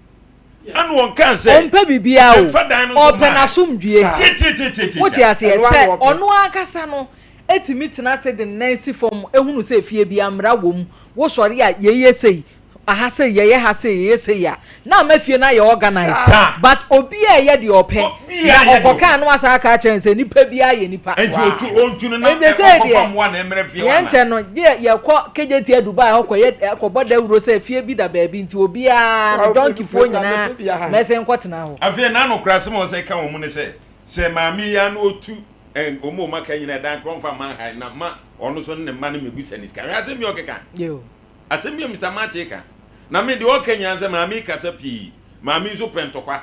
Speaker 1: Ɛna wɔnkaa sɛ,
Speaker 2: Ɔmpɛ biribiara o,
Speaker 1: mfa dan no nso
Speaker 2: ɔpɛ
Speaker 1: mma.
Speaker 2: n'asomdwie.
Speaker 1: Tietietietietie.
Speaker 2: Wote aseɛ?
Speaker 4: Ɛno ara
Speaker 2: Sɛ
Speaker 4: na ɔpɛ.
Speaker 2: ɔno ankasa no tumi tena ase de ne nan si fam hunu sɛ fie biara mmara wɔ mu, wosɔre a yei yɛ sei, aha sei, yɛyɛ ha sei, yɛyɛ sei a, na ama fie no ayɛ organized.
Speaker 1: Saa.
Speaker 2: But obiara ɛyɛ deɛ ɔpɛ,
Speaker 1: Obiara
Speaker 2: na
Speaker 1: yɛ deɛ
Speaker 2: ɔkɔka
Speaker 1: ɔpɛ.
Speaker 2: a na wasan aka akyerɛ no sɛ nipa biara yɛ nipa.
Speaker 1: Enti otu ontu no na
Speaker 2: Enti sɛ
Speaker 1: ɔnkɔfa
Speaker 2: deɛ
Speaker 1: mmoa na ɛmmrɛ fie hɔ
Speaker 2: yɛn
Speaker 1: anaa?
Speaker 2: nkyɛn no, gye yɛkɔ Kejetia Dubai hɔ kɔyɛ kɔbɔ dawuro sɛ fie bi da baabi nti obiara no dɔnkifoɔ nyinaa mmɛsen nkɔtena hɔ.
Speaker 1: Afei n'ano koraa asɛm a ɔsɛ ka wɔn ne sɛ, sɛ maame yi ara na otu wɔn a wɔn aka nyinaa dan korɔ mfa mma ha na ma ɔno nso ne ne mma no mmɛbisa ne sika. Hwɛ asɛm bi a ɔkeka. Asɛm bi a Mister Martin ka. Na me deɛ ɔka nyinaa sɛ maame yi kasa pii. Maame yi nso pɛ ntɔkwa.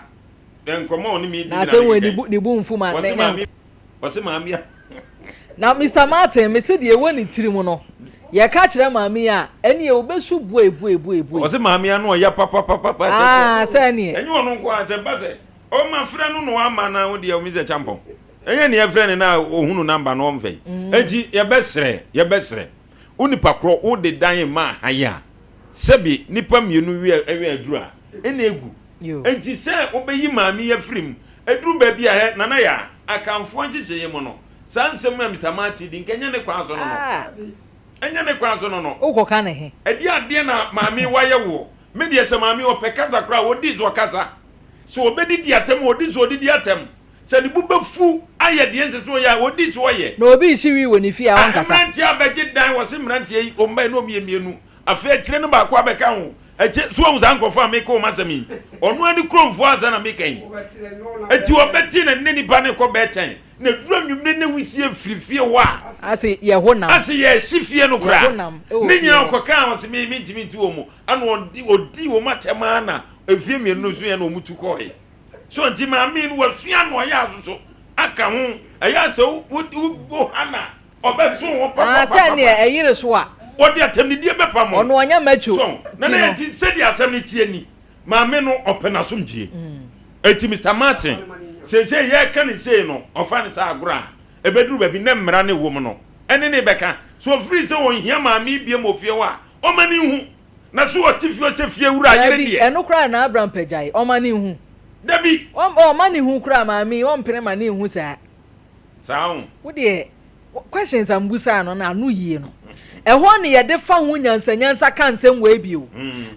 Speaker 1: Nkɔmmɔ a ɔne me di
Speaker 2: Na
Speaker 1: bi na
Speaker 2: asɛm wei
Speaker 1: mekeka
Speaker 2: ne
Speaker 1: yi.
Speaker 2: bu ne bo mfu ma
Speaker 1: Ɔse
Speaker 2: ne ne
Speaker 1: maame ɔse maame a.
Speaker 2: Na Mister Martin mese deɛ ɛwɔ ne tiri mu no yɛka kyerɛ maame yi a ɛneɛ ɔbɛsu buei buei buei buei.
Speaker 1: Ɔse maame ano ɔya papapapapa kyɛ sɛ.
Speaker 2: Aa sɛ ɛneɛ.
Speaker 1: Ɛnyɛ ɔno nko ara sɛ ɛba sɛ ɔma frɛ no na wamma na wo deɛ Mister Kyampɔn ɛnyɛ nea ɛfrɛ no na ɔhunu number no ɔmfɛ yi. Enti yɛbɛsrɛ yɛbɛsrɛ wo nipa korɔ wo de dan ma ha yi a sɛbi nipa mienu wia wia aduru a ɛna egu enti sɛ wo bɛyi maame yi afiri mu aduru baabi a hɛ Nana Yaa Akanfoɔ nhyehyɛeɛ mu no. Saa nsɛm a Mister Martin di nka ɛnyɛ ne kwan so no no. Ɛnyɛ ne kwan so no no.
Speaker 2: Wokɔka ne he?
Speaker 1: Ɛdeɛ adeɛ na maame yi wayɛ woɔ? Me deɛ sɛ maame yi ɔpɛ kasa koraa a, ɔdi so ɔkasa. Sɛ ɔbɛdidi atɛm a, ɔdi so ɔdidi atɛm. Sɛ ne bo bɛfu ayɛ deɛ ɛnsɛ sɛ ɔyɛ a, ɔdi so ɔyɛ.
Speaker 2: Na obi rehye wii wɔ ne fie a,
Speaker 1: Ah,
Speaker 2: ɔnkasa.
Speaker 1: mmeranteɛ abɛgye dan, wɔse mmeranteɛ yi, wɔn bae na wɔyɛ mmienu. Afei akyire no baako abɛka ho. Akyire, so wahu saa nkurɔfoɔ a meka wɔn asɛm yi? Ɔno ara ne kuromfoɔ ansa na meka yi. Enti ɔbɛte na ne nipa no rekɔ bɛyɛ tɛn. Na duru anwummere na wusie firi fie hɔ a.
Speaker 2: Ase yɛ ho nam.
Speaker 1: Ase yɛ hye fie no koraa.
Speaker 2: Yɛ ho nam wɔ
Speaker 1: Ne
Speaker 2: fie
Speaker 1: nyinaa
Speaker 2: hɔ.
Speaker 1: ɔkɔkaa ɔse me mentumi nte wɔn mu. Ɛna ɔdi ɔdii wɔn atɛm ara na mfie mmienu no so yɛ na wɔn tu kɔɔe. So nti maame no wasua na ɔyɛ asoso aka ho. Ɛyɛ a sɛ wo wo wo ha na ɔbɛso wo
Speaker 2: Ah, sɛ
Speaker 1: papapapapa.
Speaker 2: neɛ ɛyere so a.
Speaker 1: Ɔde atɛmnidie bɛpam wo.
Speaker 2: Ɔno ɔnyɛ macho
Speaker 1: So na
Speaker 2: ti
Speaker 1: na
Speaker 2: no.
Speaker 1: nti sɛdeɛ asɛm no teɛ ni. Maame no ɔpɛ n'asomdwie. Enti Mister Martin, seesei yɛreka no sei no, ɔfa no sɛ agorɔ a, ɛbɛduru baabi na mmara no ɛwɔ mu no, ɛne no rebɛka. Sɛ ɔfiri sɛ ɔnhia maame yi biom wɔ fie hɔ a, ɔmma no nhu. Na sɛ ɔte fie hɔ sɛ fiewura yere
Speaker 2: Dabi,
Speaker 1: deɛ.
Speaker 2: ɛno koraa na Abraham pagyae, ɔmma no nhu.
Speaker 1: Dabi.
Speaker 2: Ɔmma no nhu koraa, maame yi, ɔmpene ma no nhu saa.
Speaker 1: Saa o.
Speaker 2: Wo deɛ questions a mbusaa no na ano yie no ɛhɔ ne yɛde fa ho nyansanyansa ka nsɛm wei bio.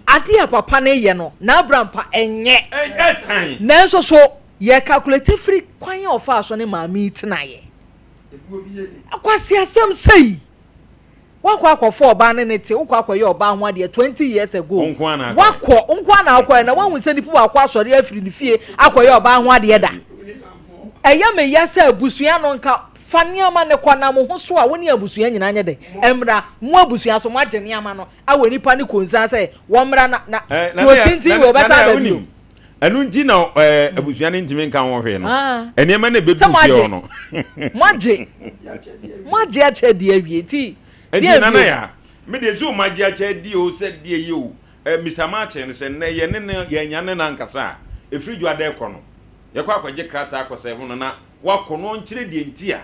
Speaker 2: Adeɛ a papa no yɛ no n'abra mpa ɛnyɛ. Nanso so yɛ calculate firi kwan a ɔfaa so ne maame yi tenaeɛ. Akwaseasɛm sei. Woakɔ akɔfa ɔbaa ne ne te, wokɔ akɔyɛ ɔbaa ho adeɛ 20 years ago.
Speaker 1: Wo nko ara na akɔyɛ.
Speaker 2: Woakɔ, wo nko ara na akɔyɛ na woahu sɛ nipa baako asɔre afiri ne fie akɔyɛ ɔbaa ho adeɛ da. Ɛyɛ me ya sɛ abusua no nka fa nneɛma no kɔ na mo ho so a wo ne abusua nyinaa nyɛ dɛn mmra. Mo abusua so moagye nneɛma no awɔ nipa no konsan sɛ wɔmmra na na
Speaker 1: Eh,
Speaker 2: kuro tenten wei ɔbɛsan aba bio.
Speaker 1: Ɛno nti na eh, abusua no ntumi nka ho hwee no.
Speaker 2: Ah.
Speaker 1: Nneɛma no
Speaker 2: Sɛ
Speaker 1: ɛbɛduru fie
Speaker 2: moagye
Speaker 1: hɔ no.
Speaker 2: moagye moagye akyɛ di awie nti
Speaker 1: Nti
Speaker 2: deɛ
Speaker 1: nana
Speaker 2: bio.
Speaker 1: ya, me deɛ sɛ ɔmo agye akyɛ adi o sɛ deɛ yi o, eh, Mister Martin sɛ nnɛ yɛne no yɛanya ne no ankasa a, ɛfiri dwoada ɛkɔ no, yɛkɔ akɔgye krataa akɔsɛɛvo no na wakɔ na ɔnkyerɛ deɛ nti a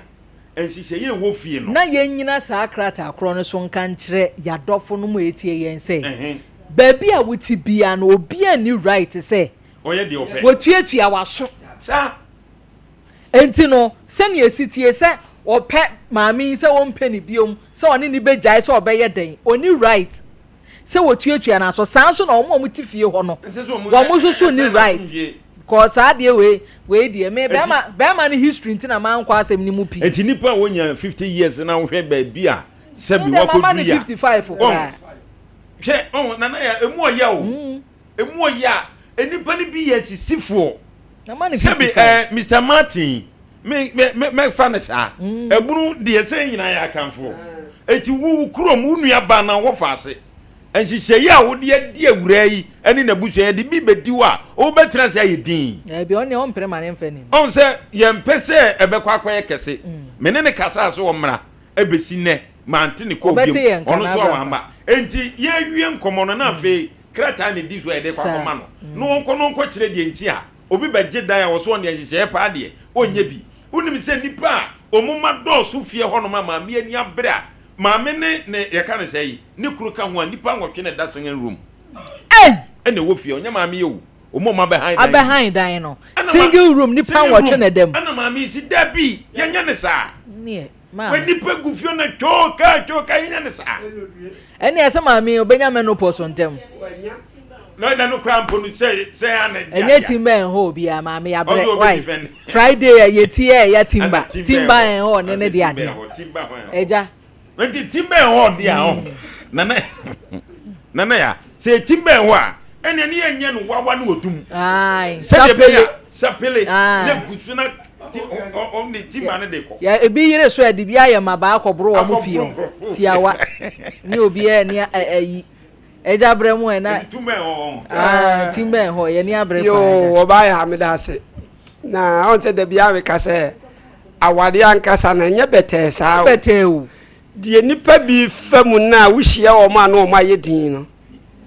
Speaker 1: nhyehyɛeɛ a ɛwɔ fie no.
Speaker 2: Na yɛnnyina saa krataa korɔ no so nka nkyerɛ yɛadɔfo nom a ɛretie yɛn sɛ, baabi a wote biara no obiara nni right sɛ
Speaker 1: Ɔyɛ deɛ ɔpɛ.
Speaker 2: wɔtuatua w'aso.
Speaker 1: Saa.
Speaker 2: Enti no, sɛnea ɛsi tie sɛ ɔpɛ maame yi sɛ ɔmpɛ no biom, sɛ ɔne no bɛgyae, sɛ ɔbɛyɛ dɛn, ɔnni right. sɛ wɔtuatua no aso saa nso na wɔn a wɔte fie hɔ no wɔn nso so ni right kɔ saa deɛ wei wei deɛ me bɛrima bɛrima no history nti na mankɔ asɛm no mu pii.
Speaker 1: Eti nipa a wonya 50 years na wohwɛ baabi a sɛbi
Speaker 2: Me deɛ mama
Speaker 1: wakɔduru
Speaker 2: no
Speaker 1: yi a
Speaker 2: 55
Speaker 1: wɔn
Speaker 2: koraa.
Speaker 1: hwɛ ɔn nana yɛ emu ɔyɛ o emu ɔyɛ a nipa no bi yɛ sisifoɔ
Speaker 2: Mama no
Speaker 1: sɛbi
Speaker 2: 55.
Speaker 1: ɛɛ Mr Martin me me me mɛfa no saa ɛbunu deɛ sɛ nyinaa yɛ akanfoɔ eti wo wo kurom wo nua ba na wɔfa ase nhyehyɛeɛ a wode adi awuraa yi ɛne n'abusua yɛde bi bɛdi hɔ a wobɛtena ase ayɛ din.
Speaker 2: Ɛbi ɔno deɛ ɔmpere ma ne mfa nim.
Speaker 1: Ɔn sɛ yɛmpɛ sɛ ɛbɛkɔ akɔyɛ kɛse me ne ne kasaa sɛ ɔmmra ɛbɛsi nnɛ mante ne kɔɔ
Speaker 2: Ɔbɛte
Speaker 1: biom
Speaker 2: yɛn nka
Speaker 1: ɔno nso a
Speaker 2: n'abra
Speaker 1: wamma enti yɛwie nkɔmmɔ no na afei krataa na ɛdi so a yɛde kɔ akɔma no na ɔnkɔ na ɔnkɔkyerɛ deɛ nti a Obi bɛgye dan a ɔso ɔnneɛ nhyehyɛeɛ paa deɛ, ɔnyɛ bi. Wonim sɛ nnipa a wɔn mma dɔɔso fie hɔnom a maame ani abere a maame ne ne yɛka no sɛn, ne kunu ka ho a, nnipa nwɔtwe na ɛda singing room.
Speaker 2: Ei!
Speaker 1: Ɛna ɛwɔ fie hɔ, nyɛ maame yi o, wɔn a wɔabɛhan dan yi.
Speaker 2: Abɛhan dan no.
Speaker 1: Ɛna ma,
Speaker 2: Single room, nnipa
Speaker 1: single
Speaker 2: nwɔtwe
Speaker 1: room.
Speaker 2: na ɛda mu.
Speaker 1: Ɛna maame yi si, dabi, yɛnyɛ no saa.
Speaker 2: Neɛ.
Speaker 1: Wɔ
Speaker 2: Maame.
Speaker 1: nnipa gu fie na twoo kaa twoo kaa yɛnyɛ ne saa.
Speaker 2: Ɛnneɛ sɛ maame yi ɔbɛnya menopause ntɛm.
Speaker 1: Na na no koraa mpo no sɛ sɛ ana di
Speaker 2: Ɛnyɛ
Speaker 1: adeɛ.
Speaker 2: timba ɛnhɔ obiara maame yabrɛ
Speaker 1: Ɔsɛ ɔbɛ
Speaker 2: why
Speaker 1: defend.
Speaker 2: Friday ɛ yɛ ti ɛ yɛ timba
Speaker 1: Ɛna timba
Speaker 2: timba
Speaker 1: ɛnhɔ.
Speaker 2: ɛnhɔ ne ne
Speaker 1: Ɔsɛ
Speaker 2: de
Speaker 1: timba
Speaker 2: adeɛ.
Speaker 1: ɛnhɔ timba hɔ ɛnhɔ.
Speaker 2: Ɛgya.
Speaker 1: Nti timba ɛnhɔ deɛ a ɔho nana nana ya sɛ timba ɛnhɔ a ɛnneɛ ne yɛnyɛ no wawa ne odum.
Speaker 2: Ae
Speaker 1: Sɛdeɛ ɛbɛyɛ
Speaker 2: sapele.
Speaker 1: a sapele
Speaker 2: Ae.
Speaker 1: na gu so na ti ɔ ɔ ɔ ne timba no de kɔ.
Speaker 2: Yɛ ebi yere so ɛde bi ayɛ mmabaa akɔboro wɔn fie
Speaker 1: Akɔboro
Speaker 2: hɔ
Speaker 1: nkurɔfoɔ.
Speaker 2: tiawa ne obiara ni ɛ ɛyi ɛgya brɛ mu ɛna
Speaker 1: Ɛdi timba ɛnhɔ ɔho.
Speaker 2: aa timba ɛnhɔ yɛ ni abrɛ paa
Speaker 4: Yoo
Speaker 2: ɛgya.
Speaker 4: ɔbaa yɛ a meda ase na ɔn sɛ dabi a meka sɛ awadeɛ ankasa no ɛnyɛ bɛtɛɛ saa o.
Speaker 2: Bɛtɛɛ o.
Speaker 4: Deɛ nnipa bi fa mu no a wohyia wɔn a na wɔn ayɛ din no,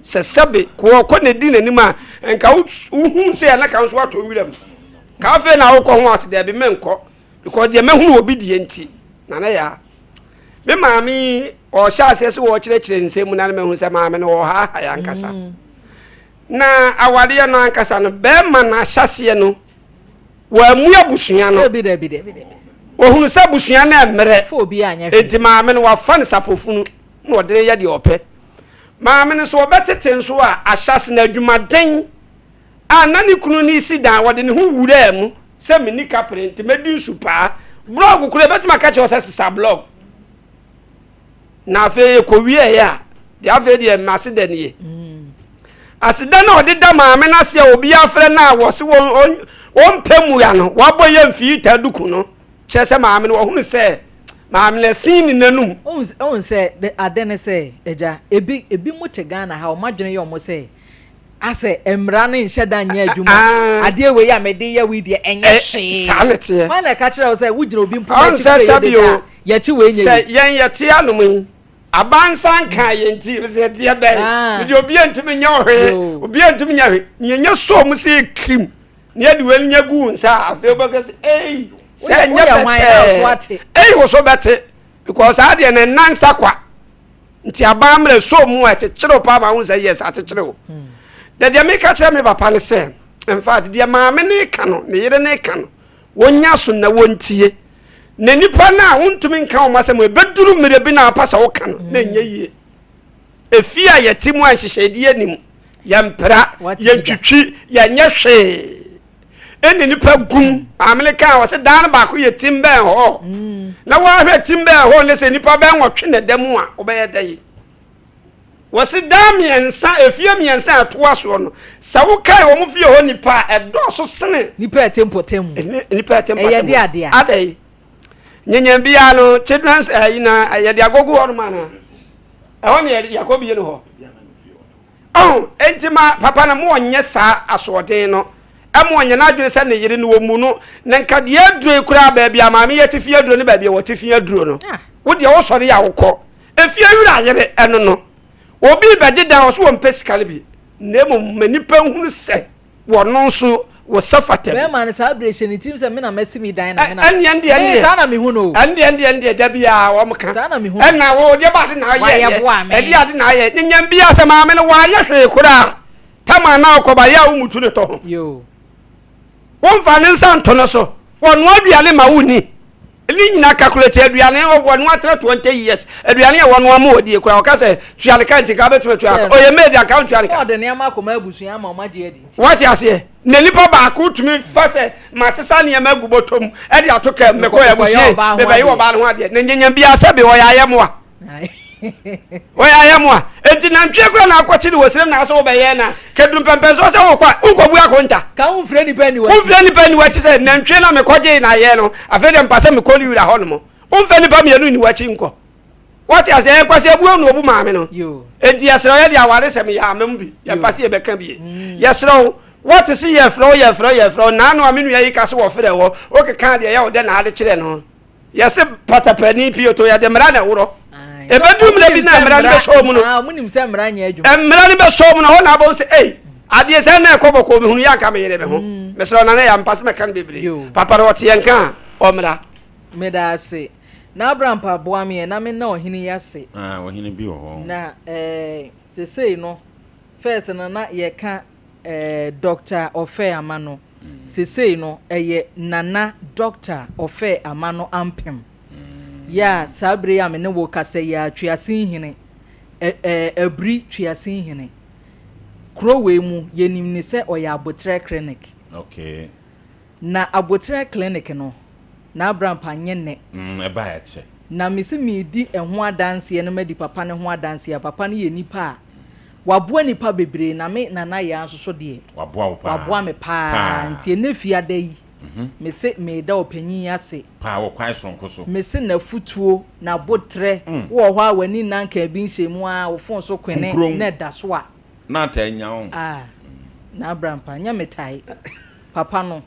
Speaker 4: sɛ sɛbe koɔkɔ na ɛdi n'anim a, nka wohu sɛ ɛna ka nso atɔ nwura mu. Ka afei na wokɔ ho ase daabi menkɔ because deɛ mahunu obi deɛ nti na na yaa. Me maame yi ɔhyɛ aseɛ sɛ wɔkyerɛkyerɛ nsɛm mu na na mahu sɛ maame no ɔhaaha yɛ ankasa. Mm. Na awadeɛ no ankasa no bɛrima no ahyɛseɛ no wɔamu abusua no.
Speaker 2: Dabi dabi dabi dabi.
Speaker 4: Wɔhunu sɛ abusua no ɛmmerɛ,
Speaker 2: Fa obiara nyɛ hwee.
Speaker 4: enti maame no wafa no sapofunu na ɔde no yɛ deɛ ɔpɛ. Maame no nso ɔbɛtete nso a, ahyɛase no adwumaden a na ne kunu no resi dan, ɔde ne ho wuraa mu sɛ menni kapre nti mɛdi nsu paa. Blɔg koraa ɛbɛtumi aka kyerɛ wo sɛ sesa blɔg. Na afei ɛkɔwieeɛ a, deɛ afei deɛ m'aseda nie. Aseda no a ɔde da maame no ase a obiara frɛ no a wɔse wɔmpɛ mmua no, wabɔ yɛ mfii taa duku no, kyerɛ sɛ maame no wahunu sɛ maame no asin ne n'anum.
Speaker 2: Wohu sɛ ade ne sɛ, agya, ebi ebinom te Ghana ha, wɔn adwene yɛ wɔn sɛ asɛ mmara no nhyɛ da nyɛ adwuma, adeɛ wei a mede yɛ wei deɛ ɛnyɛ hwee.
Speaker 4: Saa na ɛteɛ.
Speaker 2: Hwan na ɛka kyerɛ wo sɛ wogyina obi mpoma akyi kura yɛ dede a, yɛkye wei nyɛ
Speaker 4: yie? Sɛ yɛn yɛte anom yi, Abansa nkaa yɛn nti, sɛ ɛteɛ bɛn, mede obiara ntumi nyɛ wo hwee, obiara ntumi nyɛ hwee. Yɛnyɛ sɔɔ mu sɛ yɛkirim na yɛde wei nya gu wo nsa a, afei wobɛka sɛ, ei, sɛ ɛnyɛ bɛtɛɛ, ei, wo so bɛte, because saa deɛ no ɛnna nsa kwa. Nti aban mmerɛ sɔɔ mu a ɛkyekyere wo paa ma wohu sɛ yes, akyekyere wo. Na deɛ meka kyerɛ me papa ne sɛ, in fact, deɛ maame no reka no, ne yere no reka no, wɔnya so na wɔntie. Na nnipa no a wontumi nka wɔn asɛm, ɛbɛduru mmerɛ bi na apa sɛ woka no, na ɛnyɛ yie. Efie a yɛte mu a nhyehyɛedeɛ nni mu, yɛmpra, yɛntwitwi, yɛnyɛ hwee. Ɛne nipa gum. Maame no kaa ɔsɛ dan no baako yɛ tim bɛn hɔ. Mm. Na wɔahwɛ tim bɛn hɔ ne sɛ nipa bɛn wɔtwe na da mu a wobɛyɛ dɛ yi. Wɔsi dan mmiɛnsa, efie mmiɛnsa a ɛtoa soɔ no, sɛ wokae wɔn fie hɔ nipa a ɛdɔɔso sene.
Speaker 2: Nipa ɛte mpɔtam.
Speaker 4: Nipa ɛte mpɔtam.
Speaker 2: Ɛyɛ de adeɛ.
Speaker 4: Adɛ yi. Nyenyen biara no children's ɛyi na yɛde agogo hɔ nom ana. Ɛhɔ na yɛde yɛakɔ bie no hɔ. Ɔho, enti ma papa no ma ɔnyɛ saa asoɔden no, ɛma ɔnyɛ n'adwene sɛ ne yere no ɔmmu no, na nka deɛ aduro yi koraa baabi a maame yi atifi aduro ne baabi a wɔtifi aduro no, wo deɛ wosɔre a wokɔ efie wura yere ɛno no, obi rebɛgye dan ɔso wɔmpɛ sika no bi, na mmom ma nnipa nhunu sɛ wɔno nso wɔ sɛ fata bi.
Speaker 2: Bɛrima no saa bere hyɛ ne tirim sɛ me na masi me dan na me na.
Speaker 4: Ɛnneɛ ɛndeɛ
Speaker 2: ɛndeɛ. Saa na mehu no o.
Speaker 4: Ɛndeɛ ɛndeɛ ɛndeɛ da biara wɔn ka.
Speaker 2: Saa na mehu no.
Speaker 4: Ɛna wo deɛ ba ade na ayɛ
Speaker 2: Wayɛ boa me.
Speaker 4: Ɛdeɛ ade na ayɛ. Ne nyam biara sɛ maame no wanyɛ hwee koraa. Tama na ɔkɔba yɛ a wo mutu ne tɔ ho.
Speaker 2: Yoo.
Speaker 4: Womfa ne nsa nto no so. Wɔnoa aduane ma wo ni. Ne nyinaa calculate aduane wɔnoa tra 20 years aduane a wɔnoa ma wɔdie koraa wɔka sɛ tua ne ka nti nka wobɛtumi atua ka ɔyɛ maid anka wontua ne ka.
Speaker 2: Ɔde nneɛma akɔma abusua ama wɔn agye adi nti.
Speaker 4: Wate aseɛ na nipa baako tumi fa sɛ masesa nneɛma agu bɔtɔ mu ɛde ato kaa mu mekɔ abusua yi mebɛyɛ ɔbaa no ho adeɛ na nyanya biara sɛbe ɔyɛ ayɛmoa. Wɔyɛ ayɛmoa. Enti nantwie kura na akɔkye no wɔ serem na asɛ wobɛyɛ na kaduru mpɛmpɛnsoɔ sɛ wokɔ a wonkɔbu akonta.
Speaker 2: Ka womfrɛ nipa nni w'akyi.
Speaker 4: Womfrɛ nipa nni w'akyi sɛ nantwie na mekɔgyee na ayɛ no afei deɛ mpa sɛ mekɔ ne wura hɔ nom. Womfɛ nipa mmienu nni w'akyi nkɔ. Wɔte aseɛ ɛyɛ kwasi abuo na obu maame no. Enti yɛsrɛ wo yɛde awaresɛm yɛ amam bi yɛmpa sɛ yɛbɛka bie. Yɛsrɛ wo wɔte se yɛfrɛ wo yɛfrɛ wo yɛfrɛ wo naano a me nua yi ka se wɔfrɛ wɔ wokeka deɛ ɛyɛ wo dɛ na ade kyerɛ no. Yɛse patapani pioto yɛde mmara na ɛworɔ. Ɛbɛduru mmerɛ bi na mmara no bɛsɔ mu no. Mmara no bɛsɔ mu no hɔ na abɛhu sɛ ei adeɛ sɛ na ɛkɔ bɔkɔɔ mehunu yɛ anka meyere me ho. Mm. Mesrɛ nana yɛ ampa sɛ mɛka no bebree. Papa no ɔte yɛn ka a ɔmmra.
Speaker 2: Meda ase. Na Abraham pa boa me ɛ na me nna ɔhene yi ase.
Speaker 1: Ah, ɔhene bi wɔ hɔ.
Speaker 2: Na eh, sesei no, first no na yɛka eh, Doctor Ɔfɛ Amano. Sesei no ɛyɛ Nana Doctor Ɔfɛ Amano Ampem. Yɛ a saa bere yi a me ne wo rekasa yi ara Tweasenhene, ɛ ɛ Abiri Tweasenhene. Kuro wei mu yɛnim no sɛ ɔyɛ Aboterɛ Clinic.
Speaker 1: Okay.
Speaker 2: Na Aboterɛ Clinic no, n'abrampa nyɛ nnɛ.
Speaker 1: Mm, ɛbae akyɛ.
Speaker 2: Na mese meredi ɛho adanseɛ na madi papa no ho adanseɛ a, papa no yɛ nipa a waboa nipa bebree na me Nana Yaa nso so deɛ,
Speaker 1: Waboa wo paa.
Speaker 2: waboa me paa.
Speaker 1: Paa.
Speaker 2: Nti ɛnnɛ Fiada yi, mese mereda ɔpanyin yi ase.
Speaker 1: Paa, wɔ kwan soronko so.
Speaker 2: Mese n'afutuo, n'aboterɛ, wowɔ hɔ a w'ani nna nkaa bi nhyɛ mu ara, wo fon so kwene
Speaker 1: Kunkron.
Speaker 2: na ɛda so a.
Speaker 1: Na ataa nya wo.
Speaker 2: Ah, N'Abrampa, nyɛ me tae. Papa no,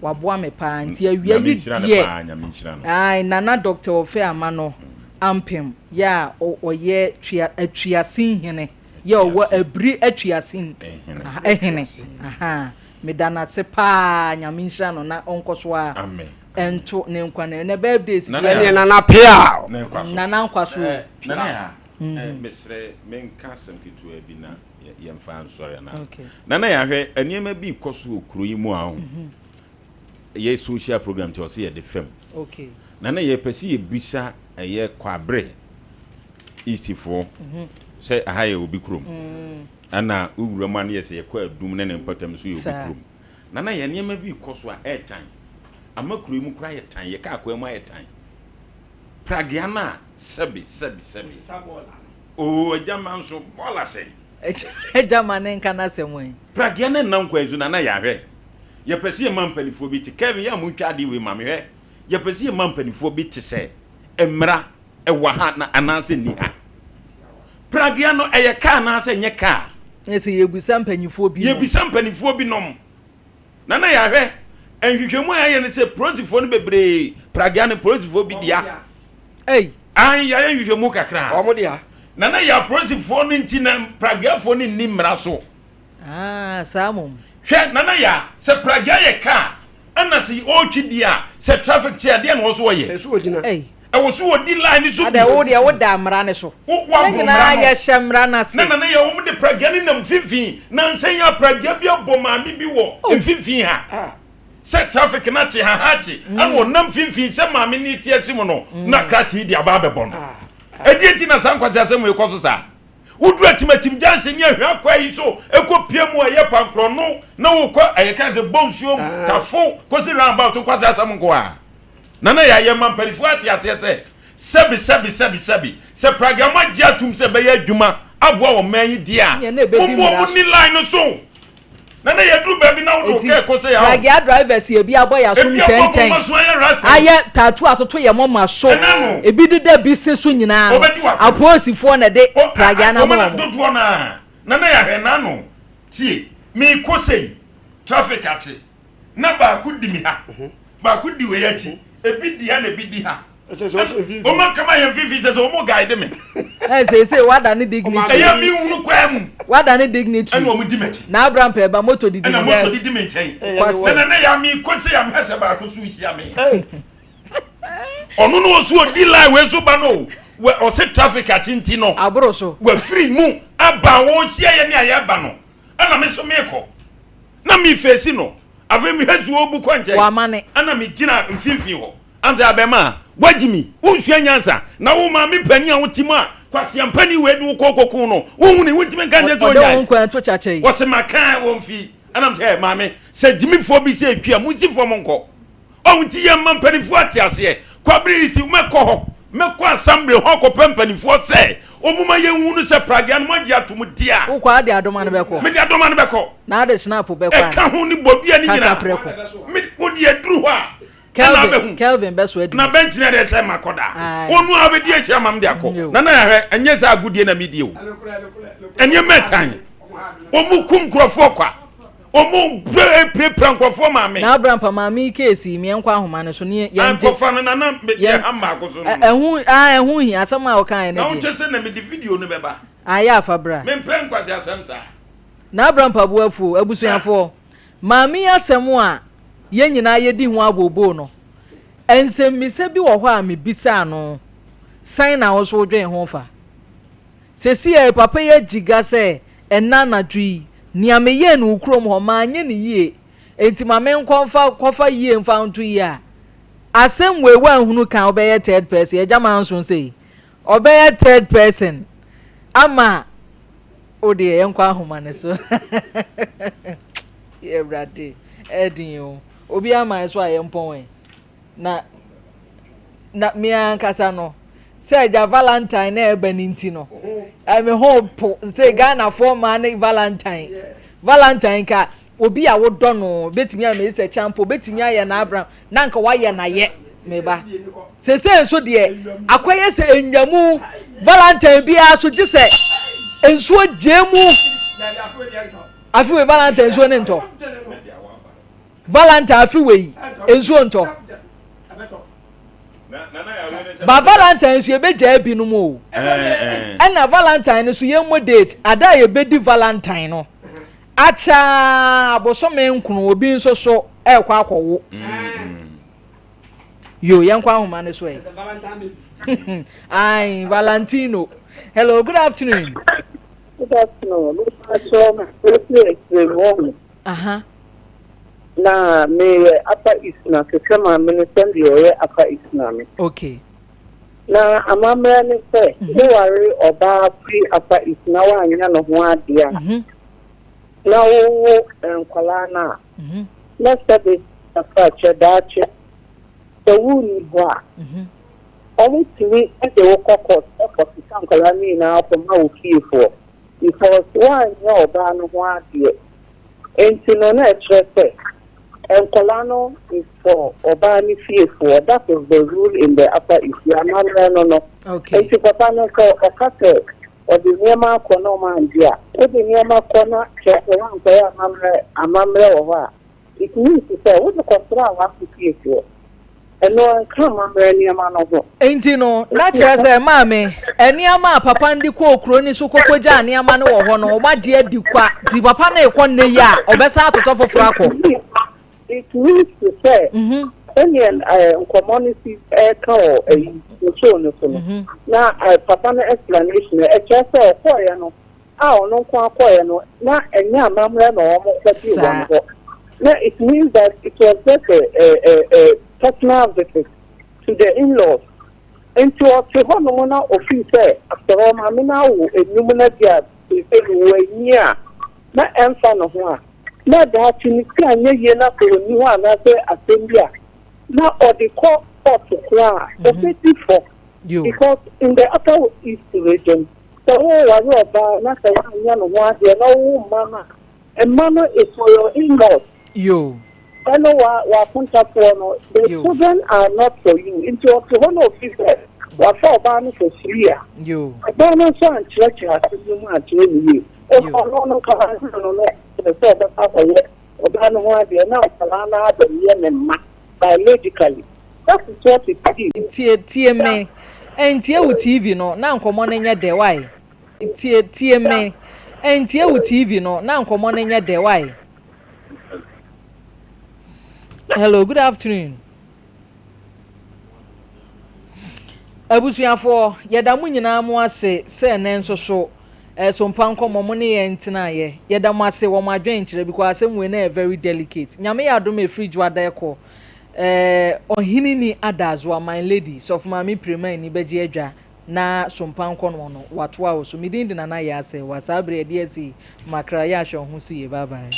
Speaker 2: waboa me paa nti awia
Speaker 1: Nyame
Speaker 2: yi
Speaker 1: nhyira no
Speaker 2: deɛ
Speaker 1: paa, Nyame nhyira no.
Speaker 2: ae Nana Doctor Ofe Amano Ampem yɛ a ɔyɛ Twea Atuasin hene yɛ ɔwɔ
Speaker 1: Atuasin.
Speaker 2: Abiri Atuasin
Speaker 1: Hene.
Speaker 2: aha hene ahaa meda no ase paa Nyame nhyira no na ɔnkɔ so ara
Speaker 1: Amen. Amen.
Speaker 2: nto ne nkwa na ɛnɛ birthdays
Speaker 1: Nana
Speaker 2: biara
Speaker 4: Ɛneɛ
Speaker 1: Yaa.
Speaker 4: Nana Peaw.
Speaker 1: Ne nkwa so.
Speaker 2: Nana nkwa so o.
Speaker 1: Eh, Nana Yaa, eh, mesrɛ menka asɛm ketewa bi na yɛmfa nsɔre anaa?
Speaker 2: Okay.
Speaker 1: Nana Yaa, hwɛ, nneɛma bi rekɔ so wɔ kuro yi mu a, wohu. Yɛ social program nti ɔse yɛde fam.
Speaker 2: Okay.
Speaker 1: Na na yɛpɛ sɛ yɛbisa ɛyɛ Kwabre East foɔ sɛ aha yɛ obi kurom. Ɛna wo wura mu a na yɛsɛ yɛkɔ Adum ne ne mpɔtam nso yɛ obi kurom. Na na yɛ nneɛma bi rekɔ so a ɛɛtan. Ama kuro yi mu koraa yɛ tan, yɛ kaa kwan mu ayɛ tan. Pragea no a sɛbe sɛbe sɛbe. Oo agya ma nso bɔɔla sɛn?
Speaker 2: Agya ma ne nka n'asɛm ɛ.
Speaker 1: Pragea no nna nkwan so na na yɛahwɛ. Yɛpɛ sɛ yɛma mpanifoɔ bi te, Kevin yɛ a montwa adeɛ wei ma me hwɛ. Yɛpɛ sɛ yɛma mpanifoɔ bi te sɛ mmara ɛwɔ ha na anaasɛ nni ha. Pragea no ɛyɛ kaa anaasɛ ɛnyɛ kaa?
Speaker 2: Ɛsɛ yɛbisa mpanifoɔ bi nom.
Speaker 1: Yɛbisa mpanifoɔ bi nom. Na na yɛahwɛ, nhwehwɛmu a yɛayɛ ne sɛ polisifoɔ no bebree, pragea no polisifoɔ bi dea.
Speaker 2: Ei.
Speaker 1: Ae, yɛayɛ nhwehwɛmu kakra.
Speaker 4: Wɔn dea.
Speaker 1: Na na yɛ apolisifoɔ no nti na prageafoɔ no nni mmara so.
Speaker 2: Ah, saa mmom.
Speaker 1: Hwɛ, Nana Yaa, sɛ pragea yɛ kaa, ɛna sɛ ɔretwi deɛ a, sɛ traffic kye a, deɛ na ɔwɔ so ɔyɛ?
Speaker 4: Ɛsɛ sɛ ɔgyina.
Speaker 2: Ei.
Speaker 1: Ɛwɔ so ɔdi line no so bi.
Speaker 2: Adɛ, wo deɛ woda mmara no so.
Speaker 1: Wo,
Speaker 2: Yɛn
Speaker 1: woaboro
Speaker 2: nyinaa
Speaker 1: mmara no.
Speaker 2: yɛhyɛ mmara no ase.
Speaker 1: Na Nana Yaa, wɔn de pragea no nam mfimfini. Nansa yi ara pragea bi abɔ maame bi wɔ
Speaker 2: Oh.
Speaker 1: mfimfini ha. Sɛ traffic no akye ha ha akye, ɛna ɔnam mfimfini sɛ maame no rete asi mu no, na krakye yi de aba abɛbɔ no. Ɛdeɛn nti na saa nkwaseasɛm wei kɔ so saa? Woduru Atimatim junction ne Ahwea kwan yi so kɔ pie mu a ɛyɛ Pankorɔno na wokɔ ɛyɛ kan sɛ Bonsuom, Tafo kɔsi roundabout nkwaseasɛm nko ara. Nana Yaa yɛma mpanifoɔ ate aseɛ sɛ sɛbi sɛbi sɛbi sɛbi sɛ Pragya moagye atum sɛ ɛbɛyɛ adwuma aboa ɔman yi deɛ a
Speaker 2: Ɛnneɛ na ɛbɛdi
Speaker 1: mommoa
Speaker 2: mmara
Speaker 1: mo
Speaker 2: so.
Speaker 1: nni line no so. Na na yɛduru baabi na wode wo
Speaker 2: Eti
Speaker 1: kaa ɛkɔ sɛ yɛawo.
Speaker 2: Pragea drivers yɛ bi abɔ yɛ asom
Speaker 1: Ebi abɔ wɔn
Speaker 2: nkyɛnkyɛn
Speaker 1: mma so ayɛ rasta yi.
Speaker 2: ayɛ tattoo atoto yɛ moma so
Speaker 1: Ɛna no.
Speaker 2: ebi deda bi se so nyinaa no
Speaker 1: Wɔbɛdi w'atɛm.
Speaker 2: apolisifoɔ na ɛde
Speaker 1: O, a,
Speaker 2: pragea
Speaker 1: a,
Speaker 2: no ama
Speaker 1: wɔn na
Speaker 2: wɔn.
Speaker 1: dodoɔ no ara. Na na yɛahwɛ n'ano. Tie, merekɔ sei, traffic akye. Na baako di me ha, baako di wei akyi, ebi di ha na ebi di ha. Wɔn aka ma yɛn mfimfini sɛ sɛ wɔn guide me.
Speaker 2: Ɛ seesei wada ne dignitary.
Speaker 1: Ɛyɛ mi hunu kwan mu.
Speaker 2: Wada ne dignitary.
Speaker 1: Ɛna wɔn di m'akyi.
Speaker 2: Na Abraham pɛ ba moto didi ne.
Speaker 1: Ɛna moto didi me nkyɛn.
Speaker 2: Kwasi.
Speaker 1: Ɛna ne ya mi kɔ se ya mi hɛsɛ baako so hyia mi. Ɔno no ɔso odi line wei so ba no wɛ ɔse traffic akyi nti no.
Speaker 2: Aboro so.
Speaker 1: Wafiri mu aba wɔhyia yɛ ne a yɛba no ɛna me nso mekɔ. Na mi fesi no afei mi hwɛ so ɔbu kɔ nkyɛn.
Speaker 2: Wamane.
Speaker 1: Ɛna mi gyina mfimfini hɔ. Ante abɛmaa, woagye mi, wonsua nyansa, na wo maame panin a wote mu a kwaseampani wei de wo kɔ kɔku no, wohuni, wontumi nka nkyerɛ sɛ
Speaker 2: Ɔde wo
Speaker 1: ɔnyae.
Speaker 2: nkwa nto kyakya yi.
Speaker 1: Wɔse maka wɔn fi, ɛnam sɛ, maame, sɛ gyimifoɔ bi sɛ ɛtwi a, monsi fam nkɔ. Ɔho nti yɛmma mpanimfoɔ ate aseɛ. Kwabere resi, mɛkɔ hɔ, mɛkɔ assembly hɔ akɔpɛ mpanimfoɔ sɛ wɔmma yɛnhunu sɛ pragea no moagye atom deɛ a.
Speaker 2: Wokɔ a, wode adoma no bɛkɔ.
Speaker 1: Mede adoma no bɛkɔ.
Speaker 2: Na wode snap bɛkɔ anaa?
Speaker 1: Ɛka ho ne bɔdua no
Speaker 2: Kasa
Speaker 1: nyinaa.
Speaker 2: prɛko.
Speaker 1: Me, wo deɛ ɛduru hɔ a, ɛna
Speaker 2: Kelvin,
Speaker 1: abɛhu.
Speaker 2: Kelvin bɛso adi.
Speaker 1: Na bɛnkyinɛ deɛ sɛ makɔ daa.
Speaker 2: Aye.
Speaker 1: Ɔno a bɛdi akyire ama me de akɔ.
Speaker 2: Yo.
Speaker 1: Nana yɛahwɛ, ɛnyɛ sɛ agodie na medie o. Nneɛma ɛtan. Wɔn kum nkurɔfoɔ kwa. Wɔn pirapira nkurɔfoɔ maame.
Speaker 2: Na Abrampa maame yi case yi, meɛnkɔ ahoma no so ne yɛn gye.
Speaker 1: Ankɔfa no nana yɛ ha mmaako so no.
Speaker 2: Ɛho ah ɛho hia asɛm a ɔkaeɛ no
Speaker 1: Na
Speaker 2: deɛ.
Speaker 1: wokyɛ sɛ na mede video no bɛba.
Speaker 2: Ayɛ afa bra.
Speaker 1: Mempɛ nkwasi asɛm saa.
Speaker 2: Na Abrampa bo afu o, abusuafoɔ. Maame yi asɛm a yɛn nyinaa yɛdi ho abooboo no, nsɛmmisa bi wɔ hɔ a mebisaa no, sɛn na wo nso wodwen ho fa? Seesei papa yi agyi ga sɛ ɛnnɛ anadwo yi, nea meyɛɛ no wo kurom hɔ, manyɛ no yie, enti ma menkɔ mfa kɔfa yie mfa nto yie a, asɛm wei woanhunu ka a wobɛyɛ third person, Agya Manson sei, ɔbɛyɛ third person ama Wo deɛ yɛnkɔ ahoma no so. Awurade, ɛden o. Obi ama yɛ so a yɛmpɔn ɛ. Na na me ankasa no sɛ agya Valentine na ɛba ne nti no, ɛme ho po sɛ Ghanafoɔ mmaa ne Valentine. Valentine ka obi a wodɔ no betumi ama sɛ champo betumi ayɛ n'abram na anka wayɛ no ayɛ me ba. Seesei nso deɛ, akɔyɛ sɛ nnwamu Valentine biara so gye sɛ nsuo gyee mu. Afe wei Valentine nsuo ne ntɔ. Valentine afe wei nsuo ntɔ. Ba Valentine nso yɛbɛgyaa binom o. Ɛna Valentine no so yɛmmɔ date ada a yɛbɛdi Valentine no. Akyɛ ara bosome nkono obi nso so ɛrekɔ akɔwo. Yo, yɛnkɔ ahoma no so ɛ. Ayi, Valentino. Hello, good afternoon.
Speaker 10: Good afternoon. Aha. Na meyɛ Upper East na te sɛ maame no sɛdeɛ ɔyɛ Upper East na no.
Speaker 2: Okay.
Speaker 10: Na amammerɛ ne sɛ woware ɔbaa firi Upper East na woanyɛ ne ho adeɛ a, na wowo nkwadaa no a, na sɛbe afakyɛ daakye sɛ wonni hɔ a, wɔtumi de wo kɔ court kɔsesa nkwadaa no nyinaa kɔma wo fiefoɔ because woanyɛ ɔbaa no ho adeɛ. Nti no na ɛkyerɛ sɛ nkwadaa no is for ɔbaa no fiefoɔ. That is the rule in the Upper East. Amammerɛ no. Nti papa no sɛ ɔka sɛ ɔde nneɛma akɔ na ɔma angye a, wode nneɛma kɔ na kyerɛ sɛ woankɔyɛ amammerɛ wɔ hɔ a, it means sɛ wode kɔsra a w'ase fiefoɔ. Ɛno anka amammerɛ nneɛma no ho.
Speaker 2: Nti no, na kyerɛ sɛ maame, nneɛma a papa no de kɔɔ kuro ni so kɔkɔgyaa nneɛma no wɔ hɔ no, wɔagye adi kwa. Nti papa no rekɔ nnɛ yi a, ɔbɛsan atotɔ foforɔ akɔ.
Speaker 10: It means sɛ sɛdeɛ nkɔmmɔ no si ɛka wɔ ɛyi ne show no so no, na papa no explanation ɛkyerɛ sɛ ɔkɔɔeɛ no a ɔno nko akɔɔeɛ no na ɛnyɛ amammerɛ na wɔn kɔgye wɔn hɔ. Na it means that it was just a personal visit to the in-laws. Nti ɔte hɔnom na ofii sɛ after all maame no awo enum na di a sɛ no wɔanyi a na ɛmfa ne ho a, na daakye ne sika anyɛ yie na sɛ ɔnni hɔ anaasɛ asɛm bi a na ɔde kɔ court koraa a, ɔbɛdi fɔ because in the Upper East Region, sɛ woware ɔbaa na sɛ woanyɛ ne ho adeɛ na wowo mma no a, mma no is for your in-laws. Ɛno wa w'akontafoɔ no, the children are not for you. Nti ɔte hɔ na ofi sɛ wafa ɔbaa no for free a, ɔbaa no nso ankyerɛkyerɛ asɛm no mu ankyerɛ ne yie. Ɔno no nkwadaa no kyerɛ sɛ ɔbɛka akɔyɛ ɔbaa no ho adeɛ na nkwadaa no abɛyɛ ne mma biologically. That is what it is.
Speaker 2: Tie, tie me. Ɛntie wo TV no na nkɔmmɔ no nyɛ dɛ wae. Tie, tie me. Ɛntie wo TV no na nkɔmmɔ no nyɛ dɛ wae. Hello, good afternoon. Abusuafoɔ, yɛda mo nyinaa mo ase sɛ ɛnɛ nso so ɛsompa nkɔmmɔ mo ne yɛn ntenaeɛ. Yɛda mo ase wɔ mo adwenkyerɛ because asɛm wei na yɛ very delicate. Nyame yɛ adom ɛfiri dwoada ɛkɔ. Ɔhene ni Adazoa, my lady, sɔfo maame Prema ani bɛgye adwa na sompa nkɔmmɔ no watoa wo so. Medin de Nana yɛ asɛ wa saa bere yɛde asi makra yɛ ahwɛ wo ho so yie. Bye bye.